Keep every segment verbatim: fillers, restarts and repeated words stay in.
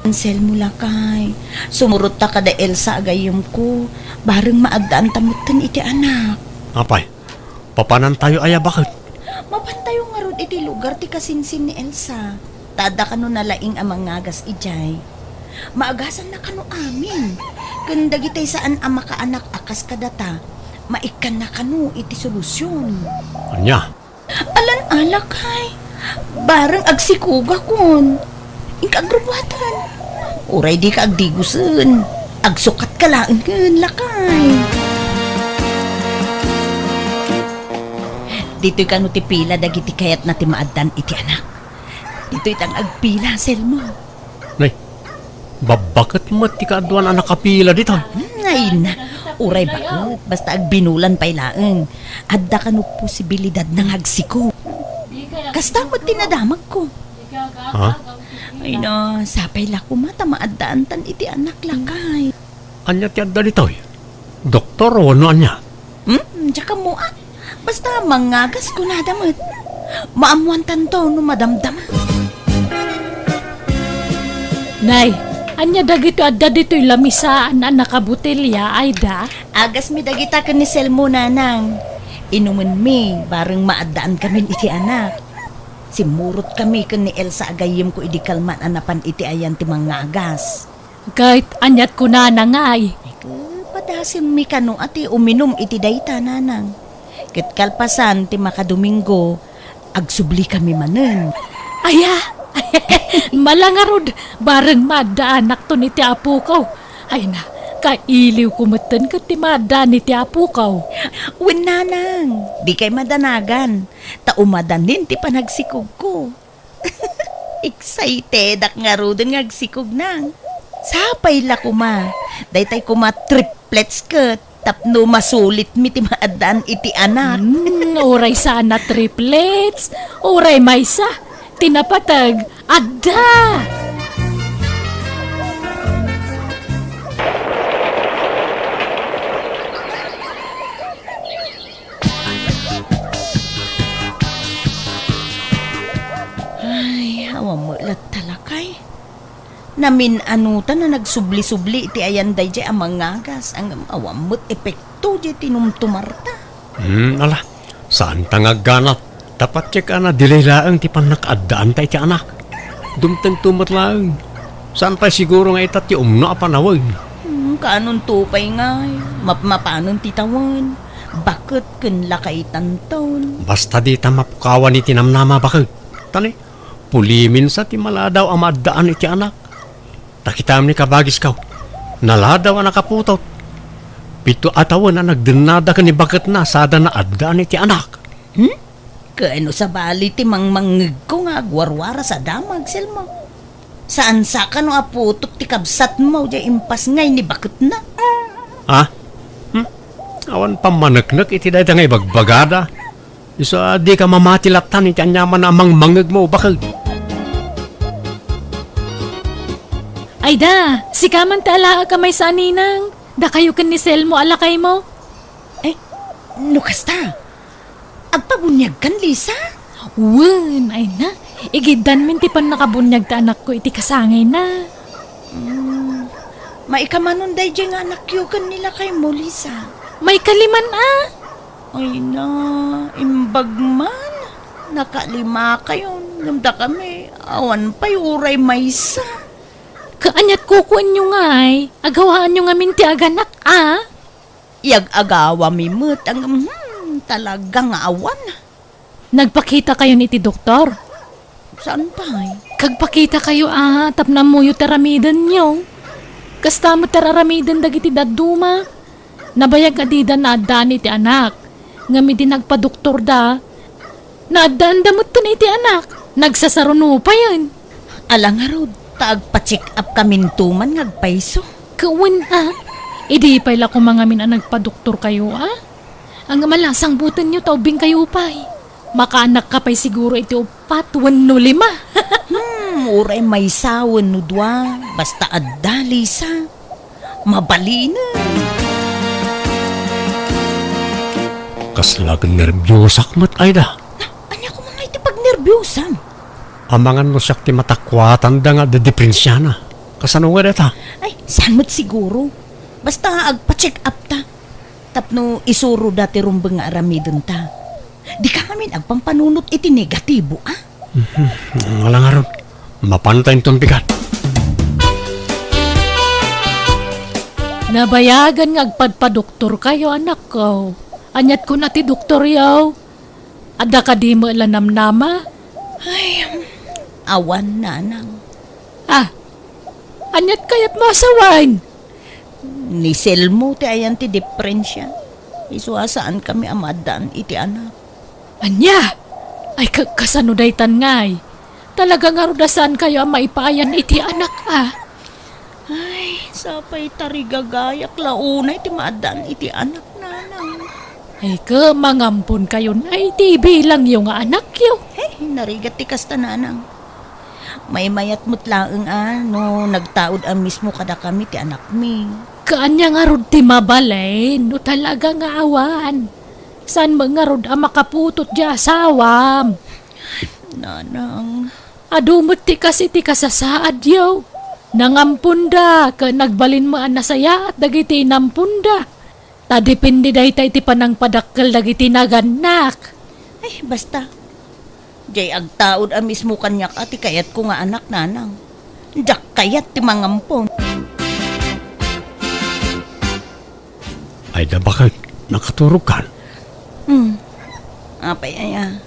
Anselmo, lakay, sumurotta kada Elsa a gayyemko, bareng maaddaanta metten iti anak. Apay, papanantayo aya baket? Mapantayo ngarud iti lugar ti kasinsin ni Elsa. Ta adda kano nalaing a mangagas idiay. Maagasanna kano amin. Ken dagiti saan a makaanak a kas kadata, maikkanna kano iti solusion. Ania? Alan a, lakay. Bareng agsikogakon. Inka agrubuaten. Uray dika agdigosen. Agsukatka laengen, lakay. Ditoy kano ti pila dagiti kayatna ti maaddan iti anak. Ditoy ta agpila, Selmo. Nay, babbaket met ti kaaduan a nakapila ditoy. Hmm, ay na, uray baket, basta agbinulan pay laeng. Adda kano posibilidad nga agsikog. Kasta met ti nadamagko. Ha? Ay na, sapay la koma ta maaddaantan iti anak, lakay. Ania ti adda ditoy? Doktor wenno ania? Hmm, diak ammo, ah. Basta mangagas kunada met. Maammoantanto no madamdama. Nay, ania dagitoy adda ditoy lamisaan a nakabotelya, Aida? Agasmi dagita ken ni Selmo, nanang. Inumenmi, bareng maaddaankamin iti anak. Simmurotkami ken ni Elsa a gayyemko idi kalman a napan iti ayan ti mangagas. Ket aniat kunana ngay? Ket padasemmi kano a ti uminum iti dayta, nanang. Ket kalpasan ti makadomingo, agsublikami manen. Aya! Mala ngarud, bareng maaddaanakton iti apokaw. Ay na, kailiwko metten ket ti maaddaan iti apokaw. Wen, nanang, dikay madanagan, ta umadanin ti panagsikogko. Excitedak ngaruden nga agsikog, nang. Sapay la koma. Daytay koma triplets ket tapno masulitmi ti maaddaan iti anak. Hmm, uray saan a triplets, uray maysa. Ti napateg, adda! Ay, awan met latta, lakay. Namin-anutan a nagsubli-subli iti ayan daydiay a mangagas, ngem awan met epekto diay tinumtumarta. Hmm, ala, saanta nga agganat. Ta pattiek a nadilaylay laeng ti pannakaaddaanta iti anak. Dumtengto met laeng. Saan pay siguro nga ita ti umno a panawen? Hmm, kaanonto pay ngay, mapmapanen ti tawen, baket ken lakaytanton. Basta dita mapukawan iti namnama, baket. Ta ni, puliminsa ti maladaw a maaddaan iti anak. Ta kitam ni kabagiskaw, naladaw a nakaputot. Pito a tawen a nagdennada ken ni baketna sada naaddaan iti anak. Hmm? Ken no sabali ti mangmangngegko nga agwarwaras a damag, Selmo. Saan sa kano a putot ti kabsatmo diay impas ngay ni baketna? Ha? Hmm? Awan pammaneknek iti dayta nga ibagbagada. Isu a dika mamati lattan iti aniaman a mangmangngegmo, baket. Ay da, sika man ti alaek a maysa a ninang. Dakayo ken ni Selmo a lakaymo. Eh, no kasta, agpabuniagkan, Lisa? Wen, ay na. Igiddanmin ti pannakabuniag ti anakko iti kasangayna. Hmm, maikamanon daydiay nga anakyo ken ni lakaymo, Lisa? Maikaliman a. Ay na, imbag man. Nakalima kayon, ngem dakami, awan pay uray maysa. Kaaniat kukuenyo ngay, agawaanyo ngamin ti aganak a? Iyag-agawami met, ngem, hmm, talaga nga awan. Nagpakita kayon iti doktor? Saan pay? Kagpakita kayo a, tapno ammoyo ti aramidenyo. Kasta met ti ar-aramiden dagiti dadduma. Nabayag a dida naaddaan iti anak. Ngem idi nagpadoktorda, naaddaanda metten iti anak. Nagsasaruno payen. Ala ngarud, ta agpa-check up kaminto man nga agpayso. Kawen a, idi pay la koma ngamin a nagpadoktor kayo a? Ang malasang butenyo ta ubbing kayo pay. Makaanakka pay siguro iti uppat wenno lima. Hmm, uray maysa wenno dua, basta adda, Lisa. Mabalinen. Kasla ket nerbiusak met, Aida. Na, ania koma nga iti pagnerbiusam? Amangan no siak ti matakuatanda nga didiprensiana. Kasano nga dayta? Ay, saan met siguro? Basta agpa-check up ta. Tapno isuroda ti rumbeng nga aramidenta. Dika ngamin agpampanunot iti negatibo, a? Ala ngarud, mapanta inton bigat. Nabayagan nga agpadpadoktorkayo, anakko. Aniat kuna ti doktoryo? Adda kadi met la namnama? Ay, awan, nanang. Ah, aniat kayatmo a sawen? Ni Selmo ti ayan ti diperensia. Isu a saankami a maaddaan iti anak. Ania? Ay, ka-, kasano daytan ngay? Talaga ngarud a saankayo a maipaayan iti anak, a? Ay, sapay tarigagayak la unay ti maaddaan iti anak, nanang. Ay, ket mangamponkayon ay ti ibilangyo nga anakyo. Hey, narigat ti kasta, nanang. Maymayat met laeng a no nagtaud a mismo kadakami ti anakmi. Kaanya ngarud ti mabalin no talaga nga awan. Saan met ngarud a makaputot ti asawam? Nanang. Adu met ti kas iti kasasaadyo. Nangamponda, ket nagbalin met a nasayaat dagiti inamponda. Ta depende dayta iti panangpadakkel dagiti nagannak. Ay, basta. Diay agtaud a mismo kaniak a ti kayatko nga anak, nanang. Diak kayat ti mangampon. Ay, da baket, nakaturogkan? Hmm. Apay aya?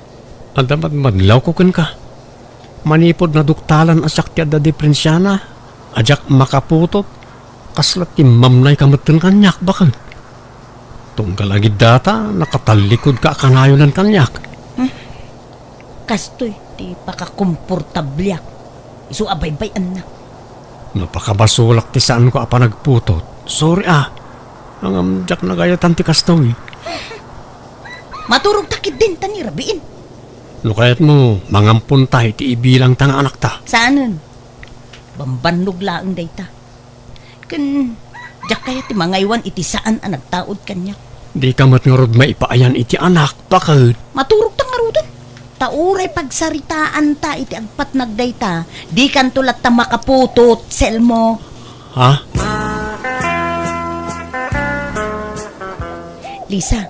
Adda madmadlawko kenka. Manipud naduktalan a siak ti adda diperensiana, a diak makaputot, kasla timmamnayka metten kaniak, baket. Tunggal agidda ta, nakatallikudka a kanayonan kaniak. Hmm. Kastoy ti pakakomportabliak. Isu a baybay-annak. No pakabasolak ti saanko a panagputot, sorry a. Ngem diak nagayatan ti kastoy. Maturogta ketdin ta ni rabiin. No kayatmo, mangamponta iti ibilangta nga anakta. Saanen. Bambannog laeng dayta. Ken, diak kayat ti mangaywan iti saan a nagtaud kaniak. Dika met ngarud maipaayan iti anak, baket. Maturogta ngaruden. Ta uray pagsaritaanta iti agpatnag dayta, dikanto latta makaputot, Selmo. Ha? Lisa,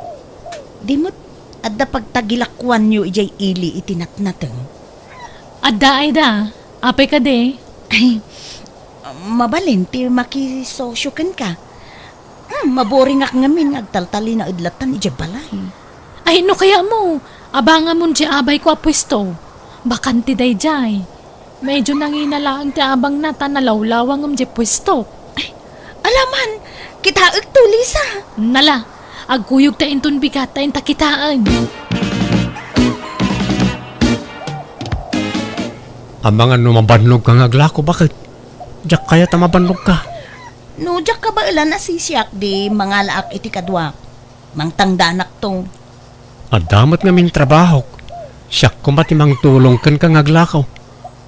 di met adda pagtagilakuanyo idiay ili iti natnateng? Adda, Aida. Apay kadi? Ay, mabalin ti makisosyo kenka. Hmm, maboringak ngamin nga agtaltalinaed latta idiay balay. Ay, no kayatmo, abangamon diay abayko a puesto. Bakante daydiay. Medyo nangina laeng ti abangna ta nalawlawa ngem diay puesto. Ay, alaman, kitaekto, Lisa. Nala, agkuyogta inton bigat ta inta kitaen. Amangan no mabannogka nga aglako, baket? Diak kayat a mabannogka. No diak kabaelan a sisiak, di mangalaak iti kaduak. Mangtangdanakto. Adda met ngamin trabahok. Siak koma ti mangtulong kenka nga aglako.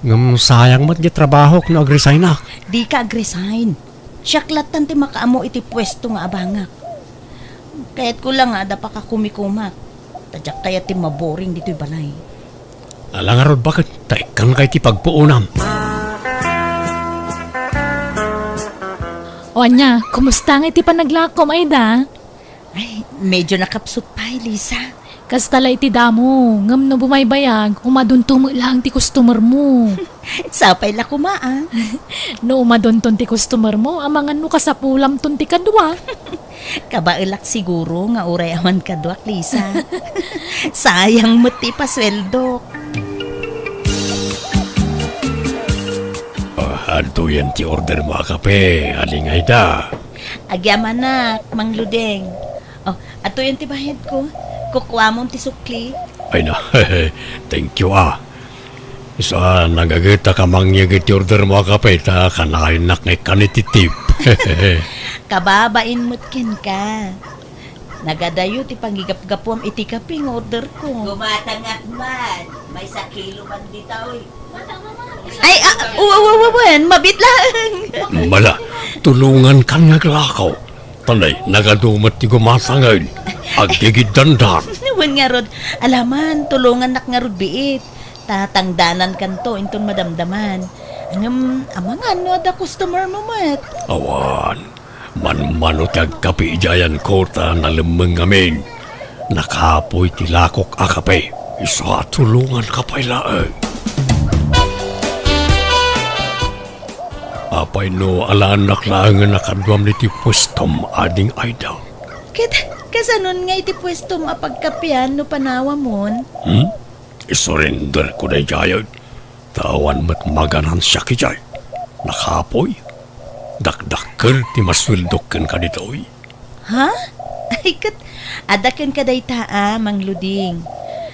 Ngem sayang met diay trabahok no agresignak. Dika agresign. Siak lattan ti makaammo iti puesto nga abangak. Kayatko la nga adda pakakumikumak. Ta diak kayat ti maboring ditoy balay. Ala ngarud, baket, ta ikkanka iti pagpuonam. O ania, kumusta nga iti panaglakom, Aida? Ay, medyo nakapsut pay, Lisa. Kasta la iti damo, ngem no bumaybayag, umadunto met laeng ti customer mo. Sapay la koma, a. No umadunton ti customer mo, amangan no kasapulamton ti kadua. Kabaelak siguro nga uray awan kaduak, Lisa. Sayang met ti ipasueldok. Ah, adtoyen ti order mo a kape, Aling Aida. Agyamanak, Mang Ludeng. Oh, adtoyen ti bayadko. Kukuamon ti sukli. Ay na, thank you, ah. Isu a nagagetak a mangyeg iti order mo a kape ta kanayennak nga ikkan iti tip. Kababain met kenka. Nagadayo ti pangigapgapuam iti kape nga order ko. Gumatangak man, maysa kilo man ditoy. Ay, ah, wa-, wa-, wa-, wen, mabit laeng. Mala, tulongankan nga aglakaw. Tanay, nagadu met ti gumatangen. Agigiddandan. Wen ngarud, alaman, tulongannak ngarud biit. Ta tangdanankanto inton madamdaman. Ngem, amangan no adda customer mo met. Awan. Manmano ti agkape idiay a kuarta, nalemmeng ngamin. Nakapoy ti lakok a kape. Isu a tulonganka pay laeng. Apay no alaennak laengen a kaduam iti puestom, Ading Aida? Ket kasanon nga iti puestom a pagkapean no panawamon? Hmm? Isurrenderko daydiay. Ta awan met maganansiak idiay. Nakapoy. Dakdakkel ti masueldok kenka ditoy. Ha? Ay, ket adda kenka dayta a, Mang Luding.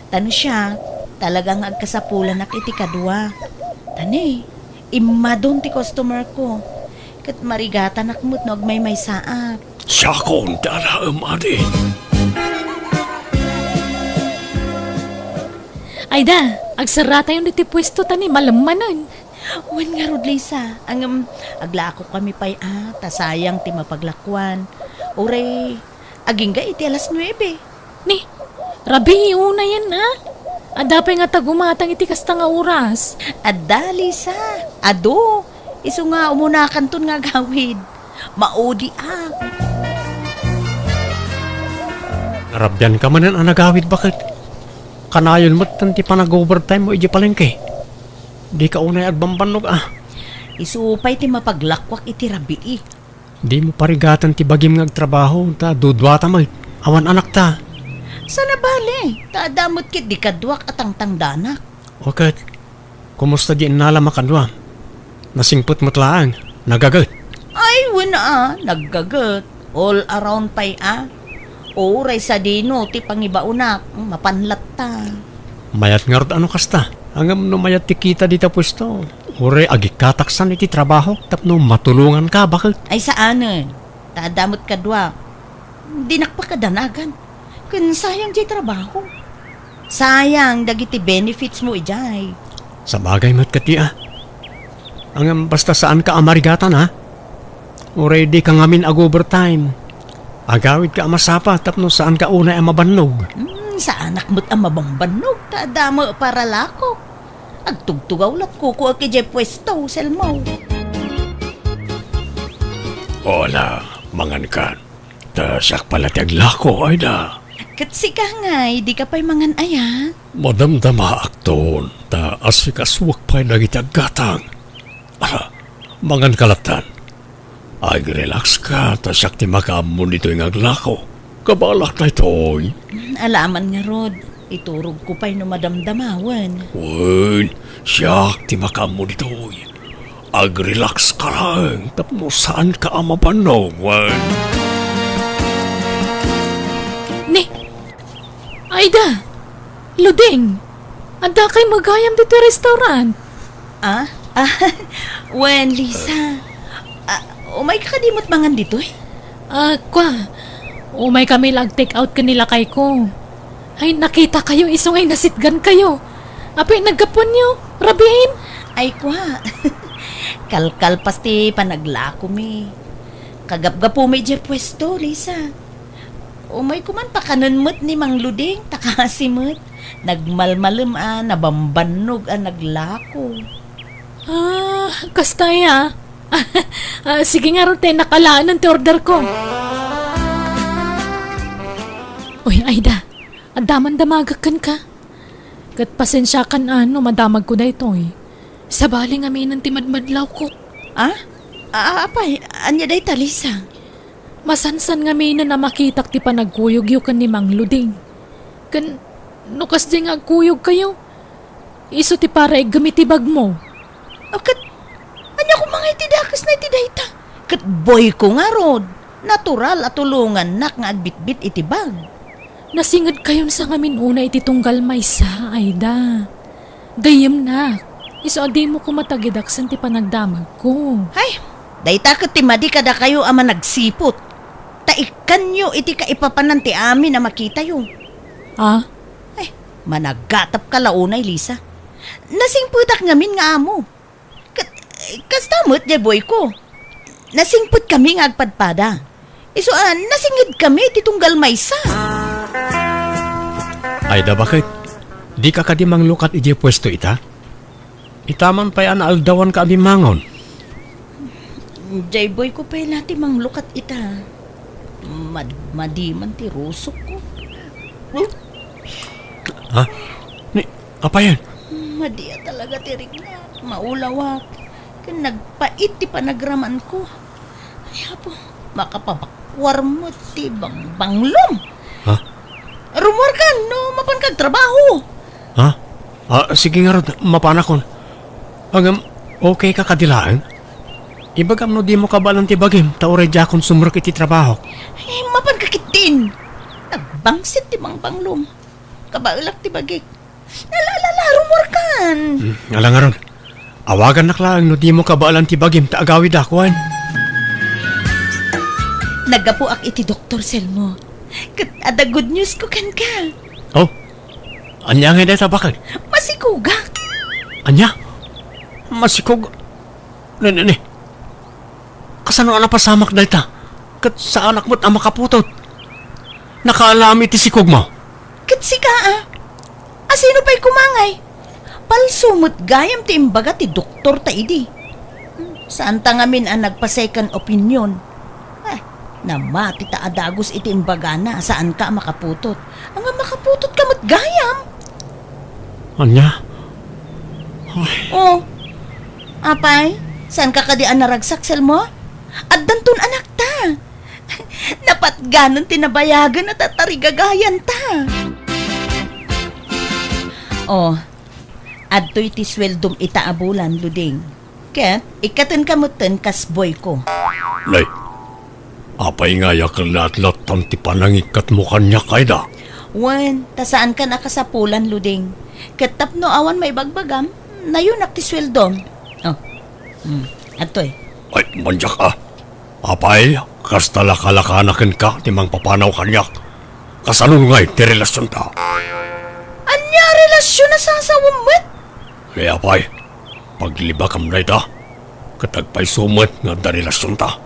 Ta no siak, talaga nga agkasapulanak iti kadua. Ta ni, immadon ti customer ko. Ket marigatanak met no agmaymaysaak. Siakon ti alaem, adi. Aida, agserratayon ditoy puesto ta ni malemmanen. Wen ngarud, Lisa, ngem aglakokami pay a, ta sayang ti mapaglakuan. Uray, agingga iti alas nuebe. Ni, rabii unayen a. Adda pay ngata gumatang iti kasta nga oras? Adda, Lisa. Adu, isu nga umunakanton nga agawid. Maudiak. Narabianka manen a nagawid, baket? Kanayon met ti panag-overtime mo idiay palengke. Dika unay agbambannog a. Isu pay ti mapaglakuak iti rabii. Dimo parigatan ti bagim nga agtrabaho, ta duduata met. Awan anakta. Saan a bale, ta adda met ketdi kaduak a tangtangdanak. O ket, kumusta di innalam a kadua? Nasingpet met laeng, nagaget. Ay, wen a, naggaget. All around pay a. Uray sadino ti pangibaonak, mapan latta. Mayat ngarud a no kasta. Ngem no mayat ti kita dita puesto, uray agikkataksan iti trabahok tapno matulonganka, baket? Ay, saanen. Ta adda met kadua. Dinak pakadanagan. Ken sayang diay trabaho. Sayang dagiti benefits mo idiay. Sabagay met ketdi a. Ngem basta saanka a marigatan a. Uray dika ngamin ag-overtime. Agawidka a masapa tapno saanka unay a mabannog. Hmm, saanak met a mabambannog ta adda met paralakok. Agtugtugaw latkukoek idiay puesto, Selmo. Hola, mangankan. Ta siak pay la ti aglako, Aida. Ket sika ngay, dika pay mangan aya? Madamdamaakton, ta asikasuak pay dagiti aggatang. Ala, manganka lattan. Agrelaxka, ta siak ti makaammo ditoy nga aglako. Kabalak daytoy. Alaman ngarud, iturogko pay no madamdamawen. Wen, siak ti makaammo ditoy. Agrelaxka laeng tapno saanka a mabannog, wen. Ni, Aida, Luding, addakay met gayam ditoy restaurant? Ah? Ah, wen, Lisa. Ah, umayka kadi met mangan ditoy? Ah, kua, umaykami la ag-take out ken ni lakayko. Ay, nakitakayo isu nga inasitgankayo. Apay, naggapuanyo, rabiin? Ay, kua. Kalkalpas ti panaglakomi. Kagapgapumi idiay puesto, Lisa. Umayko man pakanen met ni Mang Luding, ta kaasi met. Nagmalmalem a nabambannog a naglako. Ah, kasta aya. Ah, sige ngarud ta innak alaenen ti orderko. Uy, Aida, adda man damagek kenka. Ket pasensiakan a no madamagko daytoy. Sabali ngaminen ti madmadlawko. Ah? Ah, apay, ania dayta, Lisa? Masansan ngaminen a makitak ti panagkuyogyo ken ni Mang Luding. Ken no kasdi nga agkuyogkayo, isu ti paraigem iti bagmo. O ket, ania koma nga iti dakesna iti dayta? Ket boyko ngarud, natural a tulongannak nga agbitbit iti bag. Nasingedkayon sa ngamin una iti tunggal maysa, Aida. Gayyemnak, isu a dimo koma tagidaksen ti panagdamagko. Hay, dayta ket ti madi kadakayo a managsiput. Ta ikkanyo iti kaipapanan ti amin a makitayo. Ah? Ay, managatapka la unay, Lisa. Nasingpetak ngamin nga amo. Ket, kasta met, diay boyko. Nasingpetkami nga agpadpada. Isu a, nasingedkami ti tunggal maysa. Aida, baket? Dika kadi manglukat idiay puesto ita? Ita man pay a naaldawanka a bimmangon. Jay boy ko pay la ti manglukat ita. Mad-, madi man ti rusokko. Ha? Ni, apayen? Madi a talaga ti riknak. Maulawak. Ken nagpait ti panagramanko. Ay, apo, makapabakwar met ti bangbanglom. Ha? Rumuarkan no mapanka agtrabaho. Ha? Ah, sige ngarud, mapanakon. Ngem, okay ka kadi laeng? Ibagam no dimo kabaelan ti bagim, ta uray diakon sumrek iti trabahok. Eh, mapanka ketdin. Nagbangsit ti bangbanglom. Kabaelak ti bagik. Ala, ala, ala, rumuarkan. Hmm, ala ngarud. Awagannak laeng no dimo kabaelan ti bagim ta agawidak, wen. Naggapuak iti doktor, Selmo. Ket adda good news ko kenka. Oh? Ania ngay dayta baket? Masikogak. Ania? Masikog-, ne, ne, ne. Kasano a napasamak dayta? Ket saanak met a makaputot. Nakaalam iti sikogmo? Ket sika, a? Asino pay koma ngay? Palso met gayam ti imbaga ti doktor ta idi. Saanta ngamin a nagpa-second opinion. Eh, namati ta a dagus iti imbagana a saanka a makaputot. Anga makaputotka met gayam? Ania? Ay. Oh. Apay, saanka kadi a naragsak, Selmo? Addanton anakta. Napatganen ti nabayagen a tatarigagayanta. Oh, adtoy ti sueldom ita a bulan, Luding. Ket ikkatenka metten kas boyko. Nay, apay ngay a ket latlattan ti panangikkatmo kaniak, Aida? Wen, ta saankan a kasapulan, Luding. Ket tapno awan maibagbagam, nayonak ti sueldom. Oh, hmm, adtoy. Ay, mandiak a. Apay, kasta lakalakana kenka ti mangpapanaw kaniak. Kasano ngay ti relasionta? Ania a relasion a sasawem met? Kaya apay, paglibakam dayta, ket agpayso met nga adda relasionta.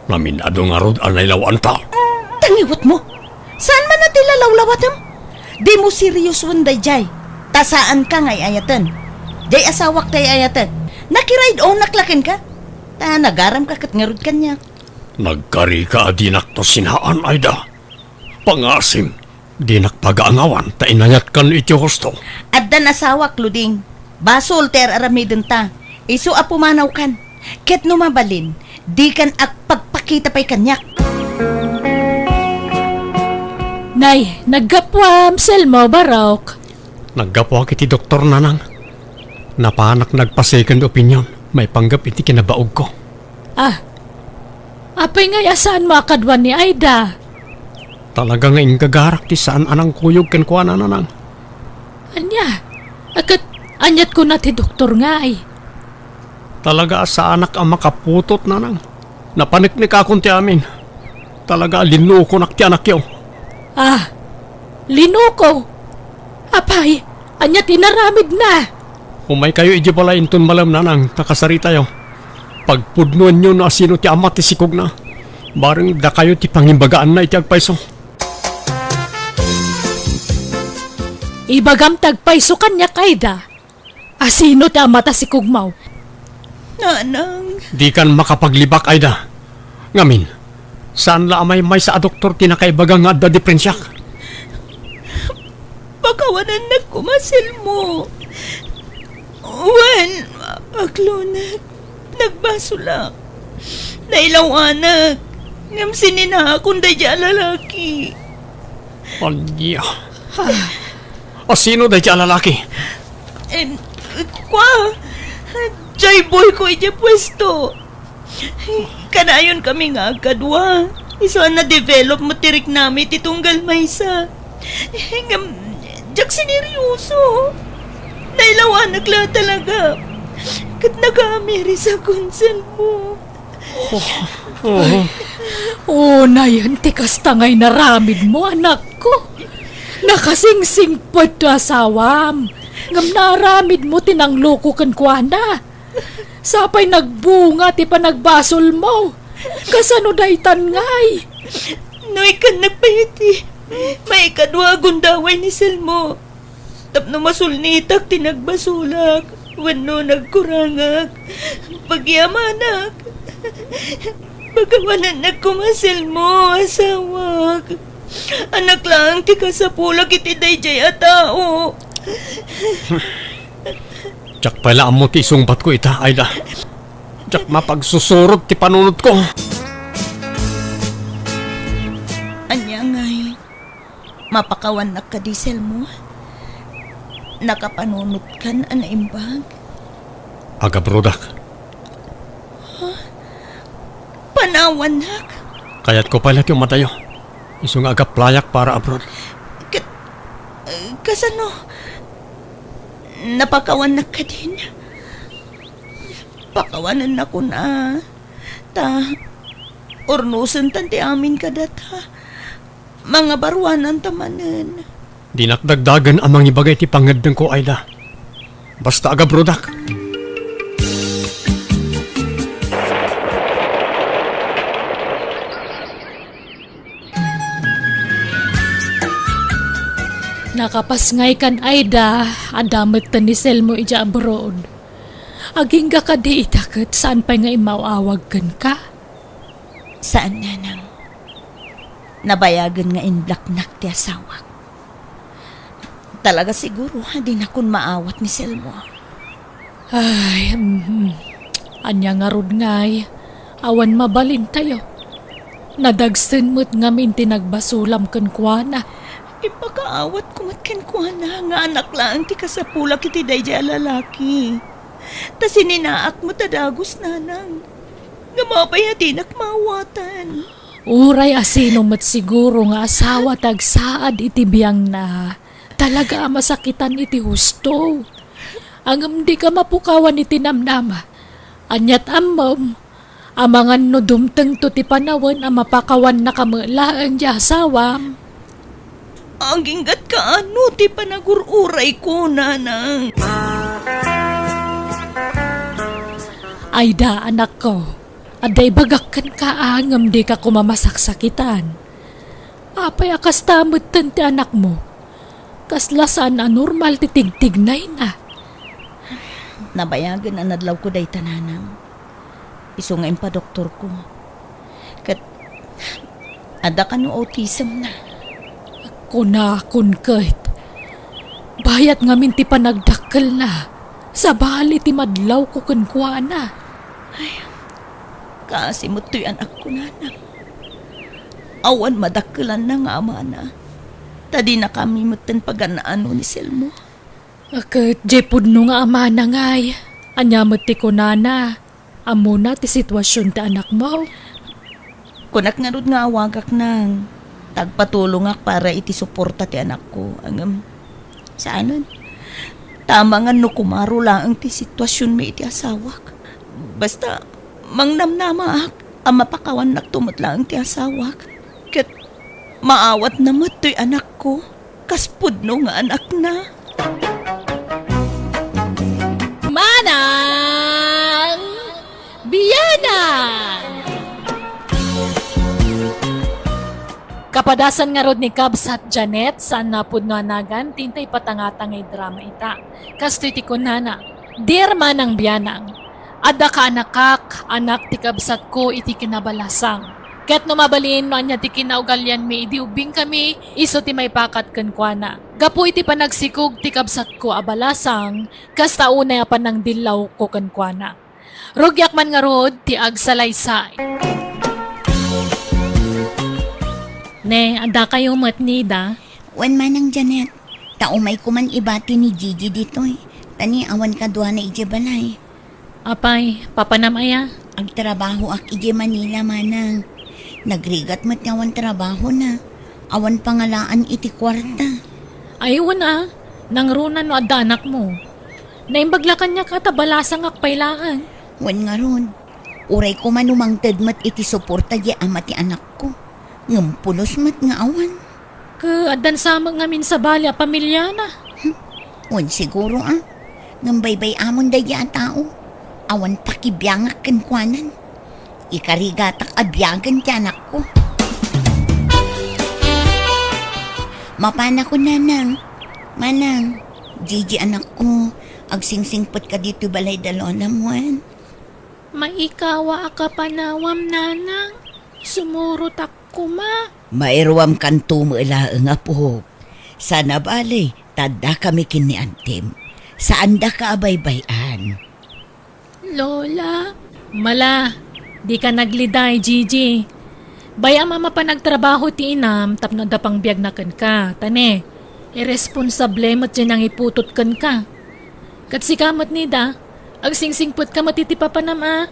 Namin-adu ngarud a nailawaanta. Tangiwetmo! Saan man a ti lalawlawatem? Dimo seriosoen daydiay, ta saanka nga ay-ayaten. Diay asawak ti ay-ayatek. Nakiride onak la kenka. Ta nagaramka ket ngarud kaniak. Nagkarika a dinakto sinaan, Aida. Pangaasim, dinak pagaangawan ta inayatkan iti husto. Addan asawak, Luding. Basol ti ar-aramidenta. Isu a pumanawkan. Ket no mabalin, dikan agpagpakita pay kaniak. Nay, naggapuam, Selmo, barok. Naggapuak iti doktor, nanang. Napanak nagpa-second opinion maipanggep iti kinabaogko. Ah, apay ngay a saanmo a kadua ni Aida? Talaga nga inggagarak ti saan a nangkuyog kenkuana, nanang. Ania? A ket aniat kuna ti doktor ngay? Talaga a saanak a makaputot, nanang. Napaneknekakon ti amin. Talaga a linukonak ti anakyo. Ah, linuko? Apay, ania ti inaramidna? Umaykayo idiay balay inton malem, nanang, ta kasaritayo. Pagpudnoenyo no asino ti ama ti sikogna. Bareng dakayo ti pangimbagaanna iti agpayso. Ibagam ti agpayso kaniak, Aida. Asino ti ama ta sikogmo? Nanang. Dikan makapaglibak, Aida. Ngamin, saan la a maymaysa a doktor ti nakaibaga nga adda diprensiak? Pakawanannak koma, Selmo. Wen, aklonek. Nagbasolak. Nailawanak. Ngem sininaakon daydiay a lalaki. Ania? Asino daydiay a lalaki? Em, kua, jay boyko idiay puesto. Kanayonkami nga agkadua. Isu a na-develop met ti riknami ti tunggal maysa. Ngem, diak sineryoso. Nailawanak la talaga. Ket nagaamirisakon, Selmo. Oh, oh. Unayen ti kasta nga inaramidmo, anakko. Nakasingsingpet ti asawam. Ngem naaramidmo ti nangloko kenkuana. Sapay nagbunga ti panagbasolmo. Kasano daytan ngay? No ikkannak pay iti maikadua a gundaway ni Selmo. Tapno masulnitak ti nagbasolak. Wenno nagkurangak, pagyamanak. Pakawanannak koma Selmo, asawak. Annak laeng ti kasapulak iti daydiay a tao. Diak pay la ammo ti isungbatko ita, Aida. Diak mapagsusurot ti panunotko. Ania ngay, mapakawannak kadi, Selmo? Nakapanunotkan a naimbag? Agabrodak. Huh? Panawannak? Kayatko pay la ti umadayo. Isu nga agaplayak para abroad. Ka-, kasano? Napakawannak kadin? Pakawanennakon a. Ta, urnosentan ti amin kadata. Mangabaruananta manen. Dinak dagdagen a mangibaga iti pangngeddengko, Aida. Basta agabrodak. Nakapasngaykan, Aida, adda metten ni Selmo idiay abroad. Agingga kadi ita ket saan pay nga immaw-awag kenka? Saan, nanang. Nabayagen nga inblaknak ti asawak. Talaga siguro a dinakon maawat ni Selmo. Ay, mhm. Ania ngarud ngay? Awan mabalintayo. Nadagsen met ngamin ti nagbasolam kenkuana. Ipakaawatko met kenkuana nga annak laeng ti kasapulak iti daydiay a lalaki. Ta sininaak met a dagus, nanang. Ngem apay a dinak maawatan? Uray asino met siguro nga asawa ti agsaad iti biangna, talaga a masakitan iti husto. Ngem dika mapukawan iti namnama. Aniat ammom, amangan no dumtengto ti panawen a mapakawannaka met laeng ti asawam? Aginggatka no ti panagur-urayko, nanang. Aida, anakko, adda ibagak kenka a ngem dika koma masaksakitan. Apay a kasta metten ti anakmo? Kasla saan a normal ti tigtignayna. Nabayagen a nadlawko dayta, nanang. Isu nga impadoktorko. Ket adda kano autism na. Kunakon ket, bayat ngamin ti panagdakkelna, sabali ti madlawko kenkuana. Ay, kaasi met toy anakko, nanang. Awan madakkelanna nga amana, ta dinakami metten pagan-ano ni Selmo. Ket diay pudno nga amana ngay, ania met ti kunana? Ammona ti situasion ti anakmo? Kunak ngarud nga awagak, nang, ta agpatulongak para iti suporta ti anakko. Ngem, saanen. Ta amangan no kumaro laeng ti situasionmi iti asawak. Basta, mangnamnamaak a mapakawannakto met laeng ti asawak. Ket maawatna met toy anakko. Kas pudno nga anakna. Manang Bianang! Kapadasan ngarud ni Kabsat Janet, saan a pudno a nagan, ti intay patangata nga idrama ita. Kastoy ti kunana, Dear Manang Bianang, adda kaanakak, anak ti kabsatko iti kinabalasang. Ket no mabalin no ania ti kinaugalianmi idi ubbingkami, isu ti maipakat kenkuana. Gapu iti panagsikog ti kabsatko a balasang, kasta unay a panangdillawko kenkuana. Rugiak man ngarud ti agsalaysay. Ne, addakayo met, Nida? Wen, Manang Janet, ta umayko man ibati ni Gigi ditoy, ta ni awan kaduana idiay balay. Apay, papanam aya? Agtrabahoak idiay Manila, Manang. Nagrigat met nga awan trabahona. Awan pangalaan iti kuarta. Ay, wen a, nangruna no adda anakmo. Naimbag la kaniak a ta balasangak pay laeng. Wen ngarud, uray koma no mangted met iti suporta diay ama ti anakko. Ngem pulos met nga awan. Ket addan sa met ngamin sabali a pamiliana. Hmm, wen siguro a. Ngem baybay-amon daydiay a tao. Awan pakibiangak kenkuanan. Ikarigatak a biagen ti anakko. Mapanakon, Nanang. Manang, Gigi anakko, Agsingsingpet ka ditoy balay da Lola Muan? Maikawa a kapanawam, Nanang. Sumurotak koma. Mairuamkanto met laeng, apok. Sana bale, ta addakami ken ni Antim. Saandaka a baybay-an. Lola. Mala, dika nagliday, Gigi. Bay-am a mapan agtrabaho ti inam tapno adda pangbiagna kenka. Ta ne, irresponsable met diay nangiputot kenka. Ket sika met, Nida, agsingsingpetka met iti papanam a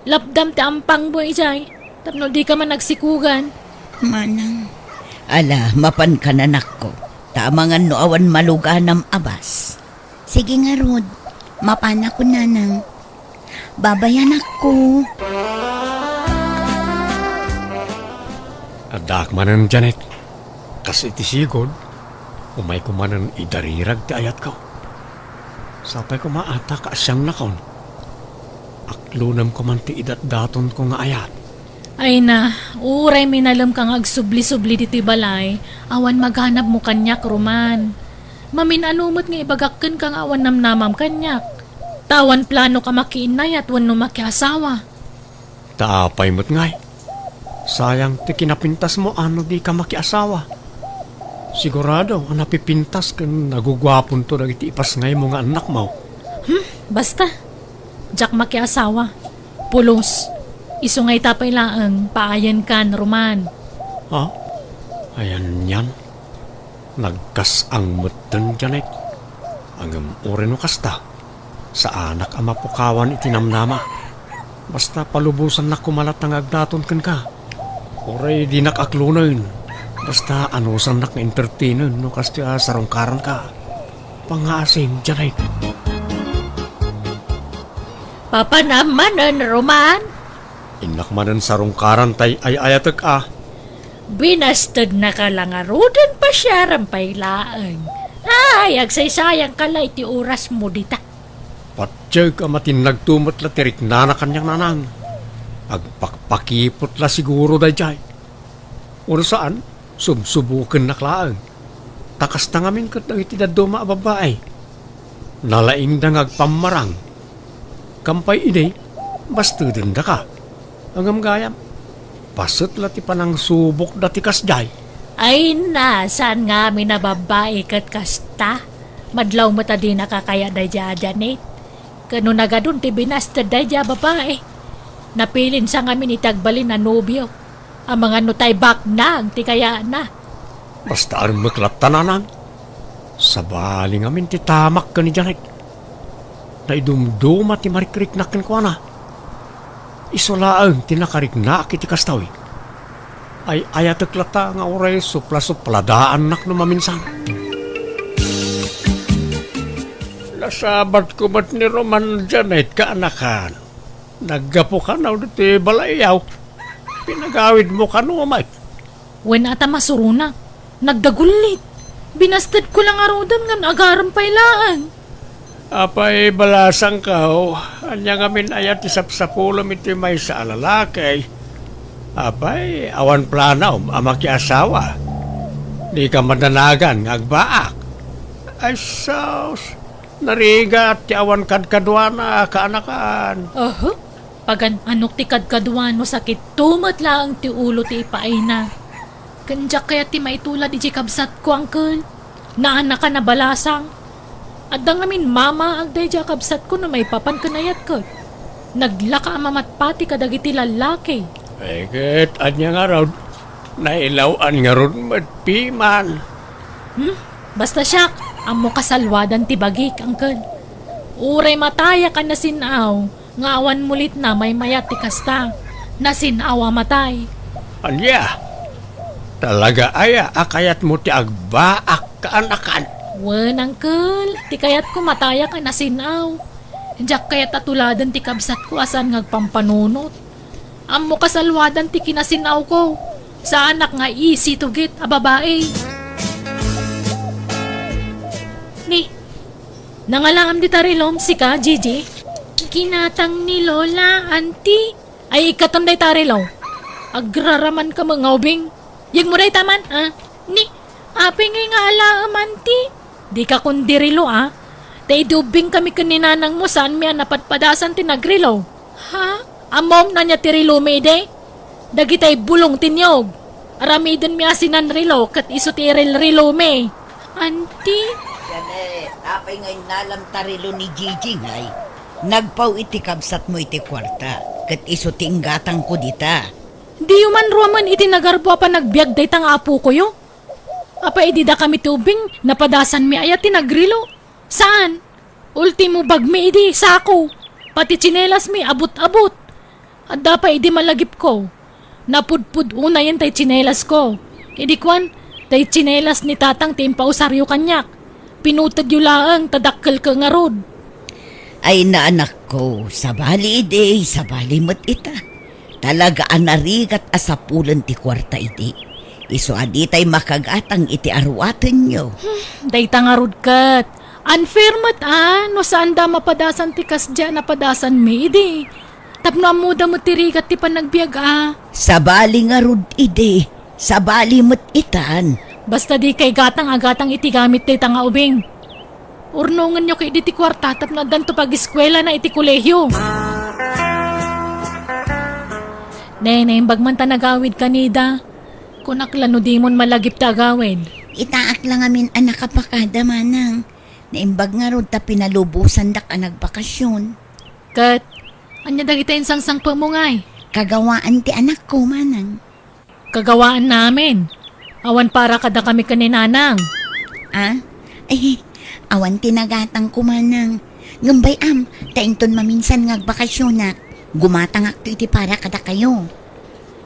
lapdam ti ampangmo idiay tapno dika man agsikugan. Manang. Ala, mapankan, anakko, ta amangan no awan maluganam a bas. Sige ngarud, mapanakon, Nanang. Babayanakko. Addaak manen, Janet. Kas iti sigud, umayko manen idarirag ti ayatko. Sapay koma a ta kaasiannakon. Aklonem koman ti idatdatonko nga ayat. Ay na, uray minalem ka nga agsubli-subli ditoy balay, awan maganabmo kaniak, Roman. Mamin-ano met nga ibagak kenka nga awan namnamam kaniak? Ta awan planok a makiinnayat wenno makiasawa. Ta apay met ngay? Sayang ti kinapintasmo a no dika makiasawa. Sigurado a napipintas ken naguguaponto dagiti ipasngaymo nga annakmo. Hmm, basta. Diak makiasawa. Pulos. Isu nga ita pay laeng, paayenkan, Roman. Ha? Ayanyan. Nagkas-ang metten, Janet. Ngem uray no kasta, saanak a mapukawan iti namnama. Basta palubosannak koma latta nga agdaton kenka. Uray dinak aklonen, basta anusannak nga entertainen no kas ti a sarungkaranka. Pangngaasim, Janet. Papanam manen, Roman? Innak manen sarungkaran tay ay-ayatek a. Binastednaka la ngaruden, pasiaram pay laeng. Ay, agsaysayangka la iti orasmo dita. Patiek a matinnagto met la ti riknana kaniak, Nanang. Agpakpakipot la siguro daydiay. Wenno saan, subsubokennak laeng. Ta kasta ngamin ket dagiti dadduma a babbai. Nalaingda nga agpammarang. Kam pay idi, bastedendaka. Ngem gayam, paset la ti panangsubokda ti kasdiay. Ay na, saan ngamin a babbai ket kasta? Madlaw met a dinaka kayat daydiay a Janet. Ket no nagadun ti binasted daydiay a babbai, napilinsa ngamin iti agbalin a nobio. Amangan no tay baknang ti kayatna. Basta armek latta, Nanang. Sabali ngamin ti tamak ken ni Janet. Naidumduma ti marikriknak kenkuana. Isu laeng ti nakariknaak iti kastoy. Ay-ayatek latta nga uray supla-supladaannak no maminsan. Nasabatko met ni Roman, Janet, kaanakan. Naggapu kano ditoy balayyaw. Pinagawidmo kano met? Wen a ta masuronak. Nagdagullit. Binastedko la ngaruden ngem agarem pay laeng. Apay, balasangko, ania ngamin aya ti sapsapulem iti maysa a lalaki? Apay, awan planom a makiasawa? Dika madanagan nga agbaak? Ay sus, narigat ti awan kadkaduana, kaanakan. Aha. Pagan-anok ti kadkaduan no sakitto met laeng ti ulo ti ipaayna. Ken diak kayat ti maitulad idiay kabsatko, uncle. Naanakan a balasang. Adda ngamin mamaag daydiay a kabsatko no maipapan ken ayat ket. Naglaka a mamatpati kadagiti lallaki. Ay ket, ania ngarud? Nailaw-an ngarud met piman. Hmm? Basta siak, ammo kasalwadan ti bagik, uncle. Uray matayak a nasin-aw, nga awan mulitna maymayat ti kasta. Nasin-aw a matay. Ania? Talaga aya a kayatmo ti agbaak, kaanakan? Wen, uncle, ti kayatko matayak a nasin-aw. Diak kayat a tuladen ti kabsatko a saan nga agpampanunot. Ammo kasalwadan ti kinasin-awko. Saanak nga easy to get a babai. Ni, nangalaam dita rilom, sika, Gigi? Ginatang ni Lola, Auntie. Ay, ikkaton dayta rilo. Agraraman ka met nga ubing. Yegmo dayta man, ah? Ni, apay ngay nga alaem, Auntie? Dika kundi rilo, ah. Ta idi ubbing kami ken ni nanangmo, saanmi a napadpadasan ti nagrelo. Ha? Ammom no ania ti relomi idi? Dagitay bulong ti niyog. Aramidenmi a sinanrelo ket isu ti irelrelomi. Auntie? Janet, apay nga innalam ta relo ni Gigi ngay? Nagpaw iti kabsatmo iti kuarta, ket isu ti inggatangko dita. Diyo man ruamen iti nagarbo a panagbiag dayta nga apokoyo? Apay idi dakami ti ubbing, napadasanmi aya ti nagrelo? Saan? Ultimo bagmi idi sako, pati tsinelasmi abut-abut. Adda pay idi malagipko. Napudpud unayen tay tsinelasko. Idi kuan, tay tsinelas ni tatang ti impausaryo kaniak. Pinutedyo laeng ta dakkelko ngarud. Ay, naanakko, sabali idi, sabali met ita. Talaga a narigat a sapulen ti kuarta idi. Isu a ditay makagatang iti aruatenyo. Dayta ngarud ket, unfair met a, no saanda mapadasan ti kasdi a napadasanmi idi. Tapno ammoda met ti rigat ti panagbiag a. Sabali ngarud idi, sabali met itan. Basta dikay gatang a gatang iti gamit dayta nga ubing. Urnongenyo ketdi ti kuarta tapno addanto pagiskuelana iti kolehio. Ne, naimbag man ta nagawid ka, Nida. Kunak la no dimon malagip ta agawid. Itaak la ngamin a nakapakada, manang. Naimbag ngarud ta pinalubosandak a nagbakasyon. Ket, ania dagiti insangsangpetmo ngay? Kagawaan ti anakko, manang. Kagawaan namin. Awan para kadakami ken ni Nanang. Ah? Eh, awan ti nagatangko, manang. Ngem bay-am, ta inton maminsan nga agbakasyonak, gumatangakto iti para kadakayo.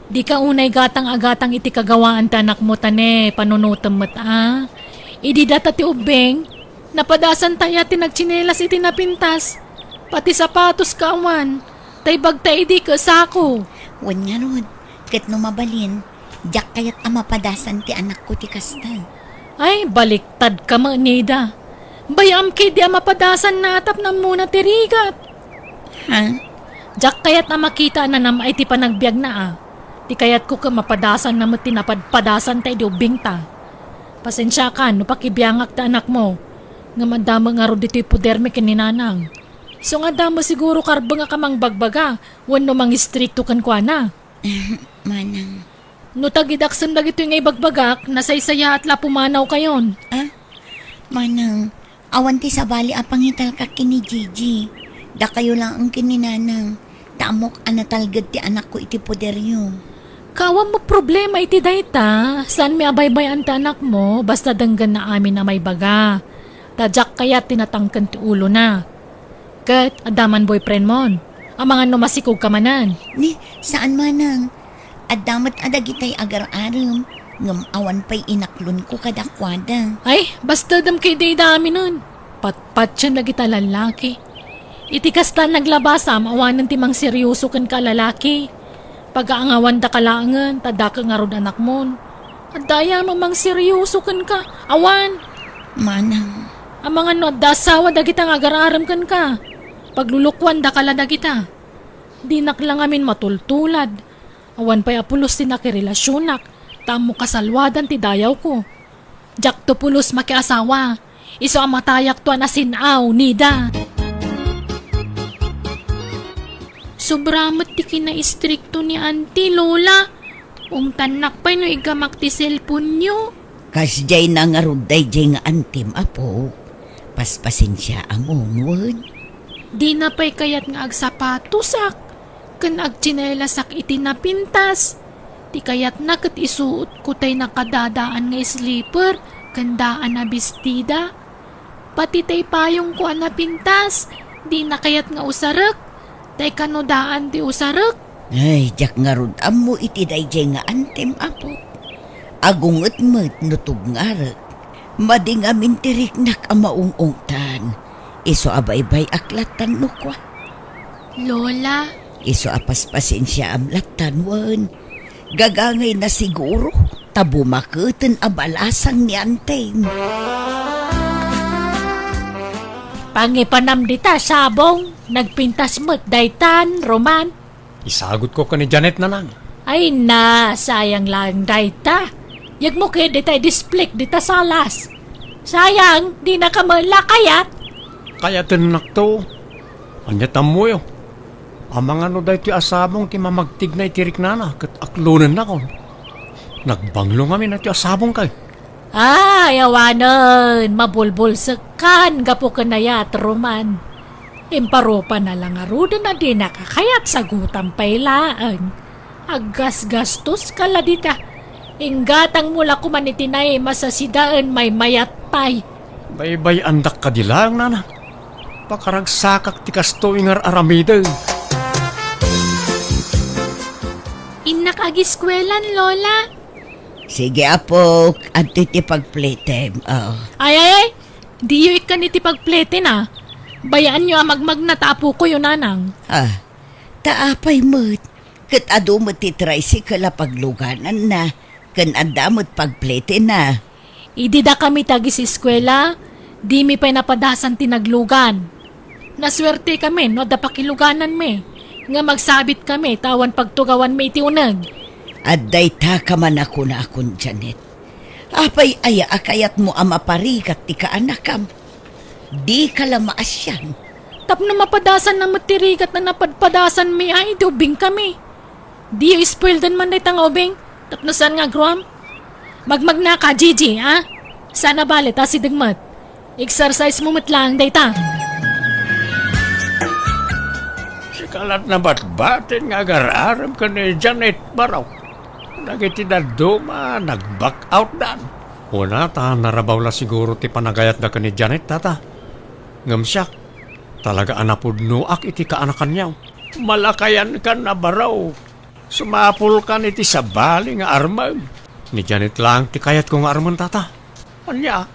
Dika unay gatang a gatang iti kagawaan ti anakmo ta ne, panunotem met a. Idi data ti ubbing, napadasanta aya ti nagtsinelas iti napintas, pati sapatos ka awan, tay bagta idi ket sako. Wen ngarud, ket no mabalin, diak kayat a mapadasan ti anakko ti kasta. Ay, baliktad ka met, Nida. Bay-am ketdi a mapadasanna a tapno ammona ti rigat. Ha? Diak kayat a makita a nanam-ay ti panagbiagna a. Ti kayatko ket mapadasanna met ti napadpadasanta idi ubbingta. Pasensiakan no pakibiangak ti anakmo. Ngem adda met ngarud ditoy podermi ken ni Nanang. Isu nga adda met siguro karbengnga a mangbagbaga wenno mangistrikto kenkuana. Manang. No tagidaksem dagitoy nga ibagbagak, nasaysayaat la a pumanawkayon. Ah? Manang, awan ti sabali a pangitalkak ken ni Gigi. Dakayo laeng ken ni Nanang. Ta ammok a natalged ti anakko iti poderyo. Kaawan met problema iti dayta, saanmi a baybay-an ti anakmo, basta denggenna amin a maibaga. Ta diak kayat ti natangken ti ulona. Ket adda man boyfriendmon. Amangan no masikogka manen. Ni, saan manang. Adda met a dagitay agar-arem, ngem awan pay inaklonko kadakuada. Ay, bastadem ketdi idi aminen. Patpatiem dagita lallaki. Iti kasta naglabasam, awanen ti mangseryoso kenka a lalaki. Pagaangawandaka laengen, ta daka ngarud anakmon. Adda aya a mangseryoso kenka? Awan. Manang. Amangan no adda asawa dagita nga agar-arem kenka. Paglulukuandaka la dagita. Dinak la ngamin matultulad. Awan pay a pulos ti nakirelasionak, ta ammo kasaluadan ti dayawko. Diakto pulos makiasawa. Isu a matayakto a nasin-aw, Nida. Sobra met ti kinaistrikto ni Auntie, Lola. Ungtannak pay no igamak ti cellphone-yo. Kasdiay na ngarud daydiay nga antem, apo. Paspasensiaam wen. Dina pay kayat nga agsapatosak ken agtsinelasak iti napintas. Ti kayatna ket isuotko tay nakadadaan nga slipper ken daan a bestida. Pati tay payongko a napintas, dina kayat nga usarek, tay kano daan ti usarek. Ay, diak ngarud ammo iti daydiay nga antem, apo. Agunget met no tugngarek. Madi ngamin ti riknak a maung-ungtan. Isu a baybay-ak lattan no kua. Lola. Isu a paspasensiaam lattan wen. Gagangayna siguro, ta bumaketen a balasang ni Anteng. Pangipanam dita, Sabong, nagpintas met daytan, Roman. Isagutko ken ni Janet, Nanang. Ay na, sayang laeng dayta. Yegmo ketdi tay displik dita salas. Sayang, dinaka met la kayat. Kayatennakto. Ania ti ammoyo? Amangan no daytoy a sabong ti mamagtigna iti riknana ket aklonennakon. Nagbanglo ngamin daytoy a sabong kay. Ay, awanen, mabulbulsekkan gapu ken ayat, Roman. Imparupana la ngaruden a dinaka kayat, sagutam pay laeng. Aggasgastoska la dita. Inggatangmo la koman iti naimas a sidaen, maymayat pay. Baybay-andak kadi laeng, nana. Pakaragsakak ti kastoy nga ar-aramiden. Innak agiskuelan, Lola. Sige, apok, adtoy ti pagpletem. Oh. Ay, ay, ay. Diyo ikkan iti pagpleten, a. Bayaanyo a magmagna ta apokoyo, nanang. Ah, ta apay met? Ket adu met ti tricycle a paglugananna, ken adda met pagpletena. Idi dakami ti agiseskuela, dimi pay napadasan ti naglugan. Nasuertekami no adda pakilugananmi, ngem agsabitkami ta awan pagtugawanmi iti uneg. Adda ita ka man a kunakon, Janet. Apay aya a kayatmo a maparigat ti kaanakam? Dika la maasian. Tapno mapadasanna met ti rigat a napadpadasanmi a idi ubingkami. Diyo ispoilden man dayta nga ubing tapno saan nga agruam? Magmagnaka, Gigi, a? Saan a bale ta asideg met. Exercise mo met laeng dayta. Sika la't nabatbatin nga agar-arem ken ni Janet Barok. Dagiti dadduma, nag-back out dan. Una ta narabaw la siguro ti panagayatda ken ni Janet, tata. Ngem siak, talaga a napudnoak iti kaanakanyo. Malakayankan a baro. Sumapulkan iti sabali nga armem. Ni Janet laeng ti kayatko nga armen, tata. Ania?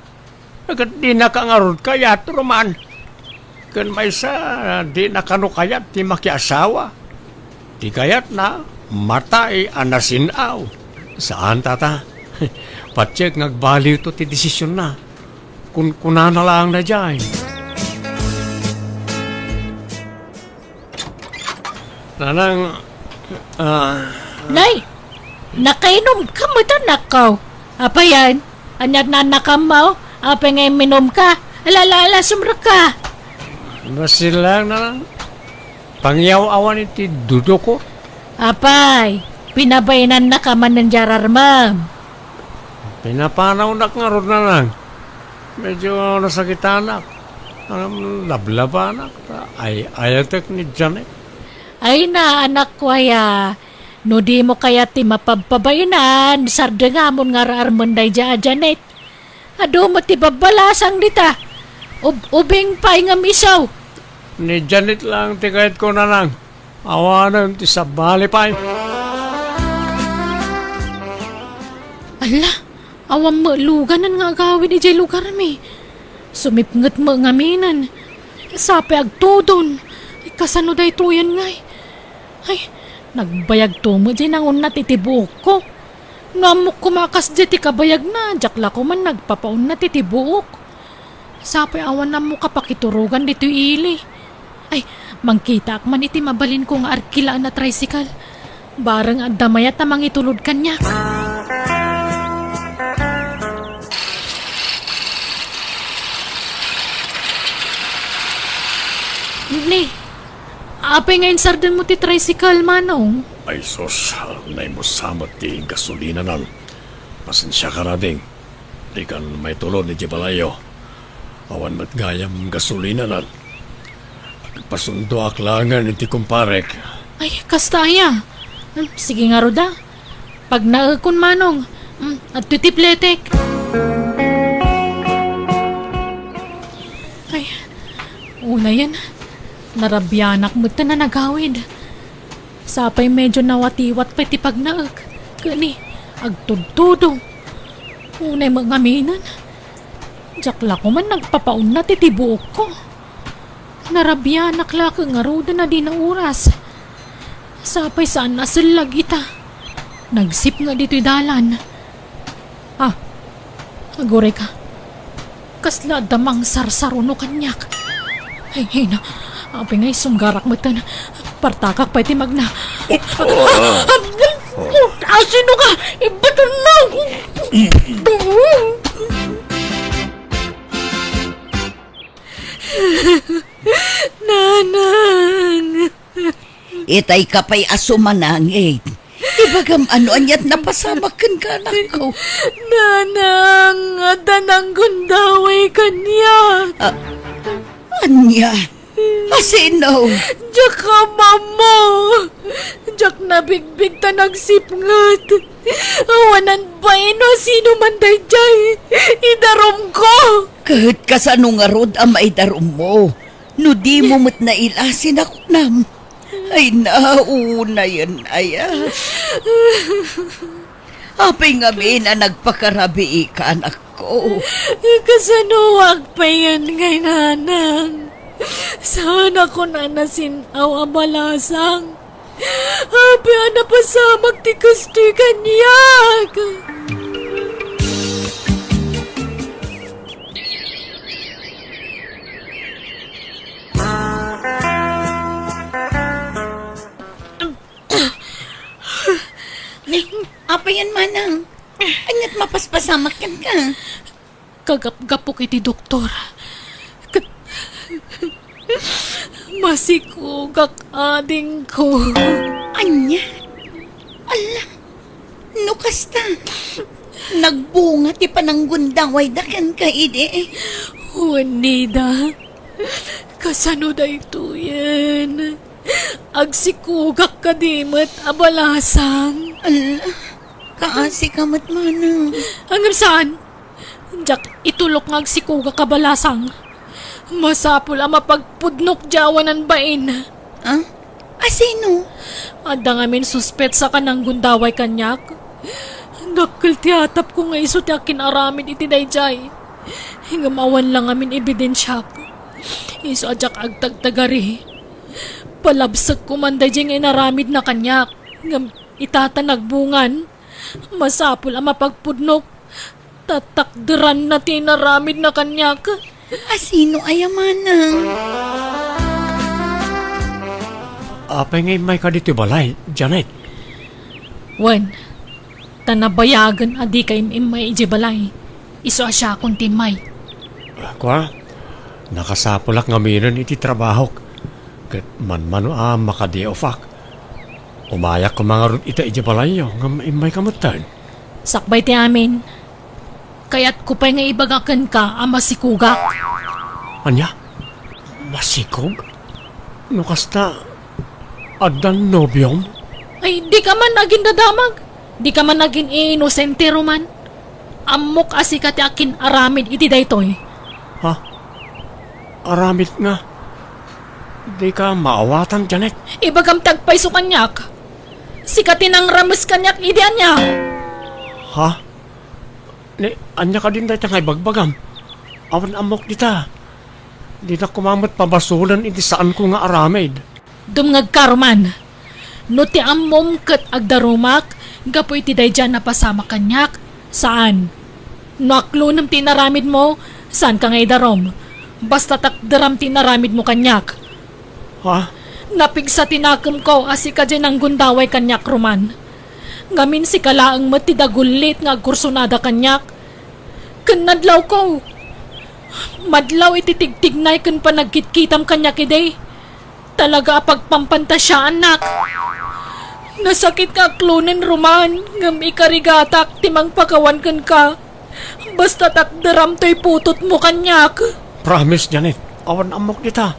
Ket dinaka ngarud kayat, Roman. Ken maysa, dina kano kayat ti makiasawa. Ti kayatna, matay a nasin-aw. Saan, tata. Patiek nga agbaliwto ti desisionna. Kunkunana laeng daydiay. Nanang, ah, Nay, nakainumka met, anakko. Apay aya? Ania ti naannakammo? Apay nga imminumka? Ala, ala, ala, sumrekka. Basi laeng, nanang. Pangiyaw-awan iti dudoko. Apay, pinabainannaka manen di ararmem. Pinapanawnak ngarud, nanang. Medyo nasakitanak. Ngem, lablabanak. Ay-ayatek ni Janet. Ay na, anakko aya. No dimo kayat ti mapabpabainan, sardengamon nga ar-armen daydiay a Janet. Adu met ti babbalasang dita. Ub-, ubing pay ngem isu. Ni Janet laeng ti kayatko, nanang. Awanen ti sabali pay. Alla, awan met luganan nga agawid idiay lugarmi. Sumipnget met ngaminen. Sapay agtudon. Kasano daytoyen ngay? Ay, nagbayagto met diay nangunnat iti buokko. No ammok koma a kasdiay ti kabayagna, diak la koman nagpapaunat iti buok. Sapay awan ammok a pakiturogan ditoy ili. Ay, mangkitaak man iti mabalinko nga arkilaen a tricycle. Bareng adda mayat a mangitulod kaniak. Ni, apay nga insardenmo ti tricycle, Manong? Ay sus, naimusa met ti gasolinanan. Pasensiakan, ading. Dikan maitulod idiay balayyo. Awan met gayam gasolinanan. Agpasundoak laengen iti kumparek. Ay, kasta aya. Hmm, sige ngarud a. Pagnaekon, Manong. Hmm, adtoy ti pletek. Ay, unayen. Narabianak met ta nanagawid. Sapay medyo nawatiwat pay ti pagnaek. Ket ni, agtudtudo. Unay met ngaminen. Diak la koman nagpapaunat iti buokko. Narabianak la ket ngaruden a dina oras. Sapay saan a sellag ita. Nagsipnget ditoy dalan. Ah, aguray ka. Kasla adda mangsarsaruno kaniak. Ay, ay na. Apay nga isunggarak metten. Partakak pay ti magna. Asino ka? Ibaton mo! Nanang! Itay ka pay a sumanangit. Ibagam no aniat napasamak kenka, anakko. Nanang, adda nanggundaway kaniak. Ah, ania? Asino? Diak ammo. Diak nabigbig ta nagsipnget. Awanan bain no sino man daydiay. Idarumko. Ket kasano ngarud a maidarummo? No dimo met naila, sinakunam. Ay, naunayen aya. Apay ngamin a nagpakarabii ka, anakko? Kasanoak payen ngay, nanang? Saan a kunana sin-aw a balasang? Apay a napasamak ti kastoy kaniak? Ni, apay yan, manang? Aniat mapaspasamak kenka? Kagapgapok iti doktor. Ket masikugak, adingko. Ania? Ala, no kasta, nagbunga ti pananggundawayda kenka idi. Wen, Nida, kasano daytoyen? Agsikugak kadi met a balasang. Ala, kaasika met, manang. Ngem saan? Diak itulok nga agsikugak a balasang. Masapul a mapagpudnok diay awanan bain. Ah? Asino? Adda ngamin suspetsa a nanggundaway kaniak. Dakkel ti atapko nga isu ti akin-aramid iti daydiay. Ngem awan la ngamin ebidensiak. Isu a diak agtagtagari. Palabsekko man daydiay nga inaramidna kaniak. Ngem ita ta nagbungan, masapul a mapagpudnok. Tatakderanna ti inaramidna kaniak. Asino aya, manang? Apay nga immayka ditoy balay, Janet? Wen, ta nabayagen a dika im-immay idiay balay. Isu a siakon ti immay. Kua, nakasapulak ngaminen iti trabahok, ket manmano a maka-day off-ak. Umayak koma ngarud ita idiay balayyo, ngem immayka metten. Sakbay ti amin, kayatko pay nga ibaga kenka a masikugak. Ania? Masikog? No kasta, addan nobiom? Ay, dika man agindadamag. Dika man agin-iinosente, Roman. Ammok a sika ti akin-aramid iti daytoy. Ha? Aramid nga? Dika maawatan, Janet. Ibagam ti agpayso kaniak. Sika ti nangrames kaniak idi ania? Ha? Ni, ania kadin dayta nga ibagbagam? Awan ammok dita. Dinak koma met pabasolen iti saanko nga aramid. Dumngegka, Roman. No ti ammom ket agdarumak gapu iti daydiay a napasamak kaniak, saan. No aklonem ti inaramidmo, saanka nga idarum. Basta takderam ti inaramidmo kaniak. Ha? Napigsa ti nakemko a sika diay nanggundaway kaniak, Roman. Ngamin sika laeng met ti dagullit nga agkursunada kaniak. Ken nadlawko. Madlaw iti tigtignay ken panagkitkitam kaniak idi. Talaga a pagpampantasiaannak. Nasakit nga aklonen, Roman, ngem ikarigatak ti mangpakawan kenka. Basta takderam toy putotmo kaniak. Promise, Janet, awan ammok dita.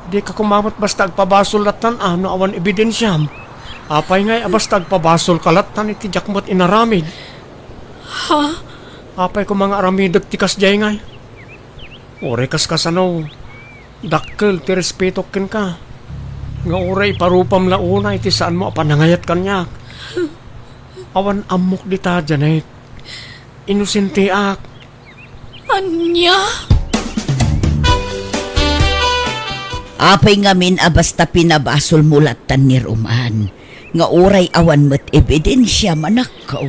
Dika koma met basta agpabasol lattan a no awan ebidensiam. Apay ngay a basta agpabasolka lattan iti diak met inaramid? Ha? Apay koma nga aramidek ti kasdiay ngay? Uray kaskasano, dakkel ti respetok kenka. Nga uray iparupam la unay ti saanmo a panangayat kaniak. Awan ammok dita, Janet. Inosenteak. Ania? Apay ngamin a basta pinabasolmo lattan ni Roman, nga uray awan met ebidensiam, anakko?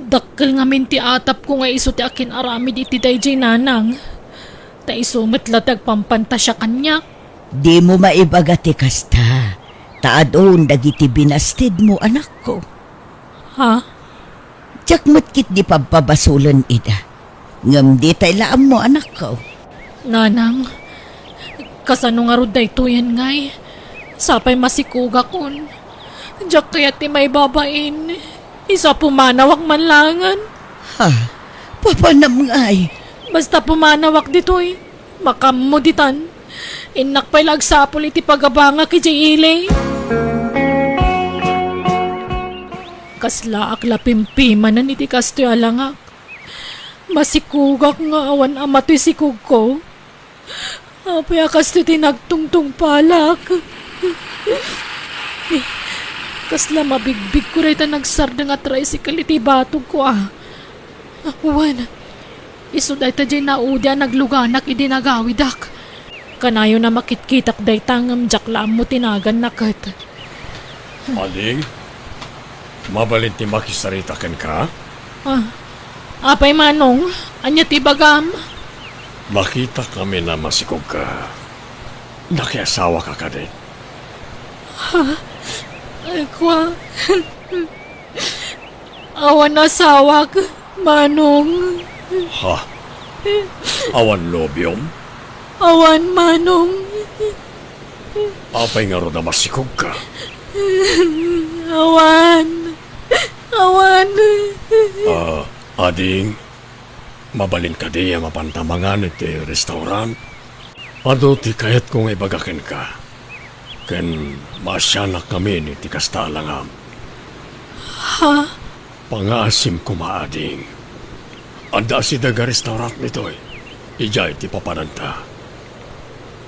Dakkel ngamin ti atapko nga isu ti akin-aramid iti daydiay, nanang. Ta isu met la ti agpampantasia kaniak. Dimo maibaga ti kasta, ta adun dagiti binastidmo, anakko. Ha? Diak met ketdi pabpabasolen ida. Ngem ditay la ammo, anakko. Nanang, Kasano ngarud daytoyen ngay? Sapay masikugakon. Diak kayat ti maibabain. Isu a pumanawak man laengen. Ha? Papanam ngay? Basta pumanawak ditoy, makaammo ditan. Innak pay la agsapul iti pagabangak idiay ili. Kaslaak la pimpimanen iti kastoy a langak. Masikugak nga awan ama toy sikugko. Apay a kastoy ti nagtungtungpalak? Ni, kasla mabigbigko dayta nagsardeng a tricycle iti batogko a. Wen, isu dayta diay naudi a nagluganak idi nagawidak. Kanayon a makitkitak dayta ngem diak la ammo ti naganna ket. Ading, mabalin ti makisarita kenka? Ah, apay Manong, ania ti ibagam? Nakitak ngamin a masikugka. Nakiasawaka kadi? Ha? Ay, kua. Awan asawak, Manong. Ha? Awan nobiom? Awan, Manong. Apay ngarud a masikugka? Awan. Awan. Ah, ading, mabalin kadi a mapanta mangan iti restaurant? Adu ti kayatko nga ibaga kenka, ken maasianak ngamin iti kasta a langam. Ha? Pangaasim koma, ading. Adda asideg a restaurant ditoy. Idiay ti papananta.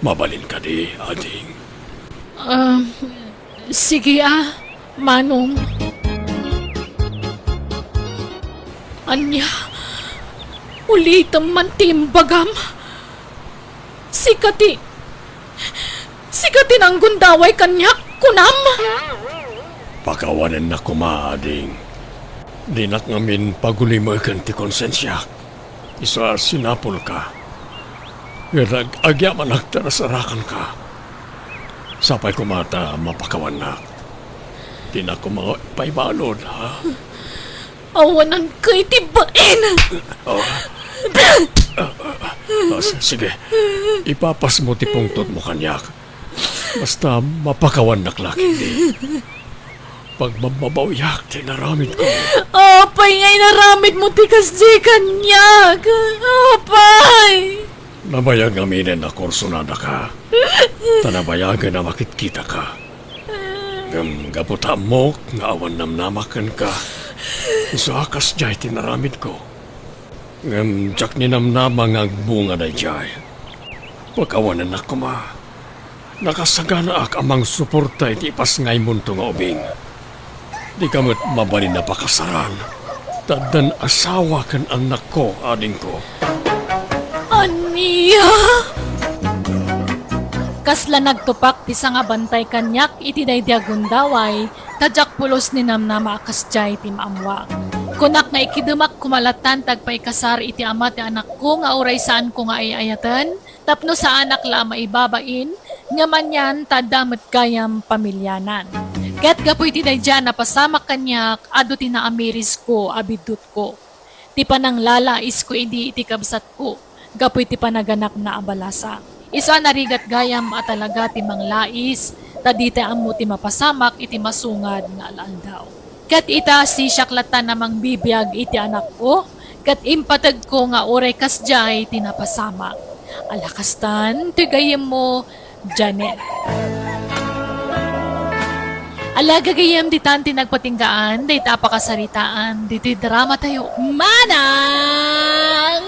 Mabalin kadi, ading? Ah, sige a, Manong. Ania? Ulitem man ti imbagam. Sika ti, sika ti nanggundaway kaniak, kunam? Pakawanennak koma, ading. Dinak ngamin pagulimeken ti konsensiak. Isu a sinapulka. Ngem ag-, agyamanak ta nasarakanka. Sapay koma ta mapakawannak. Dinak koma paibalud, ha? Awananka iti bain! Oh. Ah, s-, sige. Ipapasmo ti pungtotmo kaniak. Basta mapakawannak la ketdi. Pagbabbabawiak ti inaramidko. Apay nga inaramidmo ti kasdi kaniak? Apay! Nabayag ngaminen a kursunadaka. Ta nabayagen a makitkitaka. Ngem gapu ta ammok nga awan namnamak kenka, isu a kasdiay ti inaramidko. Ngem diak ninamnama nga agbunga daydiay. Pakawanennak koma. Nakasaganaak a mangsuporta iti ipasngaymonto nga ubing. Dika met mabalin a pakasaran, ta addan asawa ken annakko, adingko. Ania? Kasla nagtupak ti sangabantay kaniak iti daydi a gundaway, ta diak pulos ninamnama a kasdiay ti maammoak. Kunak nga ikidemak koma latta ti agpaikasar iti ama ti anakko nga uray saanko nga ay-ayaten, tapno saanak la a maibabain, ngem anian ta adda met gayam pamilianan. Ket gapu iti daydiay a napasamak kaniak, adu ti naamirisko a biddutko. Ti pananglalaisko idi iti kabsatko, gapu iti panaganakna a balasa. Isu a narigat gayam a talaga ti manglais, ta ditay ammo ti mapasamak iti masungad nga al-aldaw. Ket ita, sisiak latta a mangbibiag iti anakko, ket impategko nga uray kasdiay ti napasamak. Ala kastan, ti gayyemmo, Janet. Ala, gagayyem, ditan ti nagpatinggaan dayta a pakasaritaan ditoy dramatayo. Manang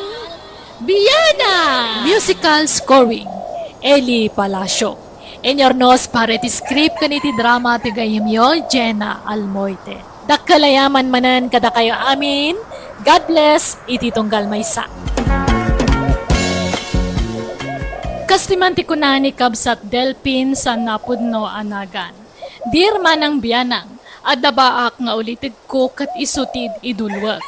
Biana! Musical scoring, Eli Palacio. Inyurnos para iti script ken iti drama ti gayyemyo, Jenna Almoite. Dakkel a yaman manen kadakayo amin. God bless iti tunggal maysa. Kastoy man ti kuna ni Kabsat Delpin San Napudno a nagan. Dear Manang Bianang, adda baak nga ulitegko ket isu ti idulwek.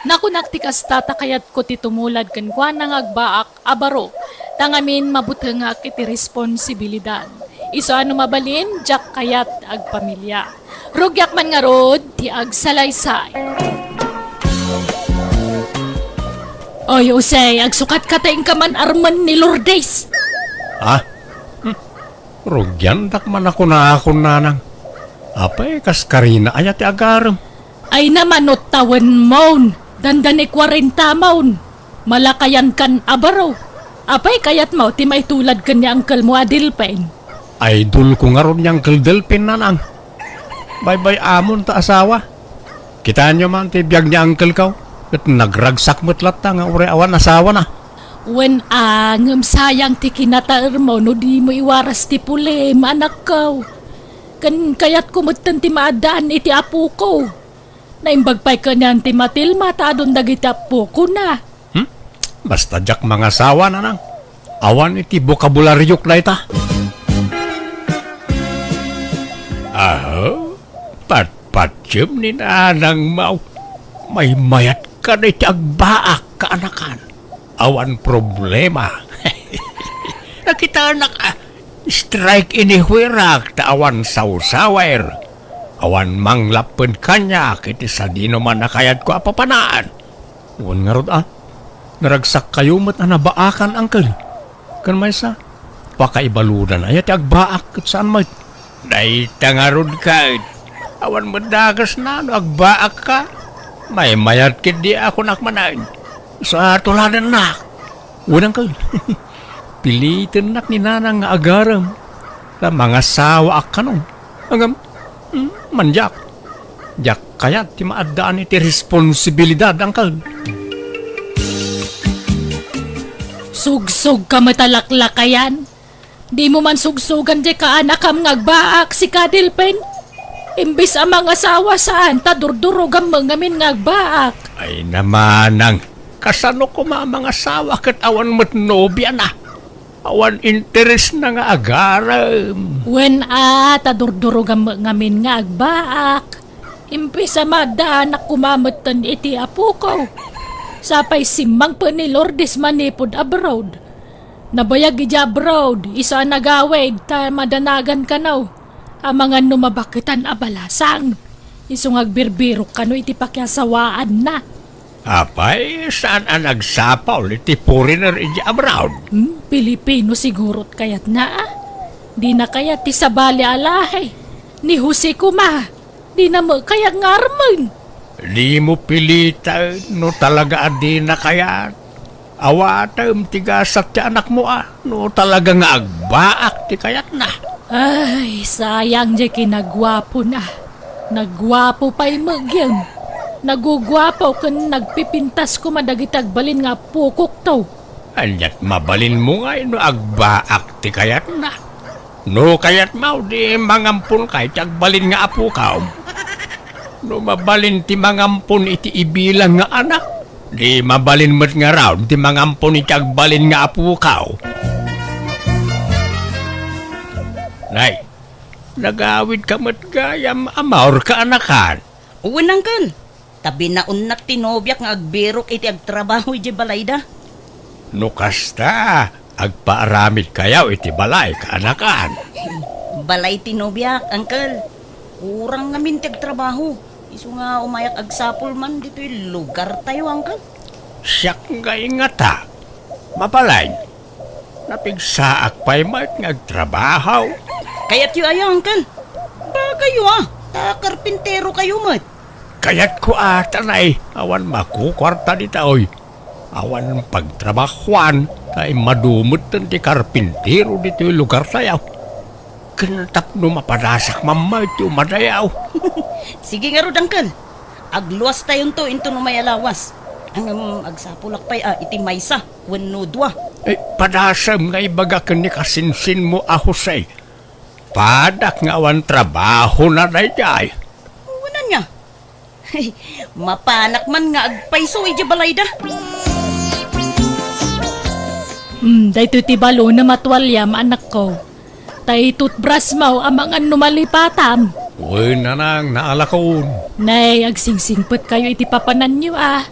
Nakunak ti kasta ta kayatko ti tumulad kenkuana nga agbaak a baro, ta ngamin mabutengak iti responsibilidad. Isu a no mabalin, diak kayat agpamilia. Rugiak man ngarud ti agsalaysay. Oy, Jose, agsukat ka ta inka man armen ni Lourdes. Ha? Rugiandak man a kunakon, nanang. Apay, kas karina aya ti agarem? Ay, namanot tawenmon, dandani kuarenta mon. Malakayan kan a baro. Apay, kayatmo ti maitulad ken ni angkelmo a Delpin? Idolko ngarud ni Angkel Delpin, nanang. Baybay-amon ta asawa. Kitaenyo man ti biag ni angkelko, ket nagragsak met latta nga uray awan asawana. Wen a, ngem sayang ti kinataermo no dimo iwaras ti pulim, anakko. Ken kayatko metten ti maaddaan iti apoko. Naimbag pay kanian ti Matilma ta adun dagiti apokona. Hmm? Basta diak mangasawa, nanang. Awan iti bokabulariok dayta. Aha, patpatiem ni nanangmo. Maymayat ka iti agbaak, kaanakan. Awan problema. Nakitanak, ah, strike anywhere-ak ta awan sawsawer. Awan manglapped kaniak iti sadinoman a kayatko a papanaan. Wen ngarud, a, naragsakkayo met a nabaakan, angkel. Ken maysa, pakaibaludan aya ti agbaak ket saan met. Dayta ngarud ket, awan met dakesna no agbaakka. Maymayat ketdi a kunak manen. Sa tuladennak. Wen angkel. Pilitennak ni nanang nga agarem. Ta mangasawaak kanon. Ngem, mm, mandiak. Diak kayat ti maaddaan iti responsibilidad, angkel. Sugsog ka met a laklakayan. Dimo man sugsogan diay kaanakam nga agbaak, sika, Delpin. Imbes a mangasawa, saan ta durdurogam met ngamin nga agbaak. Ay, namanang, kasano koma a mangasawa ket awan met nobiana? Awan interesna nga agarem. Wen a, ta durdurogam met ngamin nga agbaak. Imbes a maaddaanak koma metten iti apoko. Sapay simmangpen ni Lourdes manipud abroad. Nabayag idiay abroad, isu a nagawid ta madanagan kano. Amangan no mabaketan a balasang. Isu nga agbirbirok kano iti pakiasawaanna. Apay, saan a nagsapul iti foreigner idiay abroad? Hmm, Pilipino sigurot kayatna, a? Dina kayat ti sabali a lahi. Ni Jose koma, dina met kayat nga armen. Dimo piliten no talaga a dina kayat. Awatem ti gasat ti anakmo a no talaga nga agbaak ti kayatna. Ay, sayang diay kinaguapona. Naguapo pay met gem. Naguguapo ken nagpipintas koma dagiti agbalin nga apokokto. Aniat mabalinmo ngay no agbaak ti kayatna? No kayatmo, di mangamponka iti agbalin nga apokom. No mabalin ti mangampon iti ibilang nga anak, di mabalin met ngarud ti mangampon iti agbalin nga apokaw. Nay, nagawidka met gayam a maurka, anakan. Wen, angkel. Ta binaonnak ti nobiak nga agbirok iti agtrabaho idiay balayda. No kasta, agpaaramidkayo iti balay, kaanakan. Balay ti nobiak, angkel. Kurang ngamin ti agtrabaho. Isu nga umayak agsapul man ditoy lugartayo, angkel. Siak nga ingata. Mabalin. Napigsaak pay met nga agtrabaho. Kayatyo aya, angkel? Bagayyo, a. Ta karpinterokayo met. Kayatko a, ta nay, awan makukuarta ditoy. Awan pagtrabahoan, ta immadu metten ti karpintero ditoy lugartayo. Ken tapno mapadasak man met ti umadayo. Sige ngarud, angkel. Agluastayonto inton umay a lawas. Ngem agsapulak pay a iti maysa wenno dua. Eh, padasem nga ibaga ken ni kasinsinmo a Jose. Padak nga awan trabahona daydiay. Wen ania? Mapanak man nga agpayso idiay balayda. Hmm, daytoy ti balonem a tualiam, anakko. Ta itutbrasmo amangan no malipatam. Wen, nanang, naalakon. Nay, agsingsingpetkayo iti papananyo a.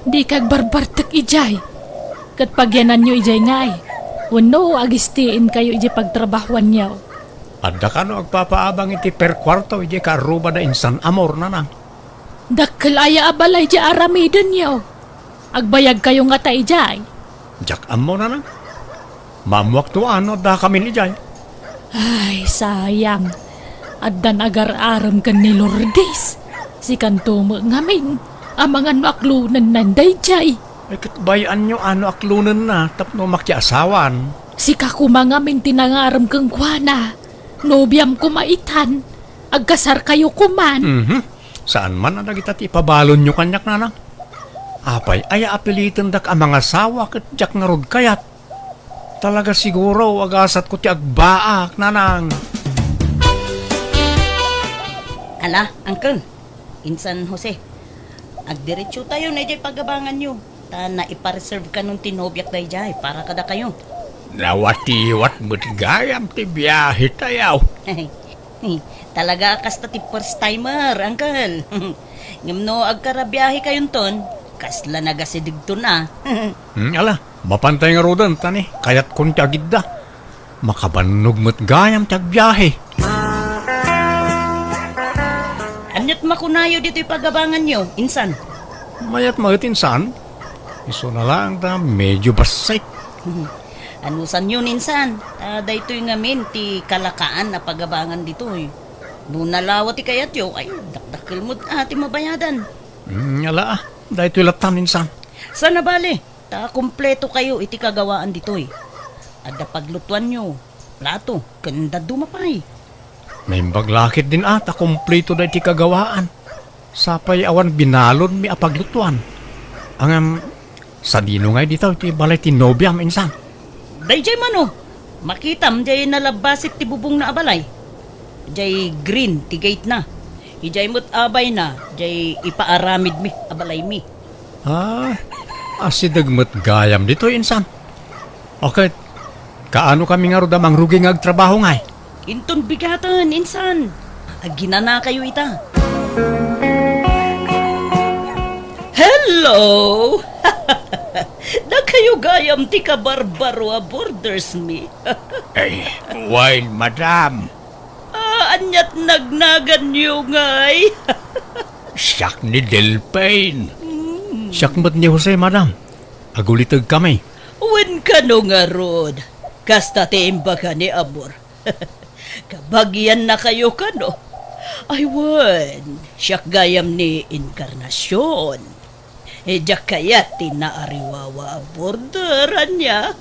Dika agbarbartek idiay. Ket pagyananyo idiay ngay. Wenno, agistienkayo idiay pagtrabahoanyo. Adda kano agpapaabang iti perkuarto idiay kaarrubada insan Amor, nanang? Dakkel aya a balay diay aramidenyo. Agbayagkayo ngata idiay? Diak ammo, nanang. Maammoak no ania a dakamin idiay. Ay, sayang. Addan agar-arem ken ni Lourdes. Sikanto met ngamin, amangan no aklonenna daydiay. Ay, ket bay-anyo a no aklonenna tapno makiasawan. Sika koma ngamin ti nangarem kenkuana. Nobiam koma itan. Agkasarkayo koman. Mhm. Saan man a dagita ti ipabalonyo kaniak, nanang. Apay, aya apilitendak a mangasawa ket diak ngarud kayat? Talaga siguro, agasatko ti agbaak, nanang. Ala, uncle, insan Jose, agdiretsotayon idiay pagabanganyo, ta naipareserve kanon ti nobiak daydiay para kadakayo. Nawatiwat met gayam ti biahetayo. Talaga a kasta ti first timer, uncle. Ngem no agkarabiahekayonton, kasla nagasidegton a. Hmm, ala, mapantay ngaruden, ta ni, kayatkon ti agidda. Makabannog met gayam ti agbiahe. Aniat makunayo ditoy pagabanganyo, insan? Mayat met, insan. Isuna laeng ta medyo bassit. Anusanyon, insan, ta daytoy ngamin ti kalakaan a pagabangan ditoy. No nalawa ti kayatyo, ay, dakdakkel met a ti mabayadan. Hmm, ala, ah. Daytoy lattan, insan. Sana bale, ta kumpleto kayo iti kagawaan ditoy. Adda paglutuanyo, plato, ken dadduma pay. Naimbag la ketdin a ta kumpleto daytoy kagawaan. Sapay awan binalonmi a paglutuan. Ngem, sadino ngay ditoy ti balay ti nobiam, insan? Daydiay mano, makitam diay nalabbasik ti bubongna a balay. Diay green ti gatena. Idiay met abayna, diay ipaaramidmi a balaymi. Ah, asideg met gayam ditoy, insan. Ket, kaano kami ngarud a mangrugi nga agtrabaho ngay? Inton bigaten, insan. Aginanakayo ita. Hello! Dakayo gayam ti kabarbaro a boarders mi. Ay, wen, madam. Ah, aniat nagnaganyo ngay? Siak ni Delphine. Hmm. Siak met ni Jose, madam. Agulitegkami. Wen kano ngarud, kasta ti imbaga ni Amor. Kabagiannakayo kano? Ay wen, siak gayam ni Encarnacion. Eh, diak kayat ti naariwawa a border, ania?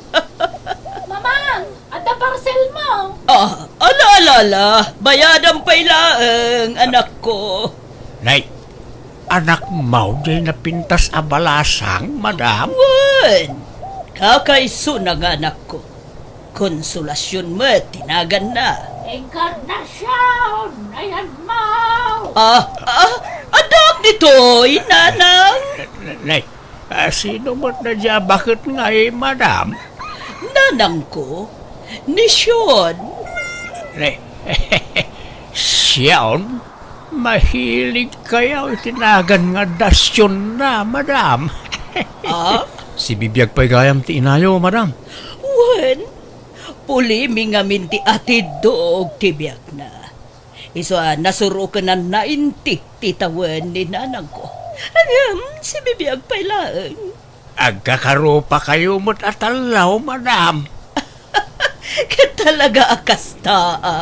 Mamang, adda parcel mo. Ah, ala, ala, ala. Bayadan pay laeng, anakko. Nay, anakmo diay napintas a balasang, madam? Wen, kakaisuna nga anakko. Consolacion met ti naganna. Encarnacion! Ayanmo! Ah, ah, addaak ditoy, nanang! Nay, ah, sino met daydiay a baket ngay, madam? Nanangko, ni Sion. Nay, Sion? Mahiligkayo iti nagan nga adda Sionna, madam. Ah? Sibibiag pay gayam ti inayo, madam. Wen, pulimi ngamin ti atiddog ti biagna. Isu a nasurokenanna inti ti tawen ni nanangko. Ngem, sibibiag pay laeng. Agkakarupakayo met a tallo, madam. Ket talaga a kasta, a.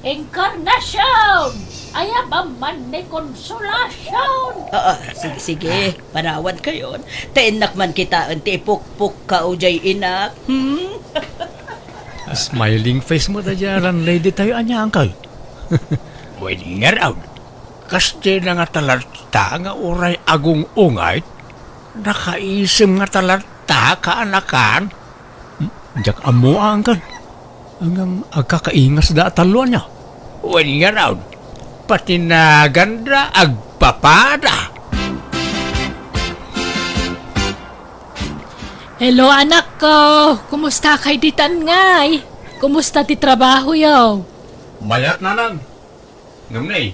Encarnacion! Ayabam man ni Consolacion! Ah, ah, sige, sige. Panawankayon. Ta innak man kitaen ti ipukpukkaw diay inak. Hmm? Smiling face met daydiay a landlady tayo, ania, uncle? Wen ngarud, kas diay na nga talatta nga uray agung-ungayt, nakaisem nga talatta kaanakan. Hmm, diak ammo, uncle. Ngem agkakaingasda a tallo, ania? Wen ngarud, pati naganda agpapada. Hello, anakko. Kumustakay ditan ngay? Kumusta ti trabahoyo? Mayat, nanang. Ngem ne,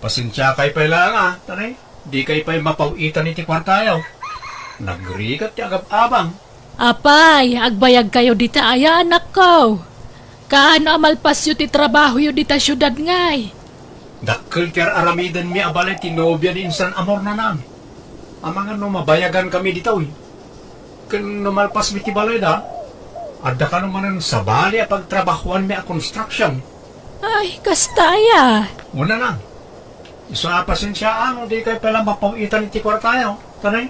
pasensiakay pay laeng a, ta ne, dikay pay mapaw-itan iti kuartayo. Nagrigat ti agab-abang. Apay, agbayagkayo dita aya, anakko? Kaano a malpasyo ti trabahoyo dita siudad ngay? Dakkel ti ar-aramidenmi a balay ti nobia ni Insan Amor, nanang. Amangan no mabayagankami ditoy. Ken no malpasmi ti balayda, Adda kano manen sabali a pagtrabahoanmi a construction. Ay, kasta aya. Una na. Isu a pasensiaan no dikay pay la mapaw-itan iti kuartayo. Tanay,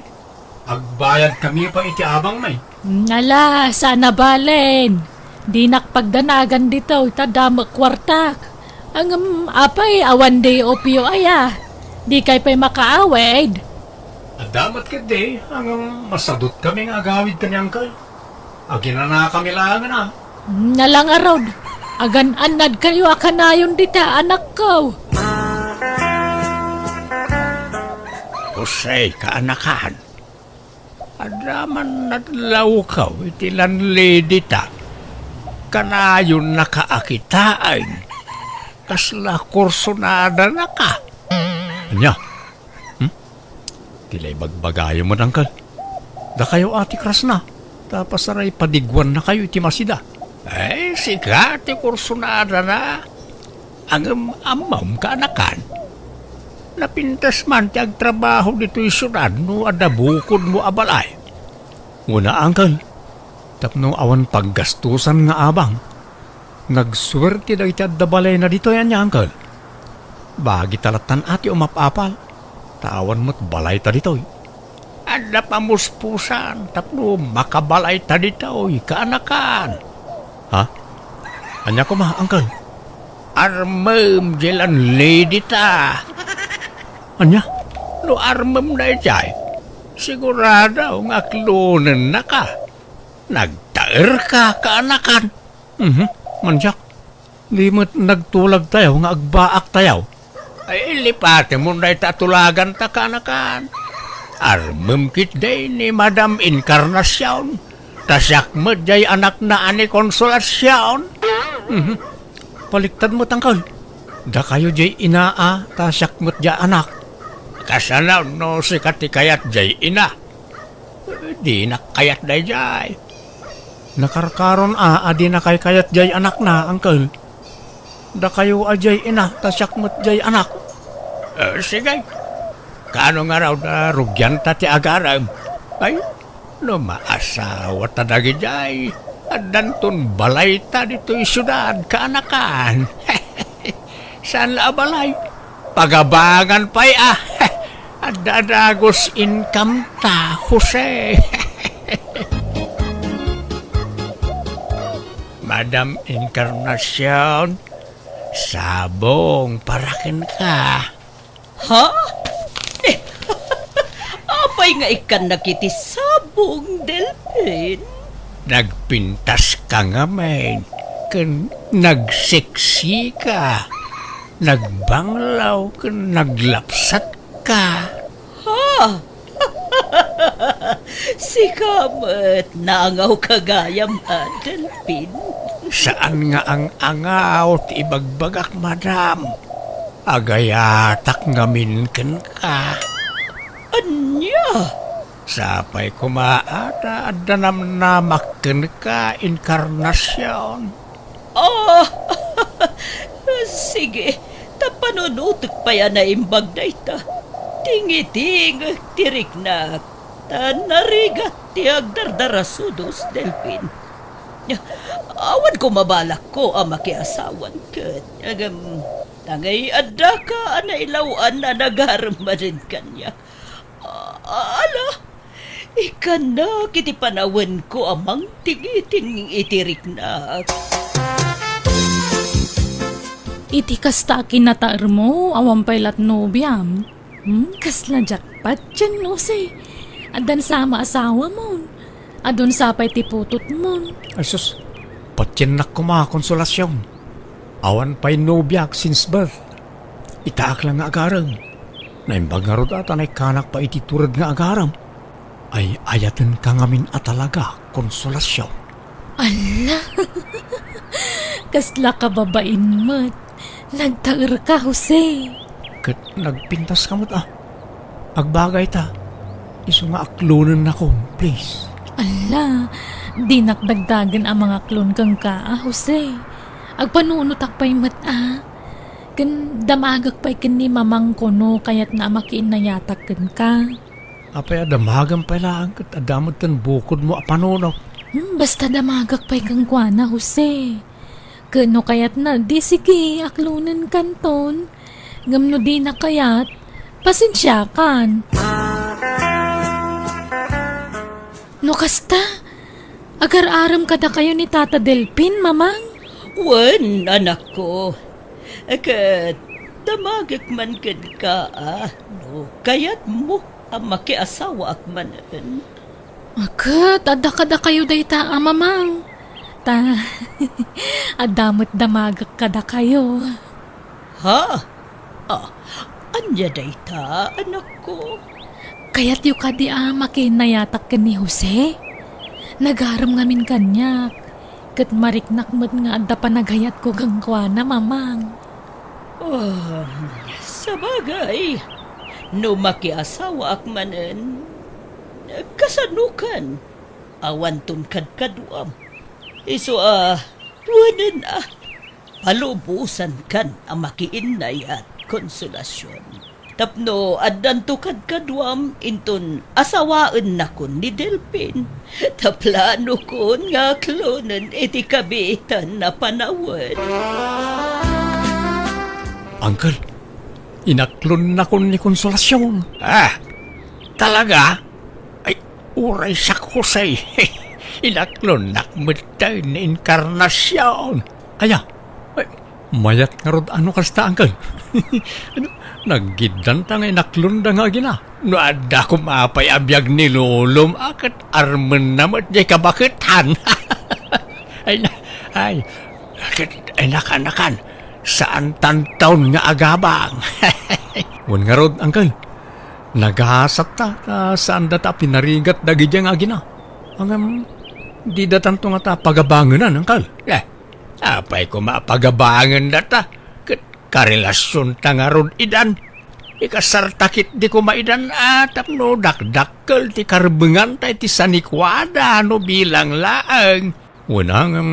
agbayadkami pay iti abangmi. Ala, saan a balen. Dinak pagdanagan ditoy ta adda met kuartak. Ngem apay, awan day upyo aya? Dikay pay makaawid? Adda met ketdi, ngem masadutkami nga agawid ken ni Uncle. Aginanakami laengen a. Ala ngarud, agan-annadkayo a kanayon dita, anakko. Jose, kaanakan. Adda man nadlawkaw iti landlady ta. Kanayonnaka a kitaen. Kasla kursonadanaka. Ania? Hmm? Ti la ibagbagayo met, Uncle. Dakayo a ti krasna, ta pasaray padiguannakayo iti masida. Ay, sika ti kursunadana. Ngem ammom, kaanakan. Napintas man ti agtrabaho ditoy siudad no adda bukodmo a balay. Una, Uncle, tapno awan paggastusan nga abang. Nagsuerte dagiti adda balayna ditoy, ania, Uncle? Bagi ta lattan a ti umap-apal, ta awan met balayta ditoy. Adda pamuspusan tapno makabalayta ditoy, kaanakan. Ha? Ania koma, Uncle? Armem diay landlady ta. Ania? No armem daydiay, sigurado nga aklonennaka. Nagtaerka, kaanakan. Mhm, mansiak. Di met nagtulagtayo nga agbaaktayo. Ay, lipatemon dayta a tulaganta, kaanakan. Armem ketdi ni Madam Encarnacion, ta siak met diay anakna a ni Consolacion. Mhm. Baliktad met, Uncle. Dakayo diay ina a, ta siak met diay anak. Kasano no sika ti kayat diay ina? Dinak kayat daydiay. Nakarkaron a, a dinakay kayat diay anakna, Uncle. Dakayo a diay ina, ta siak met diay anak. Eh, sige. Kaano ngarud a rugianta ti agarem? Ay, no maasawata dagidiay, addanton balayta ditoy siudad, kaanakan. Saan la a balay? Pagabangan pay a. Adda dagus income ta, Jose. Madam Encarnacion, sabong para kenka. Ha? Eh, apay nga ikkannak iti sabong, Delphin? Nagpintaska ngamin, ken nagseksika, nagbanglaw, ken naglapsatka. Ha? Sika met, naangawka gayam, ha, Delphin? Saan nga ang-angaw ti ibagbagak, madam. Agayatak ngamin kenka. Ania? Sapay koma a ta adda namnamak kenka, Encarnacion. Ah, sige, ta panunotek pay a naimbag dayta. Tingitingek ti riknak, ta narigat ti agdardarasudos, Delphin. Awan koma balakko a makiasawan ket, agam, nangay addaka a nailaw-an a nagarem manen kaniak. A-, ala, ikkannak iti panawenko a mangtingiting iti riknak. Iti kasta a kinataermo, awan pay lat nobiam. Hmm, kasla jackpot, Jose. Addan sama asawamon. Adun sa pay ti putotmon. Ay sus, patiennak koma, Consolacion. Awan pay nobiak since birth. Itaak lang nga agarem. Naimbag ngarud a ta naikkanak pay iti tured nga agarem. Ay-ayatenka ngamin a talaga, Consolacion. Ala! Kasla kababain met. Nagtaerka, Jose. Ket nagpintaska met a. Agbagayta. Isu nga aklonennakon, please. Ala, dinak dagdagen a mangaklon kenka a, Jose. Agpanunotak pay met a. Ken damagek pay ken ni mamangko no kayatna a makiinnayatak kenka. Apay a damagem pay laeng ket adda met ten bukodmo a panunot? Hmm, basta damagak pay kenkuana, Jose. Ket no kayatna, di sige, aklonenkanton. Ngem no dina kayat, pasensiakan. No kasta, agar-arem kadakayo ni Tata Delpin, Mamang? Wen, anakko. Ket damagek man kenka, a, no kayatmo a makiasawaak manen. Ket adda kadakayo dayta a Mamang. Ta, adda met damagek kadakayo. Ha? Ah, ania dayta, anakko? Kayatyo kadi a makinnayatak ken ni Jose? Nagarem ngamin kaniak, ket mariknak met nga adda panagayatko kenkuana, Mamang. Ah, sabagay, no makiasawaak manen, kasanokan? Awanton kadkaduam. Isu a, wanen a, palubosankan a makiinnayat, Consolacion. Tapno addanto kadkaduam inton asawaennakon ni Delpin. Ta planokon nga aklonen iti kabiitan a panawen. Uncle, inaklonnakon ni Consolacion. Ah, talaga? Ay, uray siak, Jose. Inaklonnak metten ni Encarnacion. Aya? Ay, mayat ngarud a no kasta, uncle. Ano, naggiddanta nga inaklonda nga agina. No adda koma pay a biag ni lolom, a ket armenna met diay kabaketan. Ay, na, ay, ket, ay, nakan, nakan. Saan tantaon nga agabang. Wen ngarud, uncle. Nagasatta, ta saandata a pinarigat dagidiay nga agina. Ngem, didatanto ngata pagabangenan, uncle. Eh, apay koma a pagabangenda ta? Ket karelasionta ngarud idan. Ikasarta ketdi koma idan a tapno dakdakkel ti karbenganta iti sanikuada no bilang laeng. Wen, ngem,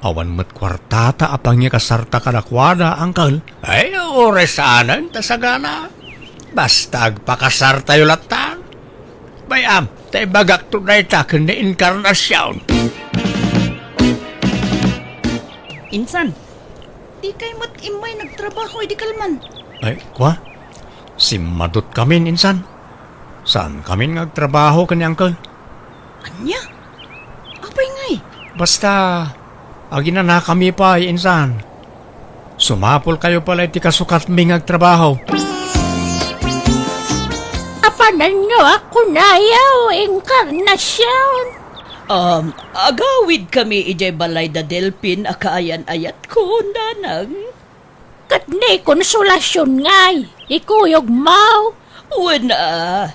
awan met kuartata a pangikasarta kadakuada, uncle. Ay, uray saanen ta sagana. Basta agpakasartayo latta. Bay-am, ta ibagakto dayta ken ni Encarnacion. Insan, dikay met immay nagtrabaho idi kalman? Ay, kua? Simmadutkamin, insan. Saankamin nga agtrabaho ken ni uncle. Ania? Apay ngay? Basta, aginanakami pay, insan. Sumapulkayo pay la iti kasukatmi nga agtrabaho. Apananyo a kunayo, Encarnacion? Um, agawidkami idiay balay da Delpin a kaayan-ayatko, nanang. Ket ni Consolacion ngay, ikuyogmo? Wen a,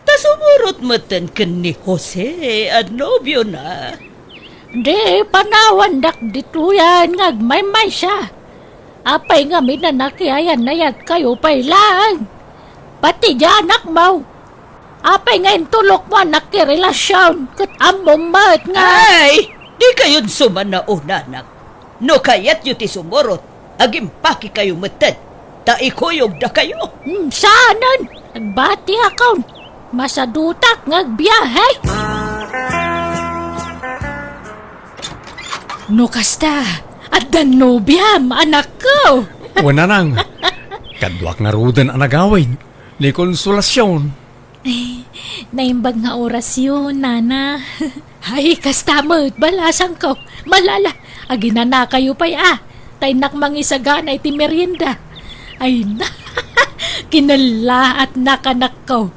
ta sumurot metten ken ni Jose a nobiona. Di panawandak ditoyen nga agmaymaysa. Apay ngamin a nakiayan-ayatkayo pay laeng? Pati diay anakmo. Apay nga intulokmo a nakirelasion ket ammom met nga... Ay, dikayon sumanaw, nanang. No kayatyo ti sumurot, agimpakekayo metten, ta ikuyogdakayo. Hmm, saanen, agbatiakon. Masadutak nga agbiahe. No kasta, adda nobiam, anakko. Wen, nanang, kaduak ngaruden a nagawid, ni Consolacion. Eh, naimbag nga orasyo, nana. Ay, kasta met, balasangko. Malala, aginanakayo pay a. Ta innak mangisagana iti merienda. Ay, na, kinellaatnak, anakko.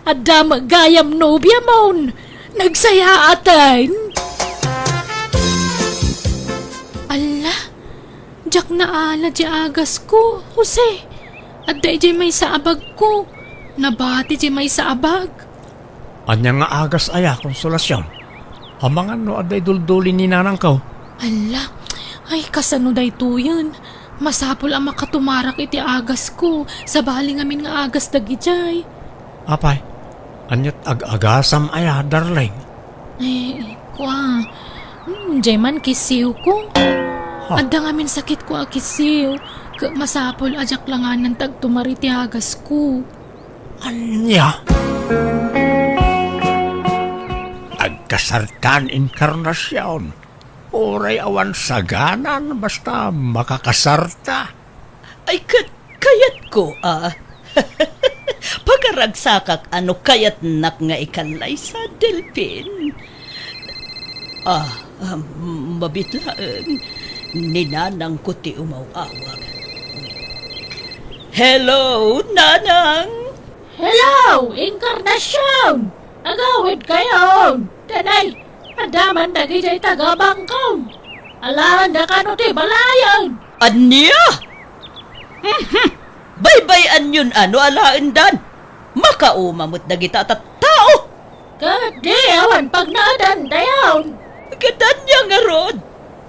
Adda met gayam nobiamon. Nagsayaaten. Alla, diak naala diay agasko, Jose. Adda idiay maysa a bagko. Nabati diay maysa a bag. Ania nga agas aya, Consolacion? Amangan no adda idulduli ni nanangko. Alla, ay, kasano daytoyen? Masapul a makatumarak iti agasko, sabali ngamin nga agas dagidiay. Apay, aniat ag-agasam aya, darling? Eh, kua, hmm, diay man kisiwko. Ha? Adda ngamin sakitko a kisiw, ket masapul a diak langanan ti agtumar iti agasko. Ania? Ag- kasartan, Encarnacion. Uray awan saganan, basta makakasarta. Ay, ket kayatko, a. Pakaragsakak a no kayatnak nga ikallaysa, Delfin. Ah, um, mabiit laeng. Ni nanangko ti umaw-awag. Hello, nanang! Hello, Encarnacion! Agawid kayon! Danay, adda man dagidiay taga-abangko. Alaenda kano ti balayen? Ania? Mhm. Baybay-anyon a no alaendan. Makauma met dagita a tattao. Ket di awan pagnaedandayon. Ket ania ngarud?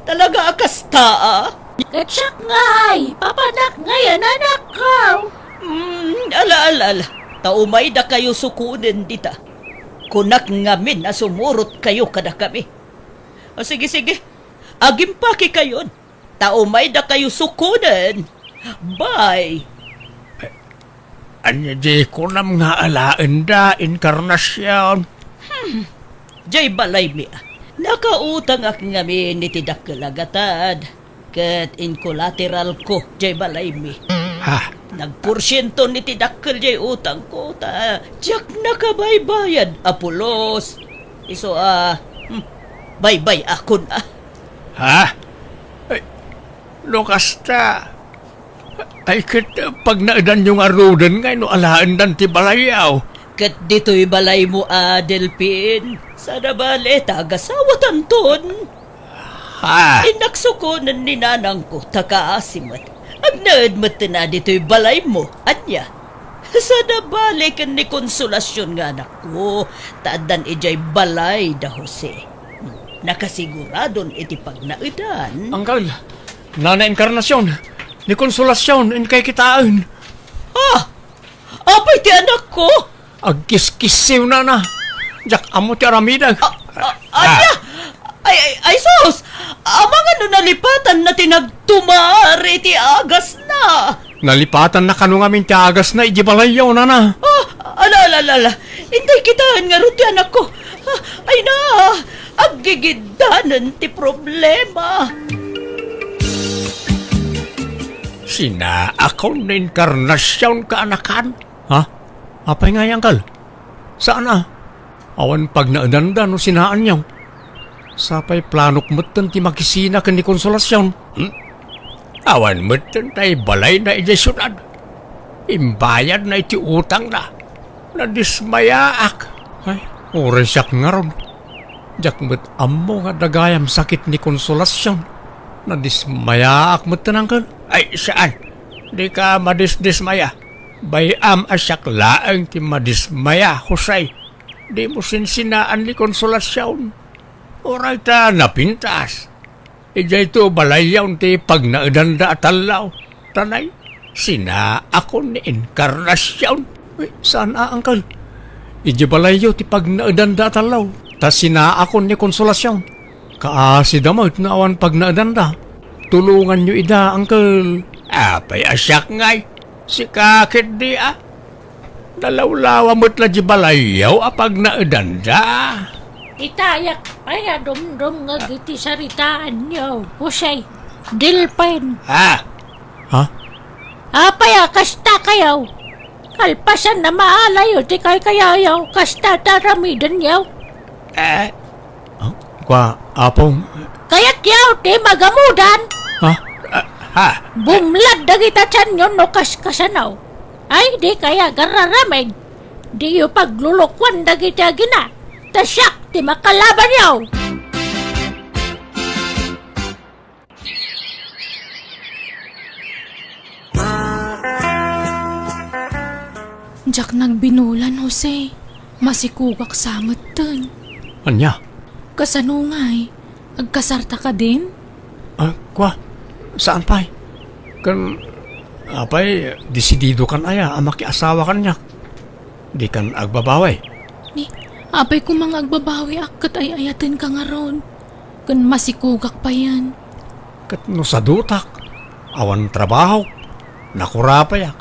Talaga a kasta, a? Ket siak ngay, papanak ngay a nanakko. Mm, ala, ala, ala. Ta umaydakayo sukonen dita. Kunak ngamin a sumurotkayo kadakami. O, sige, sige. Agimpakekayon. Ta umaydakayo sukonen. Bye. Ania diay kunam nga alaenda, Encarnacion? Hmm. Diay balaymi, a. Nakautangak ngamin iti dakkel a gatad. Ket in-collateralko diay balaymi. Ha? Nagporsienton iti dakkel diay utangko, ta diak nakabaybayad a pulos. Isu a, hmm, baybay-akon, a. Ha? Ay, no kasta, ay, ket pagnaedanyo ngaruden ngay no alaendan ti balayyo. Ket ditoy balaymo a, Delfin, saan a bale ta agasawatanton. Ha? Innak sukonen ni nanangko, ta kaasi met. Agnaed metten a ditoy balaymo, ania? Saan a bale ken ni Consolacion nga anakko, ta addan idiay balay da Jose. Nakasiguradon iti pagnaedan. Angkel, Nana Encarnacion, ni Consolacion, inkay kitaen. Ah! Apay ti anakko? Agkiskissiw, nana. Diak ammo ti aramidek. A, a, ania? Ay, ay, ay, sus! Amangan no nalipatanna ti nagtumar iti agasna. Nalipatanna kano ngamin ti agasna iti balayyo, nana. Ah, ala, ala, ala, ala. Intay kitaen ngarud ti anakko. Ah, ay na, aggigiddanen ti problema. Sinaakon ni Encarnacion, kaanakan. Ha? Apay ngay, angkel? Saan a? Awan pagnaedanda no sinaanyo. Sapay planok metten ti makisina ken ni Consolacion. Hmm? Awan metten tay balayna idiay siudad. Imbayadna iti utangna. Nadismayaak. Ay, uray siak ngarud. Diak met ammo nga adda gayam sakit ni Consolacion. Nadismayaak metten, angkel. Ay, saan. Dika madisdismaya. Bay-am a siak laeng ti madismaya, Jose. Dimo sinsinaan ni Consolacion. Uray ta napintas. Idiay to balayyon ti pagnaedanda a tallo. Tanay, sinaakon ni Encarnacion. Uy, saan a, angkel. Idiay balayyo ti pagnaedanda a tallo. Ta sinaakon ni Consolacion. Kaasida met no awan pagnaedanda. Tulonganyo ida, angkel. Apay a siak ngay? Sika ketdi a? Nalawlawa met la di balayyo a pagnaedanda. Itayak pay a dumdumngeg iti saritaanyo, Jose. Delfin. Ha? Ha? Apay a kasta kayo? Kalpasan a maalayo ti kaykayayo, kasta ti aramidenyo. Eh? Ah, kua, Apong. Kayatyo ti magamudan? Ha? Ah, ha? Bumlad dagita tianyo no kaskasano. Ay, di kaya gararamid. Diyo paglulukuan dagiti agina, ta siak ti makalabanyo. Diak nagbinulan, Jose. Masikogak sa metten. Ania? Kasano ngay? Agkasarta kadin? Ah, kua, saan pay? Ken, apay, desididokan aya a makiasawa kaniak? Dikan agbabawi? Ni, apay koma nga agbabawiak ket ay-ayatenka ngarud. Ken masikogak payen. Ket no sadutak, awan trabahok, nakurapayak,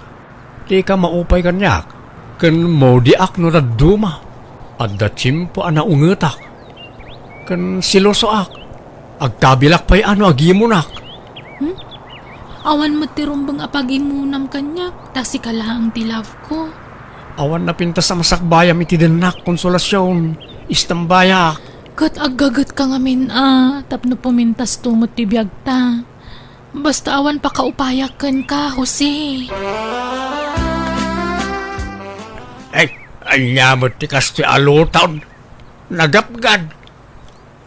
dika maupay kaniak, ken maudiak no dadduma. Adda tiempo a naungetak. Ken selosoak. Agtabilak pay a no agimunak. Hmm? Awan met ti rumbeng a pagimunam kaniak, ta sika laeng ti love ko. Awan napintas a masakbayam iti dennak, Consolacion. Istambayak. Ket aggagetka ngamin a, tapno pumintasto met ti biagta. Basta awan pakaupayak kenka, Jose. Ay, ania met ti kastoy a lutod? Nagapgad.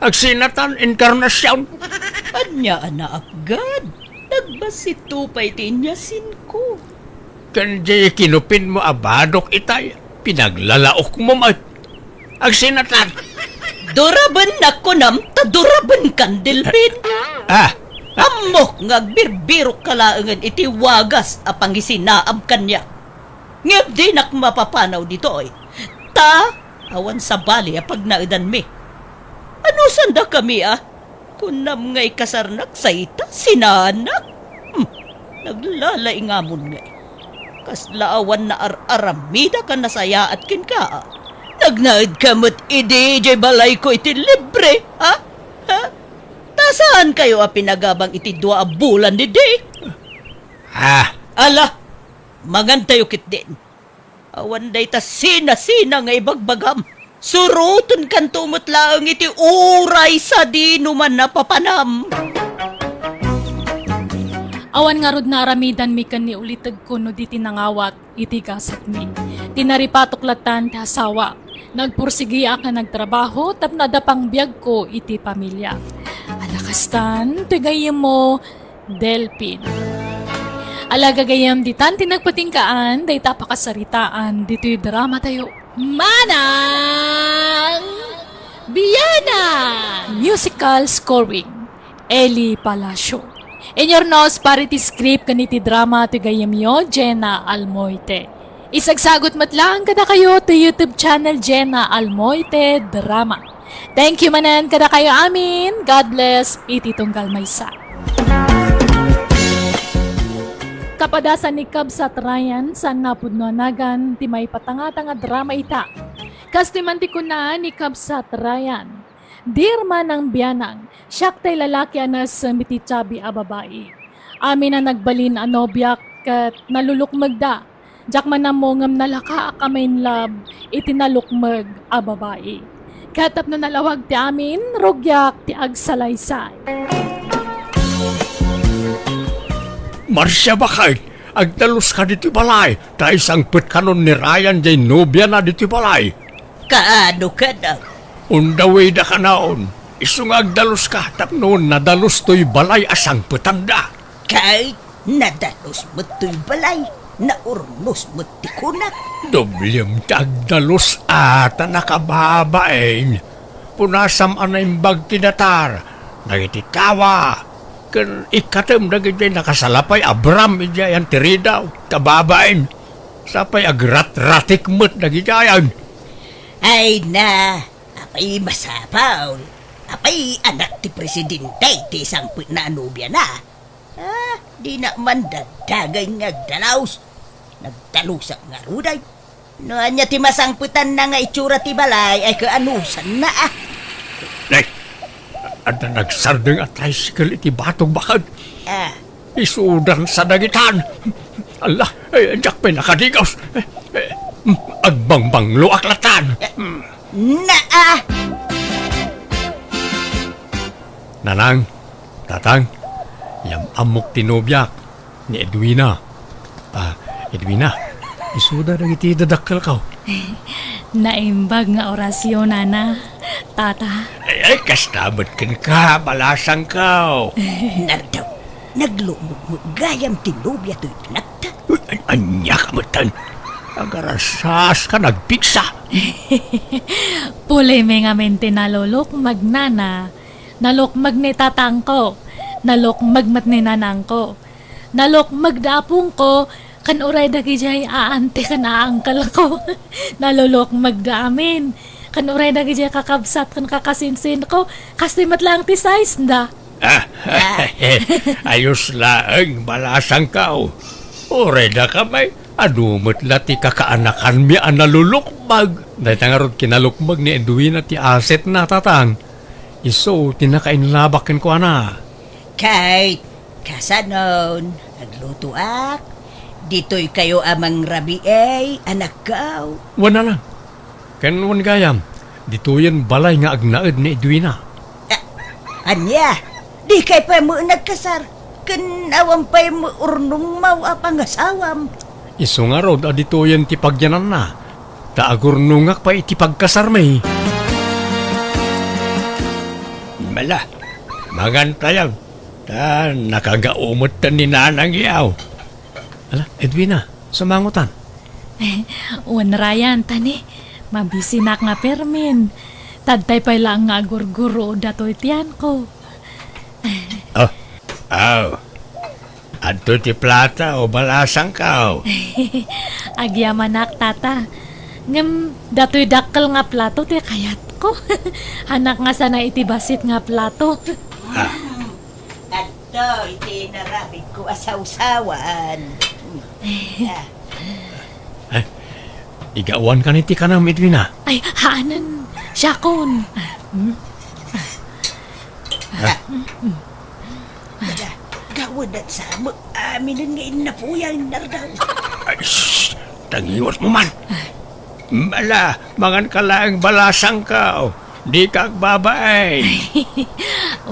Agsinatan, Encarnacion. Ania a naapgad? Nagbassit pay ti inyasinko. Ken di kinupinmo a badok itay, pinaglalaokmo met. Agsinatan. Durabennak kunam, ta durabenkan, Delpin. Ah. Ammok nga agbirbirokka laengen iti wagas a pangisinaam kaniak. Ngem dinak mapapanaw ditoy, ta awan sabali a pagnaedanmi. Anusandakami a? Kunam nga ikasarnak, sa ita, sinaannak? Hmm, naglalaingamon ngay. Kasla awan naar-aramida ka nasayaat kenka, a? Nagnaedka met idi idiay balayko iti libre, ha? Ha? Ta saankayo a pinagabang iti dua a bulan idi? Ah. Ala, mangantayo ketdin. Awan dayta sinasina nga ibagbagam. Surotenkanto met laeng iti uray sadino man a papanam. Awan ngarud naaramidanmi ken ni ulitegko no di ti nangawat iti gasatmi. Tinaripatok lattan ti asawa. Nagpursigiak nga nagtrabaho tapno adda pangbiagko iti pamilya. Ala kastan, toy gayyemmo, Delpin. Ala gagayyem, ditan ti nagpatinggaan dayta a pakasaritaan ditoy dramatayo. Manang Biana! Musical scoring, Eli Palacio. Inyurnos para iti script ken iti drama ti gayyemyo, Jenna Almoite. Isagsagut met laeng kadakayo ti YouTube channel Jenna Almoite Drama. Thank you manen kadakayo amin. God bless iti tunggal maysa. Kapadasan ni Kabsat Ryan, saan a pudno a nagan ti maipatangtang a drama ita. Kastoy man ti kuna ni Kabsat Ryan, "Dear Manang Bianang, siak tay lalaki a naisem iti tiabi a babai. Amin a nagbalin a nobiak ket nalulukmegda. Diak man ammo ngem nalakaak a ma-in love iti nalukmeg a babai. Ket tapno nalawag ti amin, rugiak ti agsalaysay." Marcia, baket, agdaluska ditoy balay, ta isangpetkanon ni Ryan diay nobiana ditoy balay. Kaano kada? On the way da kanaon. Isu nga agdaluska tapno nadalus toy balay a sangpetanda. Kay nadalus met toy balay, naurnos met ti kunak. Doblem ti agdalus a ta nakababain. Punasam a naimbag ti datar dagiti tawa ken ikkatem dagiti nakasalapay a bram idiay anti ridaw ta babain. Sapay agratratik met dagidiayan. Ay na, apay masapul? Apay anak ti presidente ti sangpetna a nobiana? Ah, dina man dadagay nga agdalus. Nagdalusak ngarud ay. No ania ti masangpetanna nga itsura ti balay, ay kaanusanna, ah. Nay, adda nagsardeng a tricycle iti batog, baket. Ah. Isudan sa dagitan. Ala, eh, diak pay nakadigos. Eh, eh, agbangbangloak latan. Naa! Nanang, tatang, yam-ammok ti nobiak, ni Edwina. Ah, Edwina, isuda dagiti dadakkelko. Naimbag nga orasyo, nana, tata. Ay, ay, kasta met kenka, balasangko. Nardaw, naglukmeg met gayam ti nobia toy anakta. Uy, an-, ania ka metten? Agarasas ka nagpigsa. Pulimi ngamin ti nalulukmeg, nana. Nalukmeg ni tatangko. Nalukmeg met ni nanangko. Nalukmeg da apongko, ken uray dagidiay aante ken aangkelko. Nalulukmeg da amin. Ken uray dagidiay kakabsat ken kakasinsinko, kastoy met laeng ti size da. Ah, ayos laeng, balasangko. Uray dakami, adu met la ti kakaanakanmi a nalulukmeg. Dayta ngarud kinalukmeg ni Edwina ti asetna, tatang. Isu ti nakainlabak kenkuana. Kay, kasanon, aglutoak. Ditoy kayo a mangrabii, anakko. Wen a lang. Ken wen gayam, ditoyen balay nga agnaed ni Edwina. A-, ania? Dikay pay met nagkasar? Ken awan pay met urnongmaw a pangasawam? Isu ngarud a ditoyen ti pagyananna, ta agurnongak pay iti pagkasarmi. Mala, mangantayo, ta nakagao met ni Nanang yaw. Ala, Edwina, sumangotan. Wen Ryan, tani, mabisinak nga permin. Tadtay pay laeng nga agurguro datoy tianko. Oh, aw. Adtoy ti plato, balasangko. Agyamanak, tata. Ngem, datoy dakkel nga plato ti kayatko. Hanak nga sana iti bassit nga plato. Ah. Adtoy ti narabitko a sawsawan. Ah. Eh, igawan kan iti kanam, Edwina? Ay, haanen. Siakon. Ah, mm. Ah. Gawadan sa mo, aminen nga innapuyan, Nardaw. Ay, shh! Tangiwat mo man. Mala, mangan ka laeng balasangko. Dika agbabain.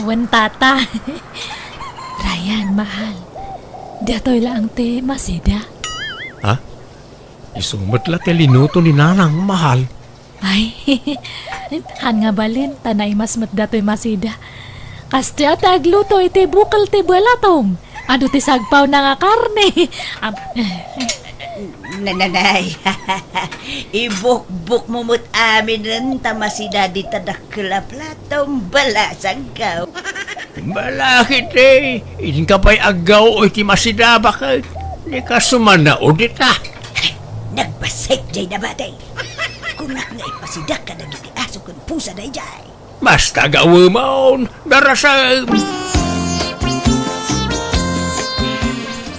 Wen, tata. Ryan, mahal. Datoy laeng ti masida. Ha? Isu met la ti linuto ni Nanang, mahal. Ay, haan nga balin, ta naimas met datoy masida. Kastoy a ti agluto iti bukel ti balatom. Adu ti sagpawna nga karne. Am-, Nananay, ibukbok mo met aminen ta masida dita dakkel a plato, balasangko. Balakit, eh. Inka pay aggaw iti masida, baket. Dika sumanaw dita. Nagbassit jay nabati. Kunak nga ipasidak kadagiti aso ken pusa dayjay. Basta gawemon, darasem.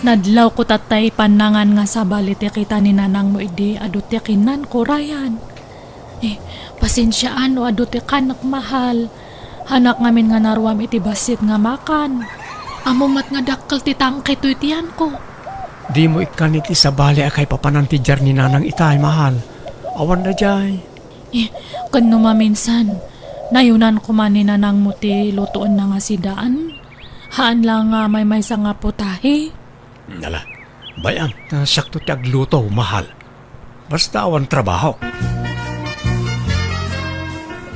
Nadlawko tattay pannangan nga sabali ti kita ni nanangmo idi adu ti kinnanko, Ryan. Eh, pasensiaan no adu ti kanek, mahal. Hanak ngamin nga naruam iti bassit nga makan. Ammom met nga dakkel ti tangke toy tianko. Dimo ikkan iti sabali a kaipapanan ti diar ni Nanang itay, mahal. Awan daydiay. Eh, ken no maminsan, nayunan koma ni nanangmo ti lutoenna nga sidaan? Haan la nga maymaysa nga putahe? Ala, bay-am, ta siakto ti agluto, mahal. Basta awan trabaho.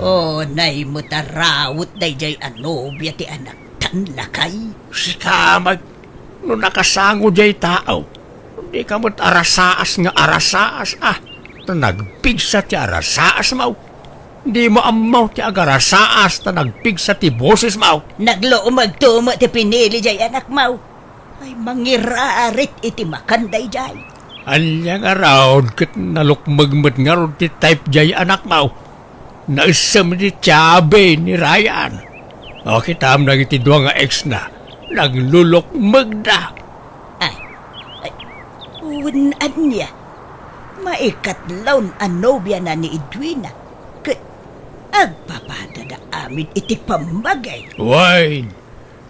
Oh, nay met a rawet daydiay a nobia ti anaktan, lakay. Sika met, no nakasango diay tao, dika met arasaas nga arasaas, ah. Ta nagpigsa ti arasaasmo. Dimo ammo ti agarasaas ta nagpigsa ti bosesmo. Naglumegto met ti pinili diay anakmo. Ay, mangirarit iti makan daydiay. Ania ngarud ket nalukmeg met ngarud ti type diay anakmo? Naessem iti tiabe ni Ryan. O, kitam dagiti dua nga ex-na, naglulukmegda. Ay, ay, wen ania? Maikatlon a nobiana ni Edwina, ket agpapadada amin iti pammagay. Wen,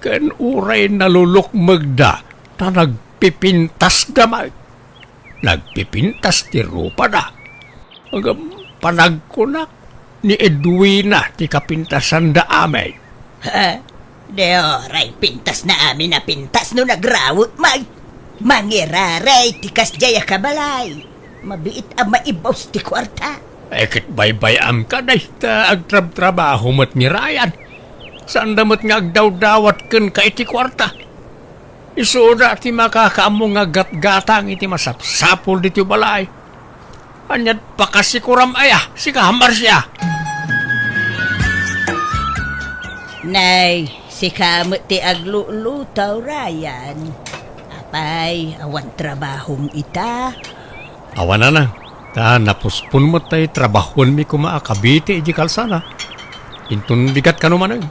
ken uray nalulukmegda, ta nagpipintasda met. Nagpipintas ti rupada. Ngem panagkunak, ni Edwina ti kapintasanda amin. Ha? Di oray pintasna amin a pintas no nagrawet met. Mangiraray ti kasdiay a kabalay. Mabiit a maibus ti kuarta. Ay, ket baybay-amka dayta agtrabtrabaho met ni Ryan. Saanda met nga agdawdawat kenka iti kuarta. Isuda ti makakaammo nga gatgatang iti masapsapul ditoy balay. Ania't pakasikuram aya, sika, Marcia? Nay, sika met ti agluluto, Ryan. Apay, awan trabahom ita? Awan a, ta napospon met tay trabahuenmi koma a kabiti idiay kalsada. Inton bigat kano manen.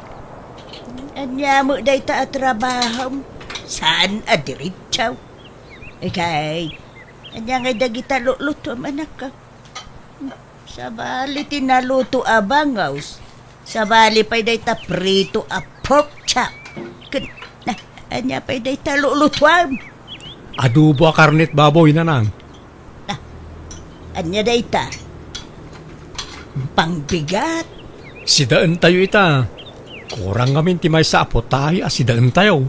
Ania met dayta a trabahom? Saan a diretso? Ikay, ania ngay dagita lulutom, anakko? Sabali ti naluto a bangaws. Sabali pay dayta prito a pork chop. Ken, na, ania pay dayta lulutuam? Adobo a karnet baboy, nanang. Na, ania dayta? Pangbigat? Sidaentayo ita. Kurang ngamin ti maysa a putahe a sidaentayo.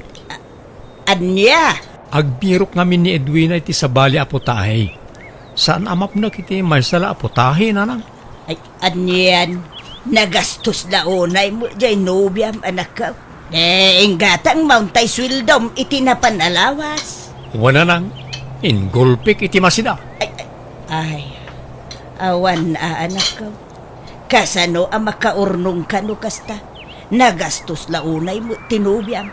Ania? Agbirok ngamin ni Edwina iti sabali a putahe. Saan a mapnek iti maysa la a putahe, nanang. Ay, anian? Nagastos la unay mo jay nobiam, anakko. Eh, inggatang mauntay sueldom iti napan a lawas. Wen, nanang, inggulpik iti masida. Ay, ay, ay. Awan a, anakko. Kasano a makaurnongka no kasta? Nagastos la unay mo ti nobiam.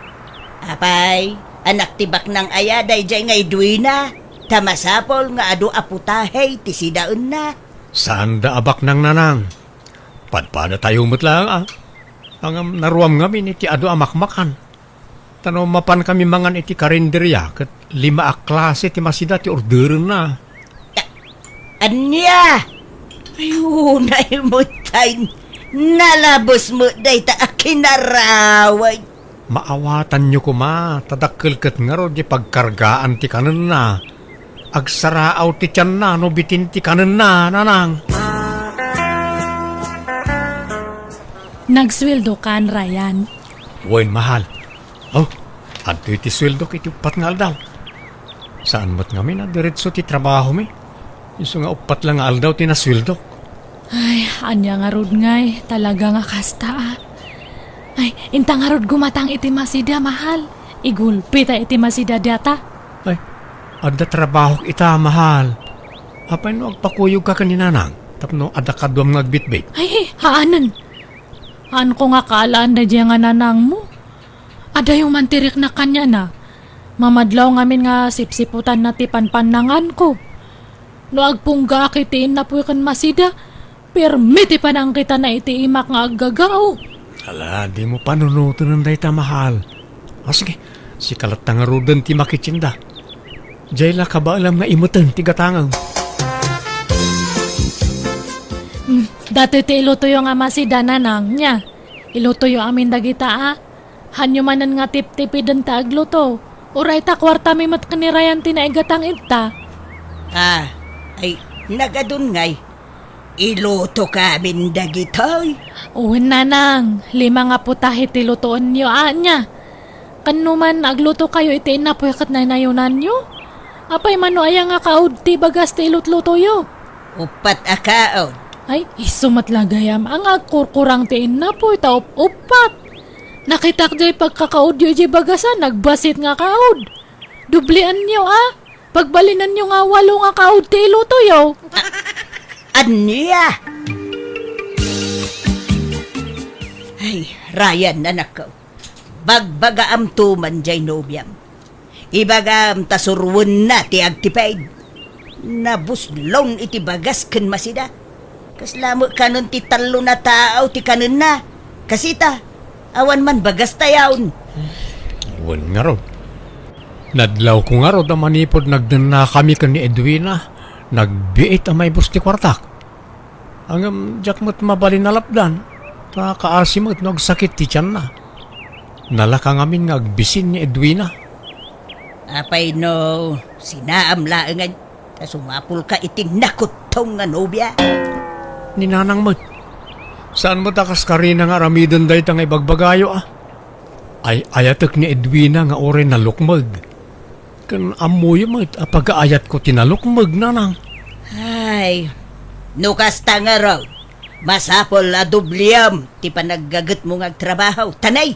Apay, anak ti baknang aya dayjay nga Edwina, ta masapul nga adu a putahe ti sidaenna. Saanda a baknang, nanang. Padpadatayo met laeng, a. Ngem naruam ngamin iti adu a makmakan. Ta no mapankami mangan iti karinderia, ket lima a klase ti masida ti orderenna. Ania? Ay, unay met tay nalabes met dayta a kinaraway. Maawatanyo koma, ta dakkel ket ngarud ti pagkargaan ti kanenna. Agsaraaw ti tianna no bitin ti kanenna, nanang. Nagsueldokan, Ryan? Wen, mahal. Oh, adtoy ti sueldok iti uppat nga aldaw. Saan met ngamin a diretso ti trabahomi. Isu nga uppat la nga aldaw ti nasueldok. Ay, ania ngarud ngay, talaga nga kasta, a. Ay, inta ngarud gumatang iti masida, mahal. Igulpi ta iti masida data. Ay, adda trabahok ita, mahal. Apay no agpakuyogka ken ni nanang tapno adda kaduam nga agbitbit? Ay, haanen. Haanko nga kaalaan daydiay nga nanangmo. Adayo man ti riknak kaniana. Mamadlaw ngamin nga sipsiputanna ti panpannanganko. No agpunggaak iti innapuy ken masida, pirmi ti panangkitana iti imak nga aggagao. Ala, dimo panunoten dayta, mahal. O sige, sika latta ngaruden ti makitienda. Diay la kabaelam nga imeten ti gatangem. Hmm, datoy ti ilutoyo nga masida, nanang, nia. Ilutoyo amin dagita, a. Hanyo manen nga tiptipiden ta agluto. Uray ta kuartami met ken ni Ryan ti naigatang ita. Ah, ay, nagadun ngay. Ilutokamin dagitoy. Wen, nanang, lima nga putahe ti lutoenyo, ania. Ken no man aglutokayo iti innapuy ket naynayonanyo? Apay mano aya nga kaud ti bagas ti ilutlutoyo? Uppat a kaud. Ay, isu met la gayam a nga agkurkurang ti innapuy ta up-uppat. Nakitak jay pagkakaudyo idiay bagasan, nagbasit nga kaud. Dublianyo, a. Pagbalinanyo nga walo nga kaud ti ilutoyo. A-, ania? Ay, Ryan, anakko. Bagbagaamto man jay nobiam. Ibagam ta suroenna ti agtipid. Nabuslon iti bagas ken masida. Kasla met kanen ti tallo a tao ti kanenna. Kasita, awan man bagas tayon. Wen ngarud. Nadlawko ngarud a manipud nagdennakami ken ni Edwina, nagbiit a maibus ti kuartak. Ngem diak met mabalin a lapdan, ta kaasi met no agsakit ti tianna. Nalaka ngamin nga agbisin ni Edwina. Apay no sinaam laengen ta sumapulka iti nakuttong nga nobia? Ni nanang met. Saan met a kas karina nga aramiden dayta nga ibagbagayo, a. Ay-ayatek ni Edwina nga uray nalukmeg. Ken ammoyo met a pagaayatko ti nalukmeg, nanang. Ay, no kasta ngarud, masapul a dubliam ti panaggagetmo nga agtrabaho. Tanay,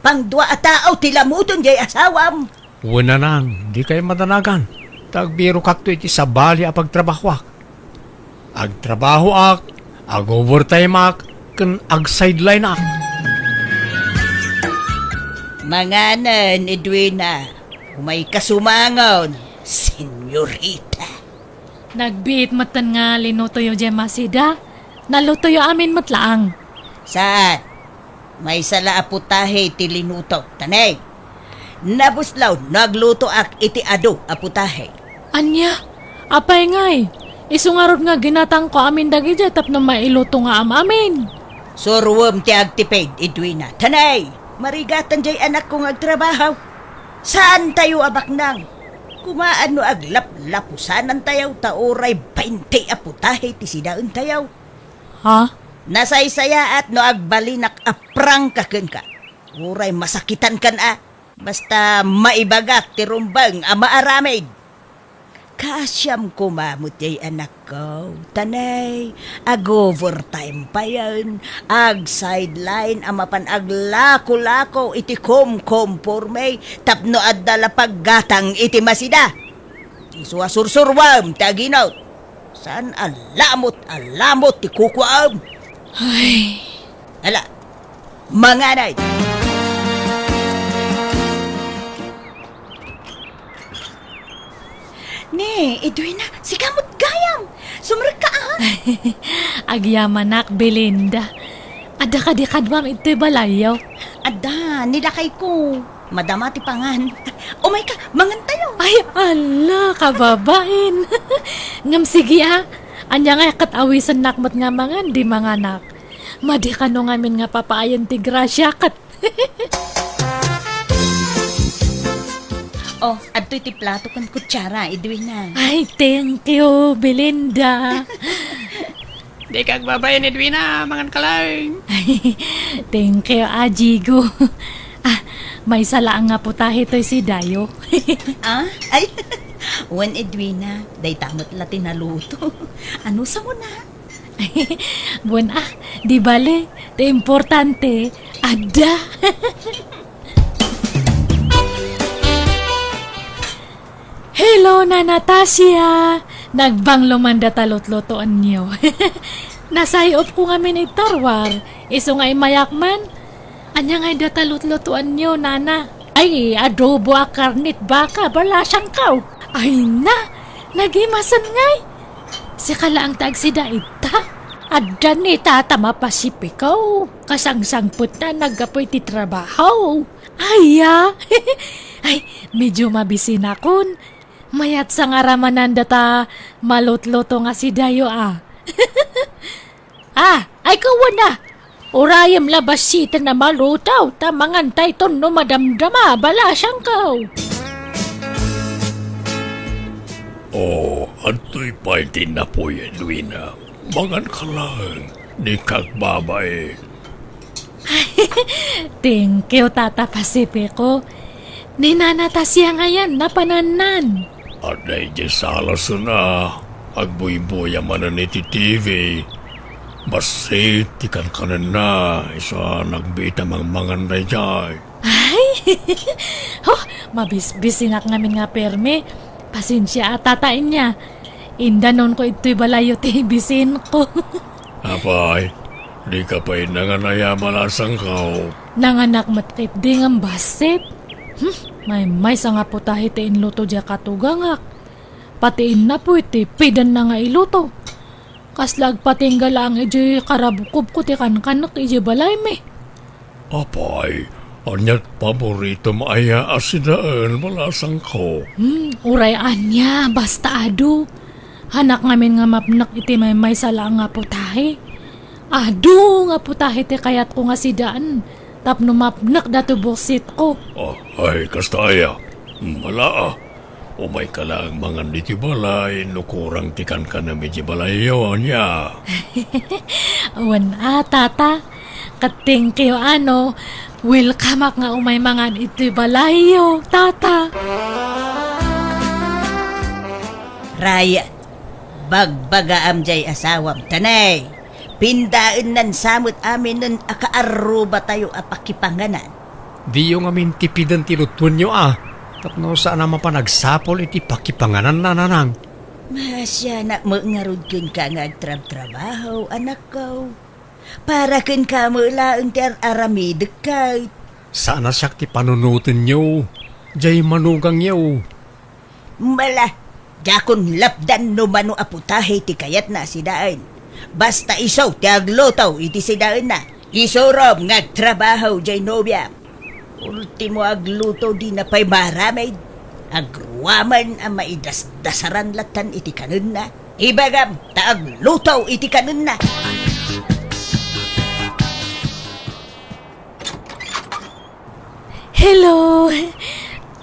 pangdua a tao ti lamuton jay asawam. Wen, nanang, dikay madanagan, ta agbirokakto iti sabali a pagtrabahoak. Agtrabahoak, ag-overtimeak, ken ag-sidelineak. Manganen, Edwina. Umayka sumangon, senyorita. Nagbiit metten nga linutoyo diay masida. Nalutoyo amin met laeng. Saan? Maysa la a putahe ti linutok, tanay. Nabuslon no aglutoak iti adu a putahe. Ania? Apay ngay? Isu ngarud nga ginatangko amin dagidiay tapno mailuto nga am-amin. Suroem ti agtipid, Edwina. Tanay, marigatan jay anakko nga agtrabaho. Saantayo a baknang. Kumaan no aglaplapusanantayo ta uray bainte a putahe ti sidaentayo. Ha? Nasaysayaat no agbalinak a prangka kenka. Uray masakitankan a. Basta maibagak ti rumbeng a maaramid. Kaasiam koma met jay anakko, tanay, ag-overtime payen, ag-sideline a mapan aglako-lako iti komkomporme tapno adda la paggatang iti masida. Isu a sursuruam ti aginot. Saan a lamot a lamot ti kukuaam. Ay. Ala, manganay. Ne, Edwina, sika met gayam. Sumrekka, a. Agyamanak, Belinda. Adda kadi kaduam ditoy balayyo? Adda, ni lakayko. Madama ti pangan. Umayka, mangantayo. Ay, ala, kababain. Ngem sige, a. Ania ngay ket awisennak met nga mangan, di manganak. Madi kano ngamin nga papaayen ti grasya ket. Oh, adtoy ti plato ken kutsara, Edwina. Ay, thank you, Belinda. Dika agbabain, Edwina, manganka laeng. Thank you, a, Jigo. A, maysa laeng nga putahe toy sidayo. A? Ay, wen, Edwina, dayta met la ti naluto. Anusam, a? Wen, a, di bale, ti importante, adda. Hello, Nana Tasia! Nagbanglo man data lutlutoenyo. Nasay-opko ngamin iti toruar, isu nga immayak man. Ania ngay data lutlutoenyo, Nana? Ay, adobo a karnet baka, balasangko. Ay na, nagimasen ngay. Sika laeng ti agsida ita. Adda ni Tata mapasipiko. Kasangsangpetna naggapu iti trabaho. Aya! Ay, medyo mabisinakon. Mayat sa nga ramanan data malutluto nga sidayo, a. A, ay, kawana. Urayem la bassit a maluto, ta mangantayton no madamdama, balasangko. O, adtoy pay ti napuy, Edwina. Manganka laeng, dika agbabain. Thank you, Tata Pacifico. Ni Nana Tasia ngayen, napanannan. Adda idiay sala suna, agbuybuya manen iti T V. Bassit ti kankanenna, isu a nagbiit a mangmangan daydiay. Ay! Huh, mabisbisinak ngamin nga permi. Pasensia a, Tata, ania. Indanonko idtoy balayyo ti bisinko. Apay, dika pay nangan aya, balasangko? Nanganak met ketdi ngem bassit. Hmm, maymaysa nga putahe ti inluto diay katugangak. Pati innapuy ti pidenna nga iluto. Kasla agpatingga laeng idiay karabkobko ti kankanek idiay balaymi. Apay, ania't paboritom aya a sidaen, balasangko? Hmm, uray ania, basta adu. Hanak ngamin nga mapnek iti maymaysa laeng nga putahe. Adu nga putahe ti kayatko nga sidaen tapno mapnek datoy buksitko. A, ay, kasta aya. Mala a. Umayka laeng mangan ditoy balay no kurang ti kankanem idiay balayyo, ania? Wen a, Tata. Ket thank you a no welcomeak nga umay mangan itoy balayyo, Tata. Ryan, bagbagaam diay asawam, tanay. Pindaennan sa met aminen a kaarrubatayo a pakipanganan. Diyo ngamin tipiden ti lutuenyo a, tapno saan a mapan agsapul iti pakipangananna, nanang. Maasianak met ngarud kenka nga agtrabtrabaho, anakko. Para kenka met laeng ti ar-aramidek ket. Saan a siak ti panunotenyo, diay manugangyo. Mala, diakon lapdan no mano a putahe ti kayatna a sidaen. Basta isu ti agluto iti sidaenna. Isurom nga agtrabaho diay nobiam. Ultimo agluto dina pay maaramid. Agroamen a maidasdasaran lattan iti kanenna. Ibagam ta agluto iti kanenna. Hello!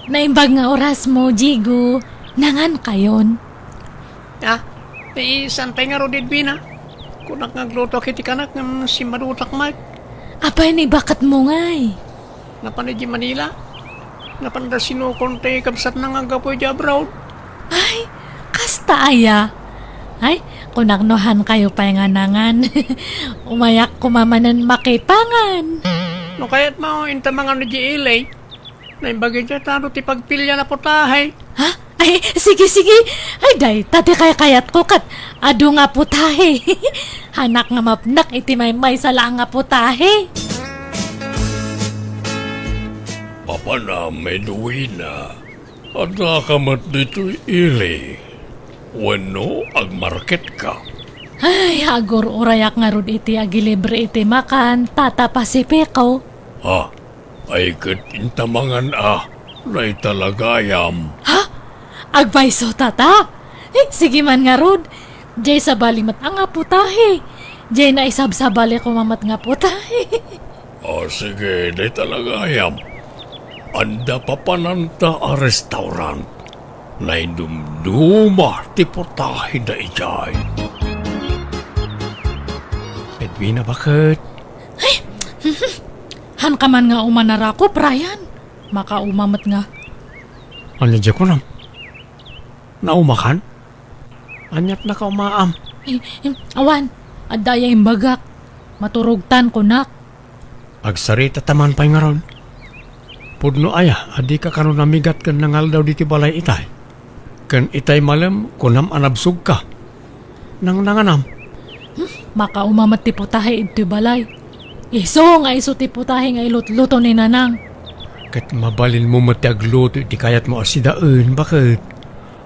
Naimbag nga orasmo, Jigo. Nangankayon? Ah, eh, saan pay ngarud, Edwina? Kunak nga agluto iti kanak ngem simmadutak met. Apay ni baketmo ngay? Napan idiay Manila. Napanda sinukon ti kabsatna nga aggapu idiay abroad. Ay, kasta aya. Ay, kunak no han kayo pay nga nangan. Umayak koma manen makipangan. No kayatmo, inta mangan idiay ili. Naimbag idiay tano ti pagpilian a putahe. Ha? Ay, sige, sige. Ay, dayta ti kaykayatko ket adu nga putahe. Hanak nga mapnek iti maymaysa laeng nga putahe. Papanam, Edwina. Addaka met ditoy ili. Wenno agmarketka? Ay, agur-urayak ngarud iti agilibre iti makan, Tata Pacifico. Ah, ay ket inta mangan a, dayta la gayam. Ha? Agpayso, Tata? Eh, sige man ngarud. Diay sabali met a nga putahe. Diay naisabsabali koma met nga putahe. O, sige, dayta la gayam. Adda papananta a restaurant. Naidumduma ti putaheda idiay. Edwina, baket? Ay! Hanka man nga umanarakop, Ryan. Makauma met nga. Ania diay kunam? Naumakan? Aniat nakaumaam? Ay, em, awan. Adda aya imbagak. Maturogtan, kunak. Agsarita ta man pay ngarud. Pudno aya a dika kano namigat ken nangaldaw ditoy balay itay? Ken itay malem, kunam a nabsogka. Nangnanganam? Hmm, makauma met ti putahe idtoy balay. Isu nga isu ti putahe nga ilutluto ni Nanang. Ket mabalinmo met ti agluto iti kayatmo a sidaen, baket?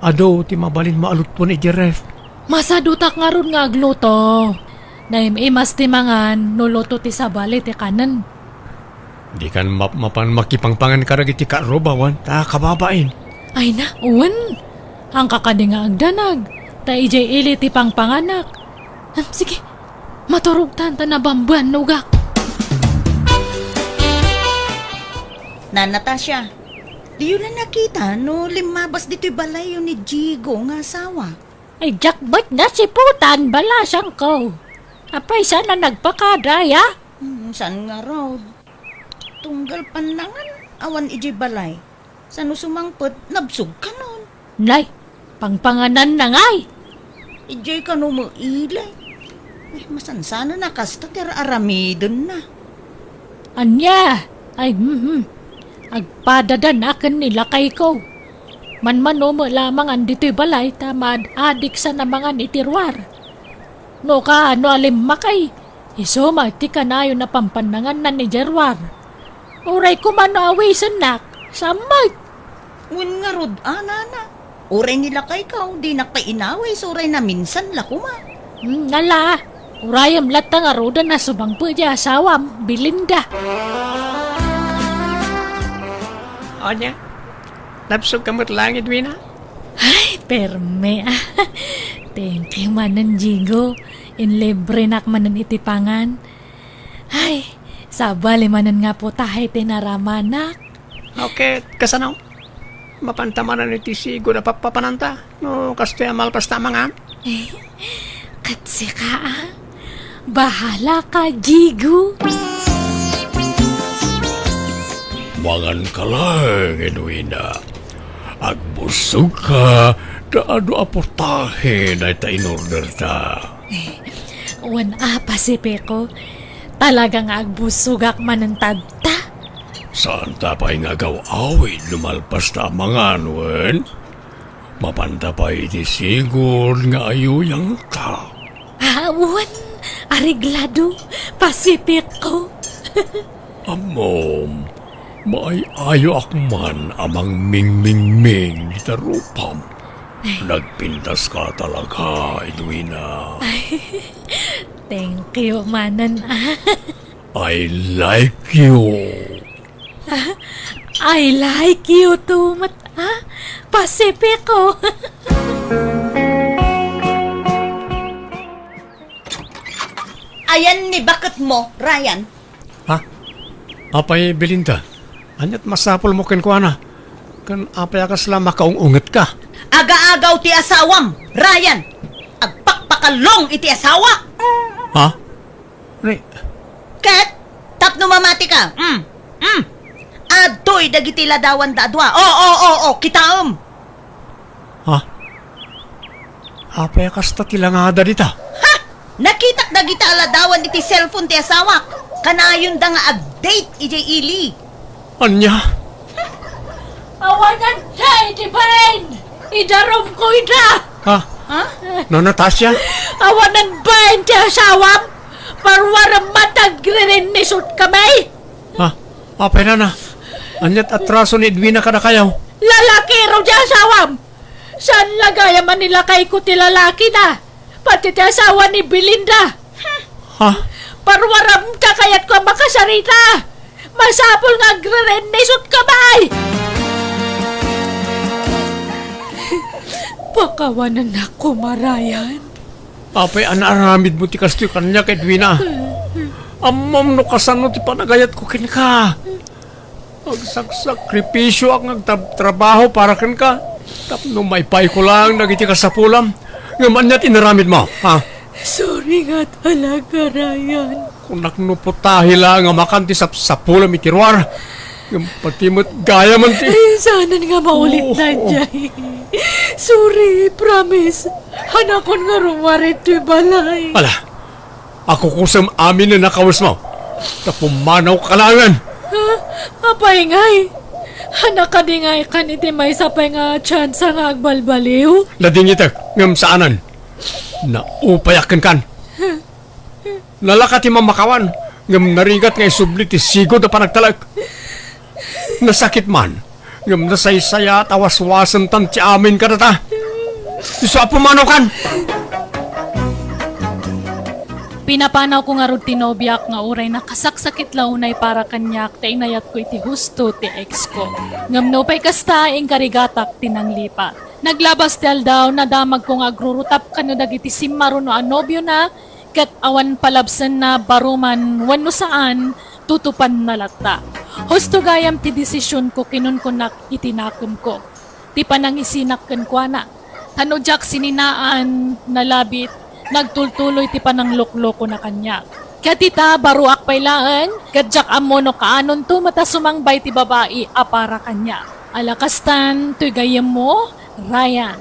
Adu ti mabalinmo a lutuen idiay ref. Masadutak ngarud nga agluto. Naim-imas ti mangan no luto ti sabali ti kanen. Dikan mapmapan makipangpangan kadagiti kaarrubawan ta kababain. Ay na, wen. Hanka kadi nga agdanag, ta idiay ili ti pangpanganak. Ah, sige, maturogtan ta nabambanogak. Na, Natasha, diyo la nakita no limmabas ditoy balayyo ni Jigo nga asawa? Ay, diak met nasiputan, balasangko. Apay, saan a nagpakada, ya? Hmm, saan ngarud? Tunggal pannangan, awan idiay balay. Saan no sumangpet, nabsog kanon. Nay, pangpangananna ngay. Idiay kano met ili. Ay, masansanan a kasta ti ar-aramidenna. Ania? Ay, hmm, hmm. Agpadadanak ken ni lakayko. Manmano met lamangan ditoy balay ta maad-adik sana mangan iti ruar. No kaano a limmakay, isu met ti kanayon a pampannanganna idiay ruar. Uray koma no awisennak, saan met. Wen ngarud a, nana. Uray ni lakayko, dinak pay inawis, uray naminsan la koma. Hmm, ala, urayem latta ngaruden a sumangpet ti asawam, Belinda. Ania, nabsogka met laeng, Edwina? Ay, perme, ah. Thank you manen, Jigo. Inlibrenak manen iti pangan. Ay, sabali manen nga putahe ti naramanak. Okay, kasano? Mapanta manen iti sigud a pappapananta no kastoy a malpas ta mangan? Eh, ket sika, ah? Bahala ka, Jigo. Mangan ka laeng, Edwina. Agbusog ka, ta adu a putahe dayta in-order ta. Eh, wen a, Pacifico, talaga nga agbusogak manen tadta. Saan ta pay nga agaw-awid no malpas ta a mangan, wen? Mapanta pay iti sigud nga ayuyangta. Ah, wen, areglado, Pacifico. Ammom, maay-ayoak man a mangmingmingming ita rupam. Nagpintas ka talaga, Edwina. Thank you manen, ah. I like you. I like you too met, ah, Pacifico. Ayan ni baketmo, Ryan. Ha? Apay, Belinda? Ania't masapulmo kenkuana? Ken apay a kasla makaung-ungetka? Agaagaw ti asawam, Ryan! Agpakpakallong iti asawa! Ha? Ni- Ket, tapno mamatika, mm, mm, adtoy dagiti ladawanda a dua. O, o, o, o, kitaem! Ha? Apay a kasta ti langada dita? Ha? Nakitak dagita a ladawan iti cellphone ti asawak. Kanayonda nga ag-date idiay ili. Ania? Awanan ta iti bain! Idarumko ida! Ha? Ha? No, Natasha? Awanan bain ti asawam! Parwarem man ta agririnnisot kami! Ha? Apay nana? Ania't atraso ni Edwina kadakayo? Lalaki ro ti asawam! Saan la gayam a nilakayko ti lalakina, pati ti asawa ni Belinda. Ha? Parwarem ta kayatko a makasarita. Masapul nga agririnnisot kami! Pakawanannak koma, Ryan. Apay a naaramidmo ti kastoy kaniak, Edwina? Ammom no kasano ti panagayatko kenka. Agsaksakripisioak nga agtrab-, trabaho para kenka. Tapno maipayko laeng dagiti kasapulam. Ngem ania ti inaramidmo, ha? Sorry nga talaga, Ryan. Kunak no putahi laeng a makan ti sapsapulam iti ruar. Ngem pati met gayam ti Ay, saanen nga maulit Oo. na jay. Sorry, promise. Hanakon nga rummuar itoy balay. Ala, akukusem amin a nakawesmo. Ta pummanaw ka laengen. Ha? Apay ngay? Hanak kadi ngay kan iti maysa pay nga tsansa nga agbalbaliw? Nadingitek, ngem saanen. Naupayak kenkan. Nalaka ti mamakawan, ngem narigat nga isubli ti sigud a panagtalek. Nasakit man, ngem nasaysayaat a waswasentan ti amin kadata. Isu a pummanaw kan! Pinapanawko ngarud ti nobiak nga uray nakasaksakit la unay para kaniak ta inayatko iti husto ti ex ko. Ngem nupay kasta, inkarigatak ti nanglipat. Naglabas ti aldaw, nadamagko nga agrurutap kano dagiti simmaruno a nobiona, ket awan palabsenna, baro man wenno saan, tutupanna latta. Husto gayam ti desisionko, kinunkunak iti nakemko. Ti panangisinak kenkuana. Ta no diak sininaan, nalabit, nagtultuloy ti panangloklokona kaniak. Ket ita, baroak pay laeng, ket diak ammo no kaanonto met a sumangbay ti babai a para kaniak. Ala kastan, toy gayyemmo, Ryan.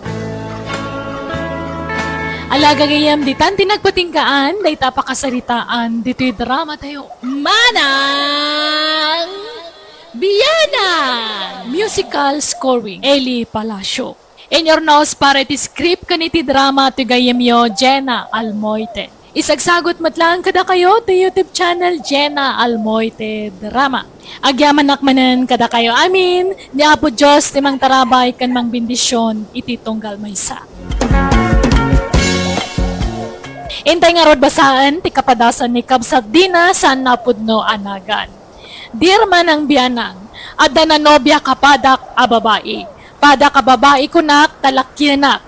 Ala gagayyem, ditan ti nagpatinggaan dayta a pakasaritaan ditoy dramatayo. Manang Bianan! Musical scoring, Eli Palacio. Inyurnos para iti script ken iti drama ti gayyemyo, Jenna Almoite. Isagsagut met laeng kadakayo ti YouTube channel, Jenna Almoite Drama. Agyamanak manen kadakayo amin, ni Apo Dios ti mangtarabay ken mangbendision iti tunggal maysa. Intay ngarud basaen ti kapadasan ni Kabsat Dina saan a pudno a nagan. Dear Manang Bianang, adda nanobiak a padak a babai. Padak a babai kunak ta lakienak.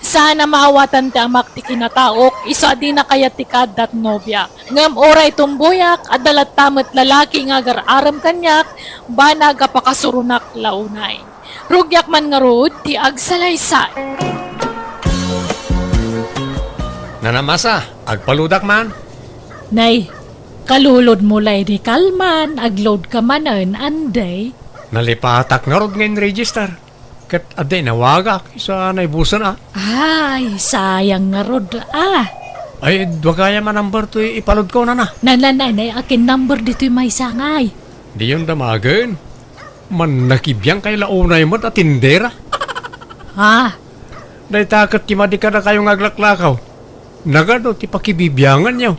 Saan a maawatan ti amak ti kinataok, isu a dina kayat ti kaaddat nobiak. Ngem uray tumboyak, adda latta met lalaki nga agar-arem kaniak, banag a pakasuronak la unay. Rugiak man ngarud ti agsalaysay. Nanamasa, agpaludak man? Nay, kalulodmo lay di kalman, aglodka manen, anday? Nalipatak ngarud nga in-register. Ket adda inawagak, isu a naibusen a. Ay, sayang ngarud a. Ay, dua gayam a number toy ipaludko, nana. Nananay, nay, akin number ditoy maysa ngay. Diyon damagen. Mannakibiangkay la unay met a tindera. Ha? Dayta ket ti madi kadakayo nga aglaklakaw. Nagadu ti pakibibianganyo.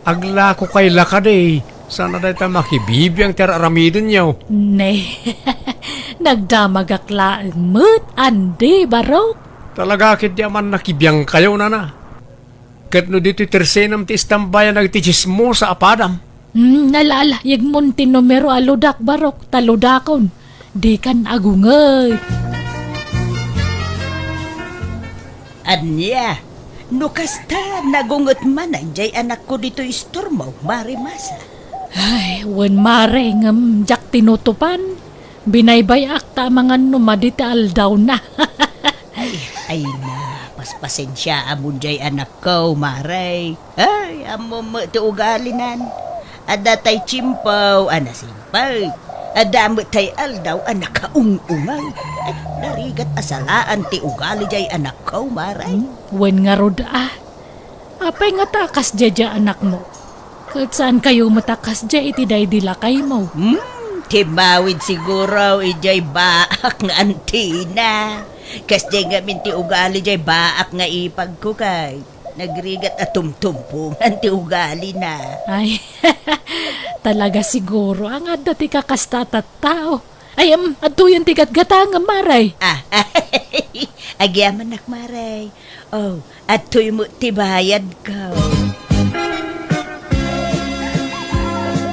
Aglakokay la kadi, saan a dayta makibibiang ti ar-aramidenyo. Ne, nagdamagak laeng met, andi, barok. Talaga ketdi a mannakibiangkayo, nana. Ket no ditoy tersenem ti istambayan dagiti tsismosa a padam. Hmm, ala, ala, yegmon ti numero a ludak, barok, ta ludakon. Dikan agunget. Ania, no kasta, nagunget man jay anakko ditoy istormo, Mare Masa. Ay, wen, Mare, ngem diak tinutupan. Binaybay-ak ta amangan no madi ti aldawna. Ay, ay na, paspasensiaamon jay anakko, Mare. Ay, ammom met ti ugalinan. Adda tay tiempo a nasimpag. Adda met tay aldaw a nakaung-ungay. Ay, narigat a salaan ti ugali jay anakko, Mare. Hmm, wen ngarud a. Apay ngata a kasdiay anakmo? Ket saankayo met a kasdiay iti daydi lakaymo? Hmm, timmawid siguro idiay baak nga antina. Kasdiay ngamin ti ugali jay baak nga ipagko kay nagrigat a tumtumpongan ti ugalina. Ay, talaga siguro nga adda ti kakasta a tattao. Ay, em, adtoyen ti gatgatangem, Mare. Ah, agyamanak, Mare. Oh, adtoy met ti bayadko.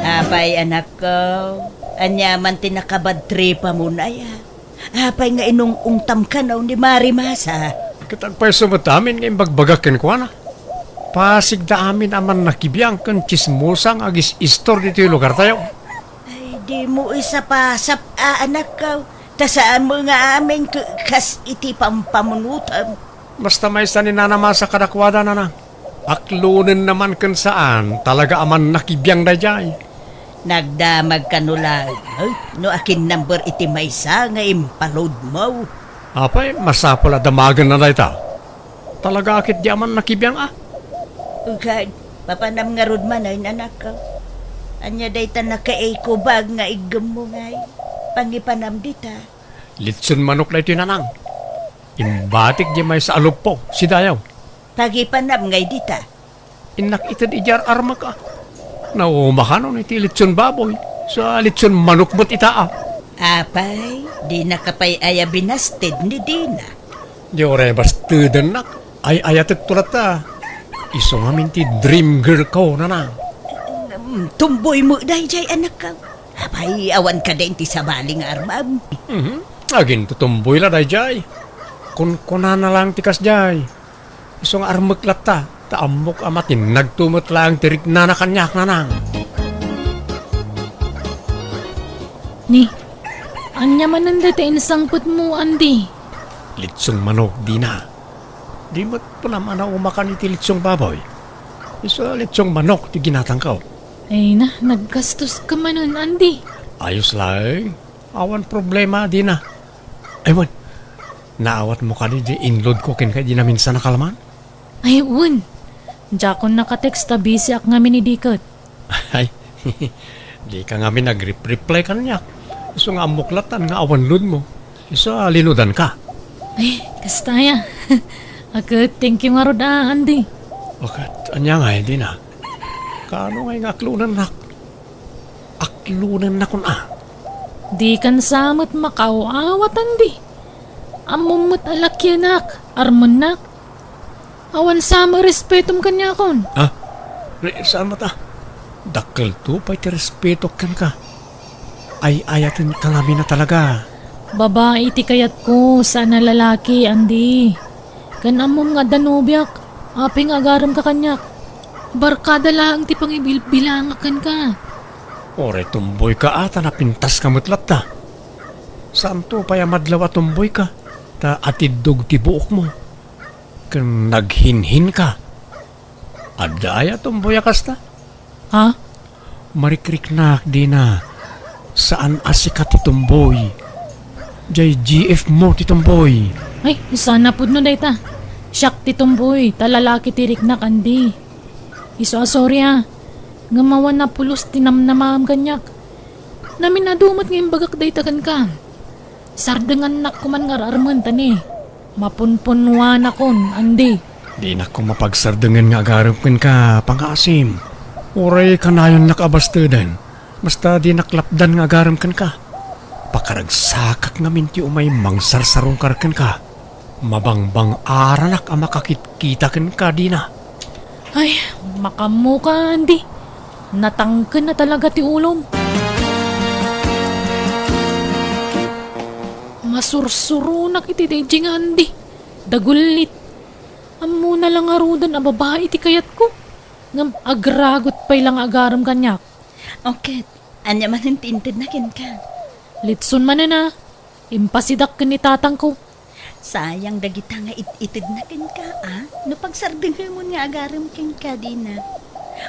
Apay, anakko, ania man ti nakabadtripamon aya? Apay nga inung-ungtam kano ni Mare Masa? Ket agpayso met amin nga imbagbagak kenkuana. Pasigda amin a mannakibiang ken tsismosa nga agis-istor ditoy lugartayo. Ay, dimo isapasap a, anakko. Ta saanmo nga amin ke-, kas iti pampamunotem. Basta maysa ni Nana Masa kadakuada, Nana. Aklonenna man ken saan, talaga a mannakibiang daydiay. Nagdamag kano laeng, eh, no akinnumber iti maysa nga impalodmo. Apay, masapul a damagenna dayta. Talaga a ketdi a mannakibiang a. Ugad, papanam ngarud manen, anakko. Ania dayta nakaikubag nga iggemmo ngay? Pangipanam dita. Litson manok daytoy, Nanang. Imbatik di maysa a luppo, sidayaw. Pagipanam ngay dita. Innak ited idi ar-armek a. Nauma kanon iti litson baboy, sa litson manok met ita a. Apay, dinaka pay aya binasted ni Dina? Di uray bastedennak, ay-ayatekto latta. Isu ngamin ti dream girl ko, Nanang. Mm, tumboy met daydiay, anakko. Apay, awan kadi ti sabali nga armem? Mhm. Agintutumboy la daydiay. Kunkunana lang ti kasdiay. Isu nga armek latta, ta ammok a matinnagto met laeng ti riknana kaniak, Nanang. Ni, ania manen dayta insangpetmo, Andy? Litsong manok, Dina. Di met panam a naumakan iti litsong baboy. Isu a litsong manok ti ginatangko. Ay na, naggastos ka manen, Andy. Ayos laeng. Awan problema, Dina. Ay, wen, naawatmo kadi di inload ko kenka idi naminsan a kalman? Ay, wen. Diakon nakatext ta busy ak ngamin idi ket. Ay, di ka ngamin nag-rep-reply kaniak. Isu nga ammok latta nga awan load mo. Isu a linudan ka. Ay, kasta aya. Aket, thank you ngarud a, Andy. Aket, ania ngay, Dina? Kaano ngay nga aklonennak? Aklonennakon a. Dikan sa met makaaw-awat, Andy. Ammom met a lakianak, armennak. Awan sa met respetom kaniakon. Ha? Re-, saan met a? Dakkelto pay ti respetok kenka. Ay-ayatenka ngamin a talaga. Babai ti kayatko, saan a lalaki, Andy. Ken ammom nga adda nobiak, apay nga agaremka kaniak? Barkada laeng ti pangibilbilangak kenka. Uray tumboyka a ta napintaska met latta. Saanto pay a madlaw a tumboyka, ta atiddog ti buokmo. Ken naghinhinka. Adda aya tumboy a kasta? Ha? Marikriknak, Dina. Saan a sika ti tumboy. Jay G F mo ti tumboy. Ay, saan a pudno dayta. Siak ti tumboy, ta lalaki ti riknak, Andy. Isu a sorry a. Ngem awan a pulos ti namnamaem kaniak. Namin-adu met nga imbagak dayta kenka. Sardengannak koman nga ar-armen ta ni, mapunpunnuanakon, Andy. Dinak koma pagsardengen nga agarem kenka, pangngaasim. Uray kanayonnak a basteden. Basta dinak lapdan nga agarem kenka. Pakaragsakak ngamin ti umay mangsarsarungkar kenka. Mabangbang-aranak a makakitkita kenka, Dina. Ay, makammoka, Andy. Natangken na talaga ti ulom. Masursuronak iti daydi nga Andy. Dagullit. Ammona la ngaruden a babai ti kayatko. Ngem agragot pay la nga agarem kaniak. Oket, Ania manen ti intedna kenka? Litson manen a. Impasidak ken ni tatangko. Sayang dagita nga it-itedna kenka, a? No pagsardengem nga agarem kenka, dina.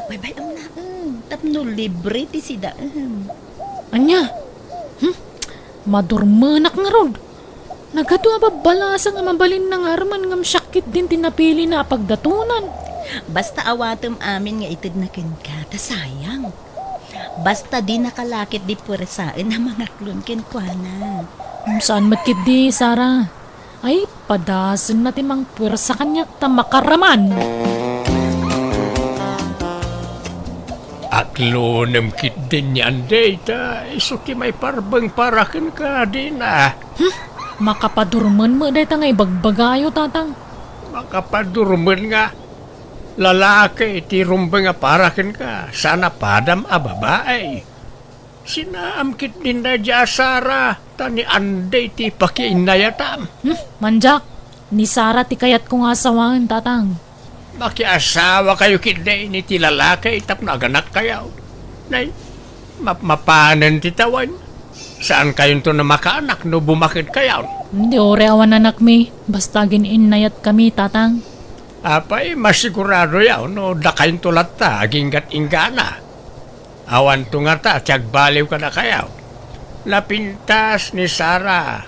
Baybay-am laeng, tapno libre ti sidaem. Ania? Hmm? Madurmenak ngarud. Nagadu a babbalasang a mabalinna nga armen ngem siak ketdin ti napilina a pagdatonan. Basta awatem amin nga itedna kenka, ta sayang. Basta dinaka la ketdi puersaen a mangaklon kenkuana. Hmm, saan met ketdi, Sara? Ay, padasenna ti mangpuersa kaniak ta makaraman. Aklonem ketdin ni Anday ta isu ti maiparbeng para kenka, dina. Hmm? Makapadurmen met dayta nga ibagbagayo, tatang. Makapadurmen nga lalaki ti rumbeng a para kenka, saan a padam a babai. Sinaam ketdin daydiay a Sara, ta ni Anday ti pakiinnayatam. Hmm, mandiak, ni Sara ti kayatko nga asawaen, tatang. Makiasawakayo ketdi iti lalaki tapno aganakkayo. Nay, mapmapanen ti tawen. Saankayonto a makaanak no bumakedkayon. Di uray awan anakmi, basta agin-innayatkami, tatang. Apay, masiguradoyo no dakayonto latta aginggat-inggana. Awanto ngata ti agbaliw kadakayo. Napintas ni Sara.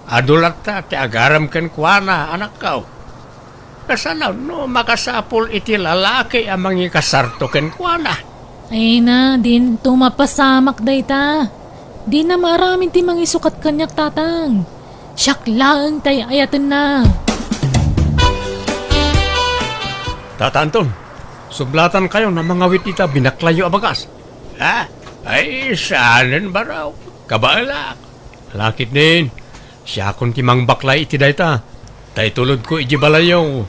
Adu latta ti agarem kenkuana, anakko. Kasano no makasapul iti lalaki a mangikasarto kenkuana? Ay na, dinto mapasamak dayta. Dina maaramid ti mangisukat kaniak, tatang. Siak laeng ti ay-ayatenna. Tata Anton, sublatankayon a mangawit ita binaklayyo a bagas. Ha? Ay, saanen, Barok. Kabaelak. Ala ketdin, siakon ti mangbaklay iti dayta. Ta itulodko idiay balayyo.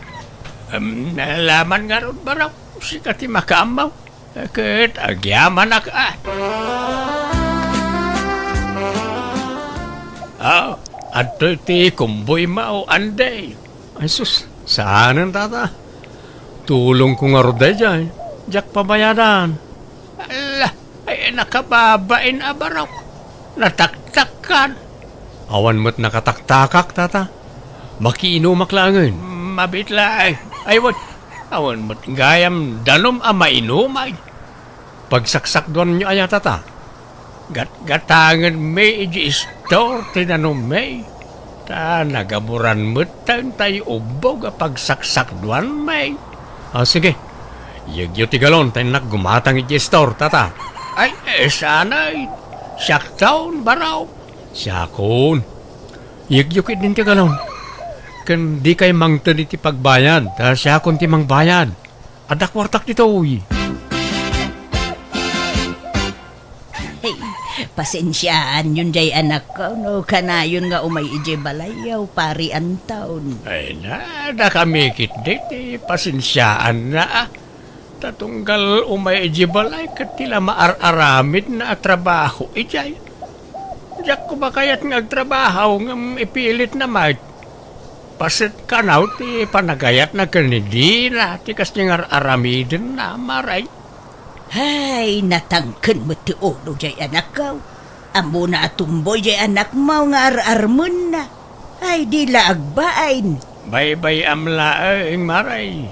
Em, laman ngarud, Barok. Sika ti makaammo. Ket agyamanak a. Ah, adtoy ti kumboymo, Anday. Ay sus, saanen, tata. Tulongko ngarud daydiay. Diak pabayadan. Ala, ay nakababain a Barok. Nataktakkan. Awan met nakataktakak, tata. Makiinumak laengen. Mabiit laeng. Ay, wen. Awan met gayam danum a mainumay. Pagsaksakduanyo aya, tata? Gatgatangenmi idiay istor ti danummi. Ta nagaburan metten tay ubbog a pagsaksakduanmi. Ah, sige. Iyegyo ti galon ta innak gumatang idiay istor, tata. Ay, eh, saan ay? Siakton, Barok. Siakon. Iyegyo ketdin ti galon. Ken dikay mangted iti pagbayad, ta siakon ti mangbayad. Adda kuartak ditoy. Hey, pasensiaanyon jay anakko no kanayon nga umay idiay balayyo, Pari Anton. Ay na, dakami ketdi ti pasensiaanna, a. Ta tunggal umay idiay balay ket ti la maar-aramidna a trabaho idiay. Diak koma kayat nga agtrabaho ngem ipilitna met. Paset kano ti panagayatna ken ni Dina ti kasdi nga ar-aramidenna, Maray. Hay, natangken met ti ulo jay anakko. Ammona a tumboy jay anakmo nga ar-armenna. Hay, di la agbain. Baybay-am laeng, Maray.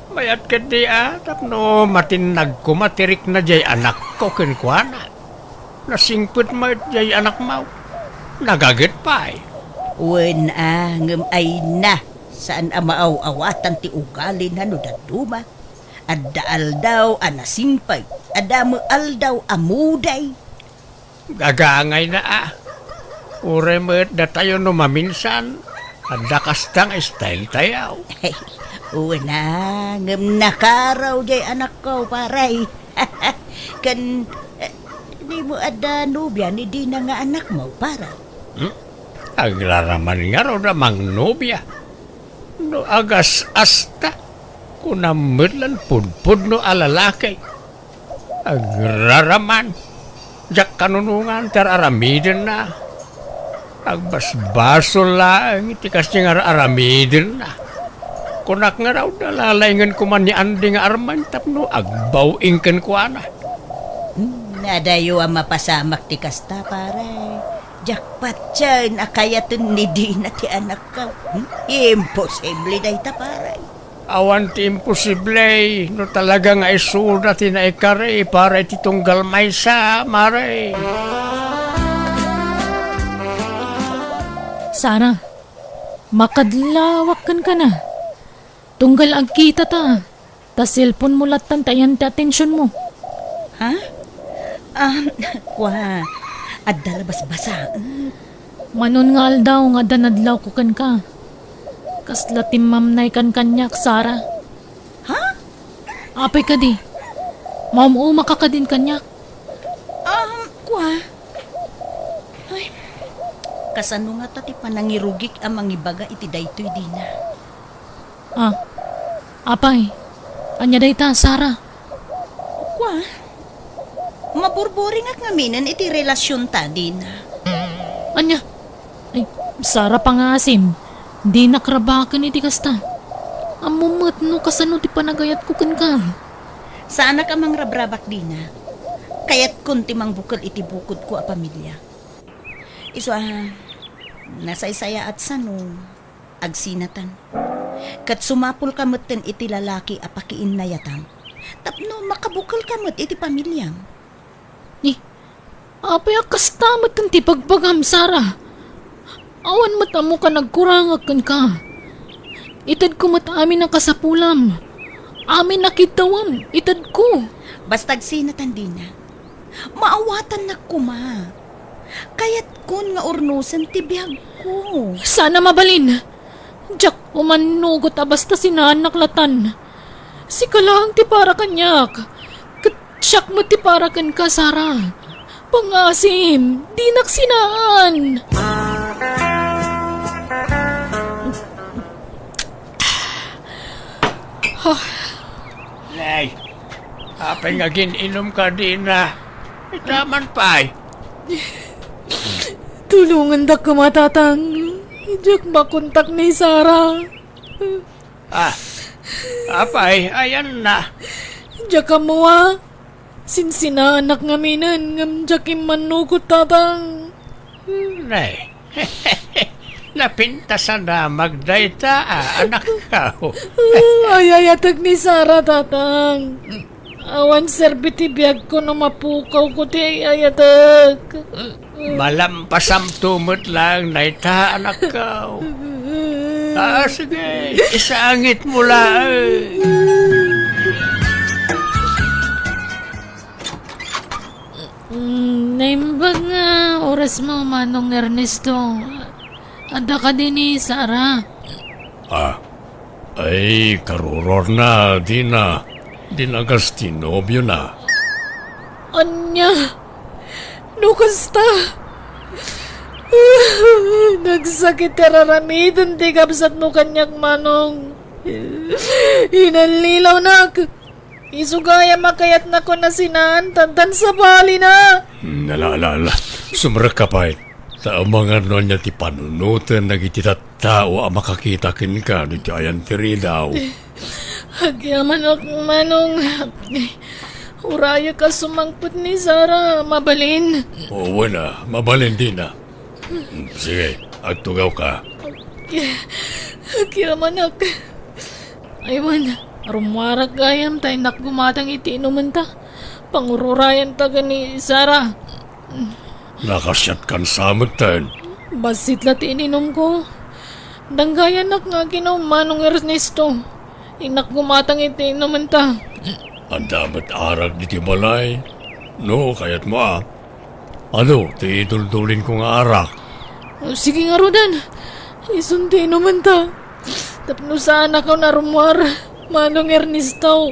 Mayat ketdi a tapno matinnag koma ti rikna jay anakko kenkuana. Nasingpet met jay anakmo. Nagaget pay. Wen a, ngem ay na, saan a maaw-awatan ti ugalina no dadduma. Adda aldaw a nasingpet, adda met aldaw a muday. Gagangayna a. Uray met datayo no maminsan, adda kasta nga style tayo. Wen a, ngem nakaraw jay anakko, Paray. Ken, eh, dimo adda nobia ni Dina nga anakmo, Paray? Hmm? Agraraman ngarud a mangnobia. No agas-asta, kunam met lan pudpudno a lalaki. Agraraman, diak kanunongan ti ar-aramidenna. Agbasbasol laeng ti kasdi nga ar-aramidenna. Kunak ngarud a lalaingen koma ni Andy nga armen tapno agbaw-ing kenkuana. Adayo a mapasamak ti kasta, pare. Diak patien a kayaten ni Dina ti anakko. Hmm? Imposible dayta, pare. Awan ti imposible no talaga nga isuda ti naikari para iti tunggal maysa, mare. Sara, makadlawak kenka. Tunggal agkita ta, ta cellphone mo lattan ti ayan ti atensiyon mo. Ha? Ah, kua, adda la basbasaen. Manon nga aldaw nga adda nadlawko kenka. Kasla timmamnaykan kaniak, Sara. Ha? Apay kadi? Maum-umaka kadin kaniak? Um, kua. Ay, kasano ngata ti panangirugik a mangibaga iti daytoy, Dina? Ah, apay, ania dayta, Sara? Kua, maburburingak ngaminen iti relasionta, Dina. Ania? Ay, Sara, pangngaasim, dinak rabaken iti kasta. Ammom met no kasano ti panagayatko kenka. Saanak a mangrabrabak, Dina. Kayatkon ti mangbukel iti bukodko a pamilia. Isu a, nasaysayaat sano, agsinatan. Ket sumapulka metten iti lalaki a pakiinnayatam, tapno makabukelka met iti pamiliam. Ni, apay a kasta metten ti bagbagam, Sara? Awan met ammoka nagkurangak kenka. Itedko met amin a kasapulam. Amin a kiddawam, itedko. Basta agsinatan, Dina. Maawatannak koma. Kayatkon nga urnosen ti biagko. Saan a mabalin. Diak umannugot a basta sinaannak latan. Sika laeng ti para kaniak. Ket siak met ti para kenka, Sara. Pangngaasim, dinak sinaan. Nay, apay nga agin-inumka, Dina? Ita man pay. Tulongandak koma, Tatang. Diak makontak ni Sara. Ah, apay, ayanna. Diak ammo a. Sinsinaannak ngaminen ngem diak immannugot, Tatang. Nay, napintasan a magdayta a, anakko. Ay-ayatek ni Sara, Tatang. Awan serbi ti biagko no mapukawko ti ay-ayatek. Malampasamto met laeng dayta, anakko. Ah, sige, isangitmo laeng. Mm, naimbag nga orasmo, Manong Ernesto. Adda kadi ni Sara? Ah, ay, karurorna, Dina. Dinagas ti nobiona. Ania? No kasta? Nagsakit ti ar-aramiden ti kabsatmo kaniak, Manong. Inallilawnak. Isu gayam a kayatnakon a sinaan, tan, tan sabalina. Hmm, ala, ala, ala. Sumrekka pay. Ta amangan no ania ti panunoten dagiti tattao a makakita kenka no iti ayan ti ridaw. Agyamanak, Manong. Urayek a sumangpet ni Sara. Mabalin? Wen a, mabalin, Dina. Sige, agtugawka. Agyamanak. Ay wen, rummuarak gayam ta innak gumatang iti inumenta. Pangururayanta ken ni Sara. Nakasiatkan sa metten. Bassit la ti ininumko. Danggayannak nga aginom, Manong Ernesto. Innak gumatang iti inumenta. Adda met arak ditoy balay. No, kayatmo a. Adu ti iduldulinko nga arak. Sige ngaruden. Isun ti inumenta. Tapno saanakon a rummuar, Manong Ernesto.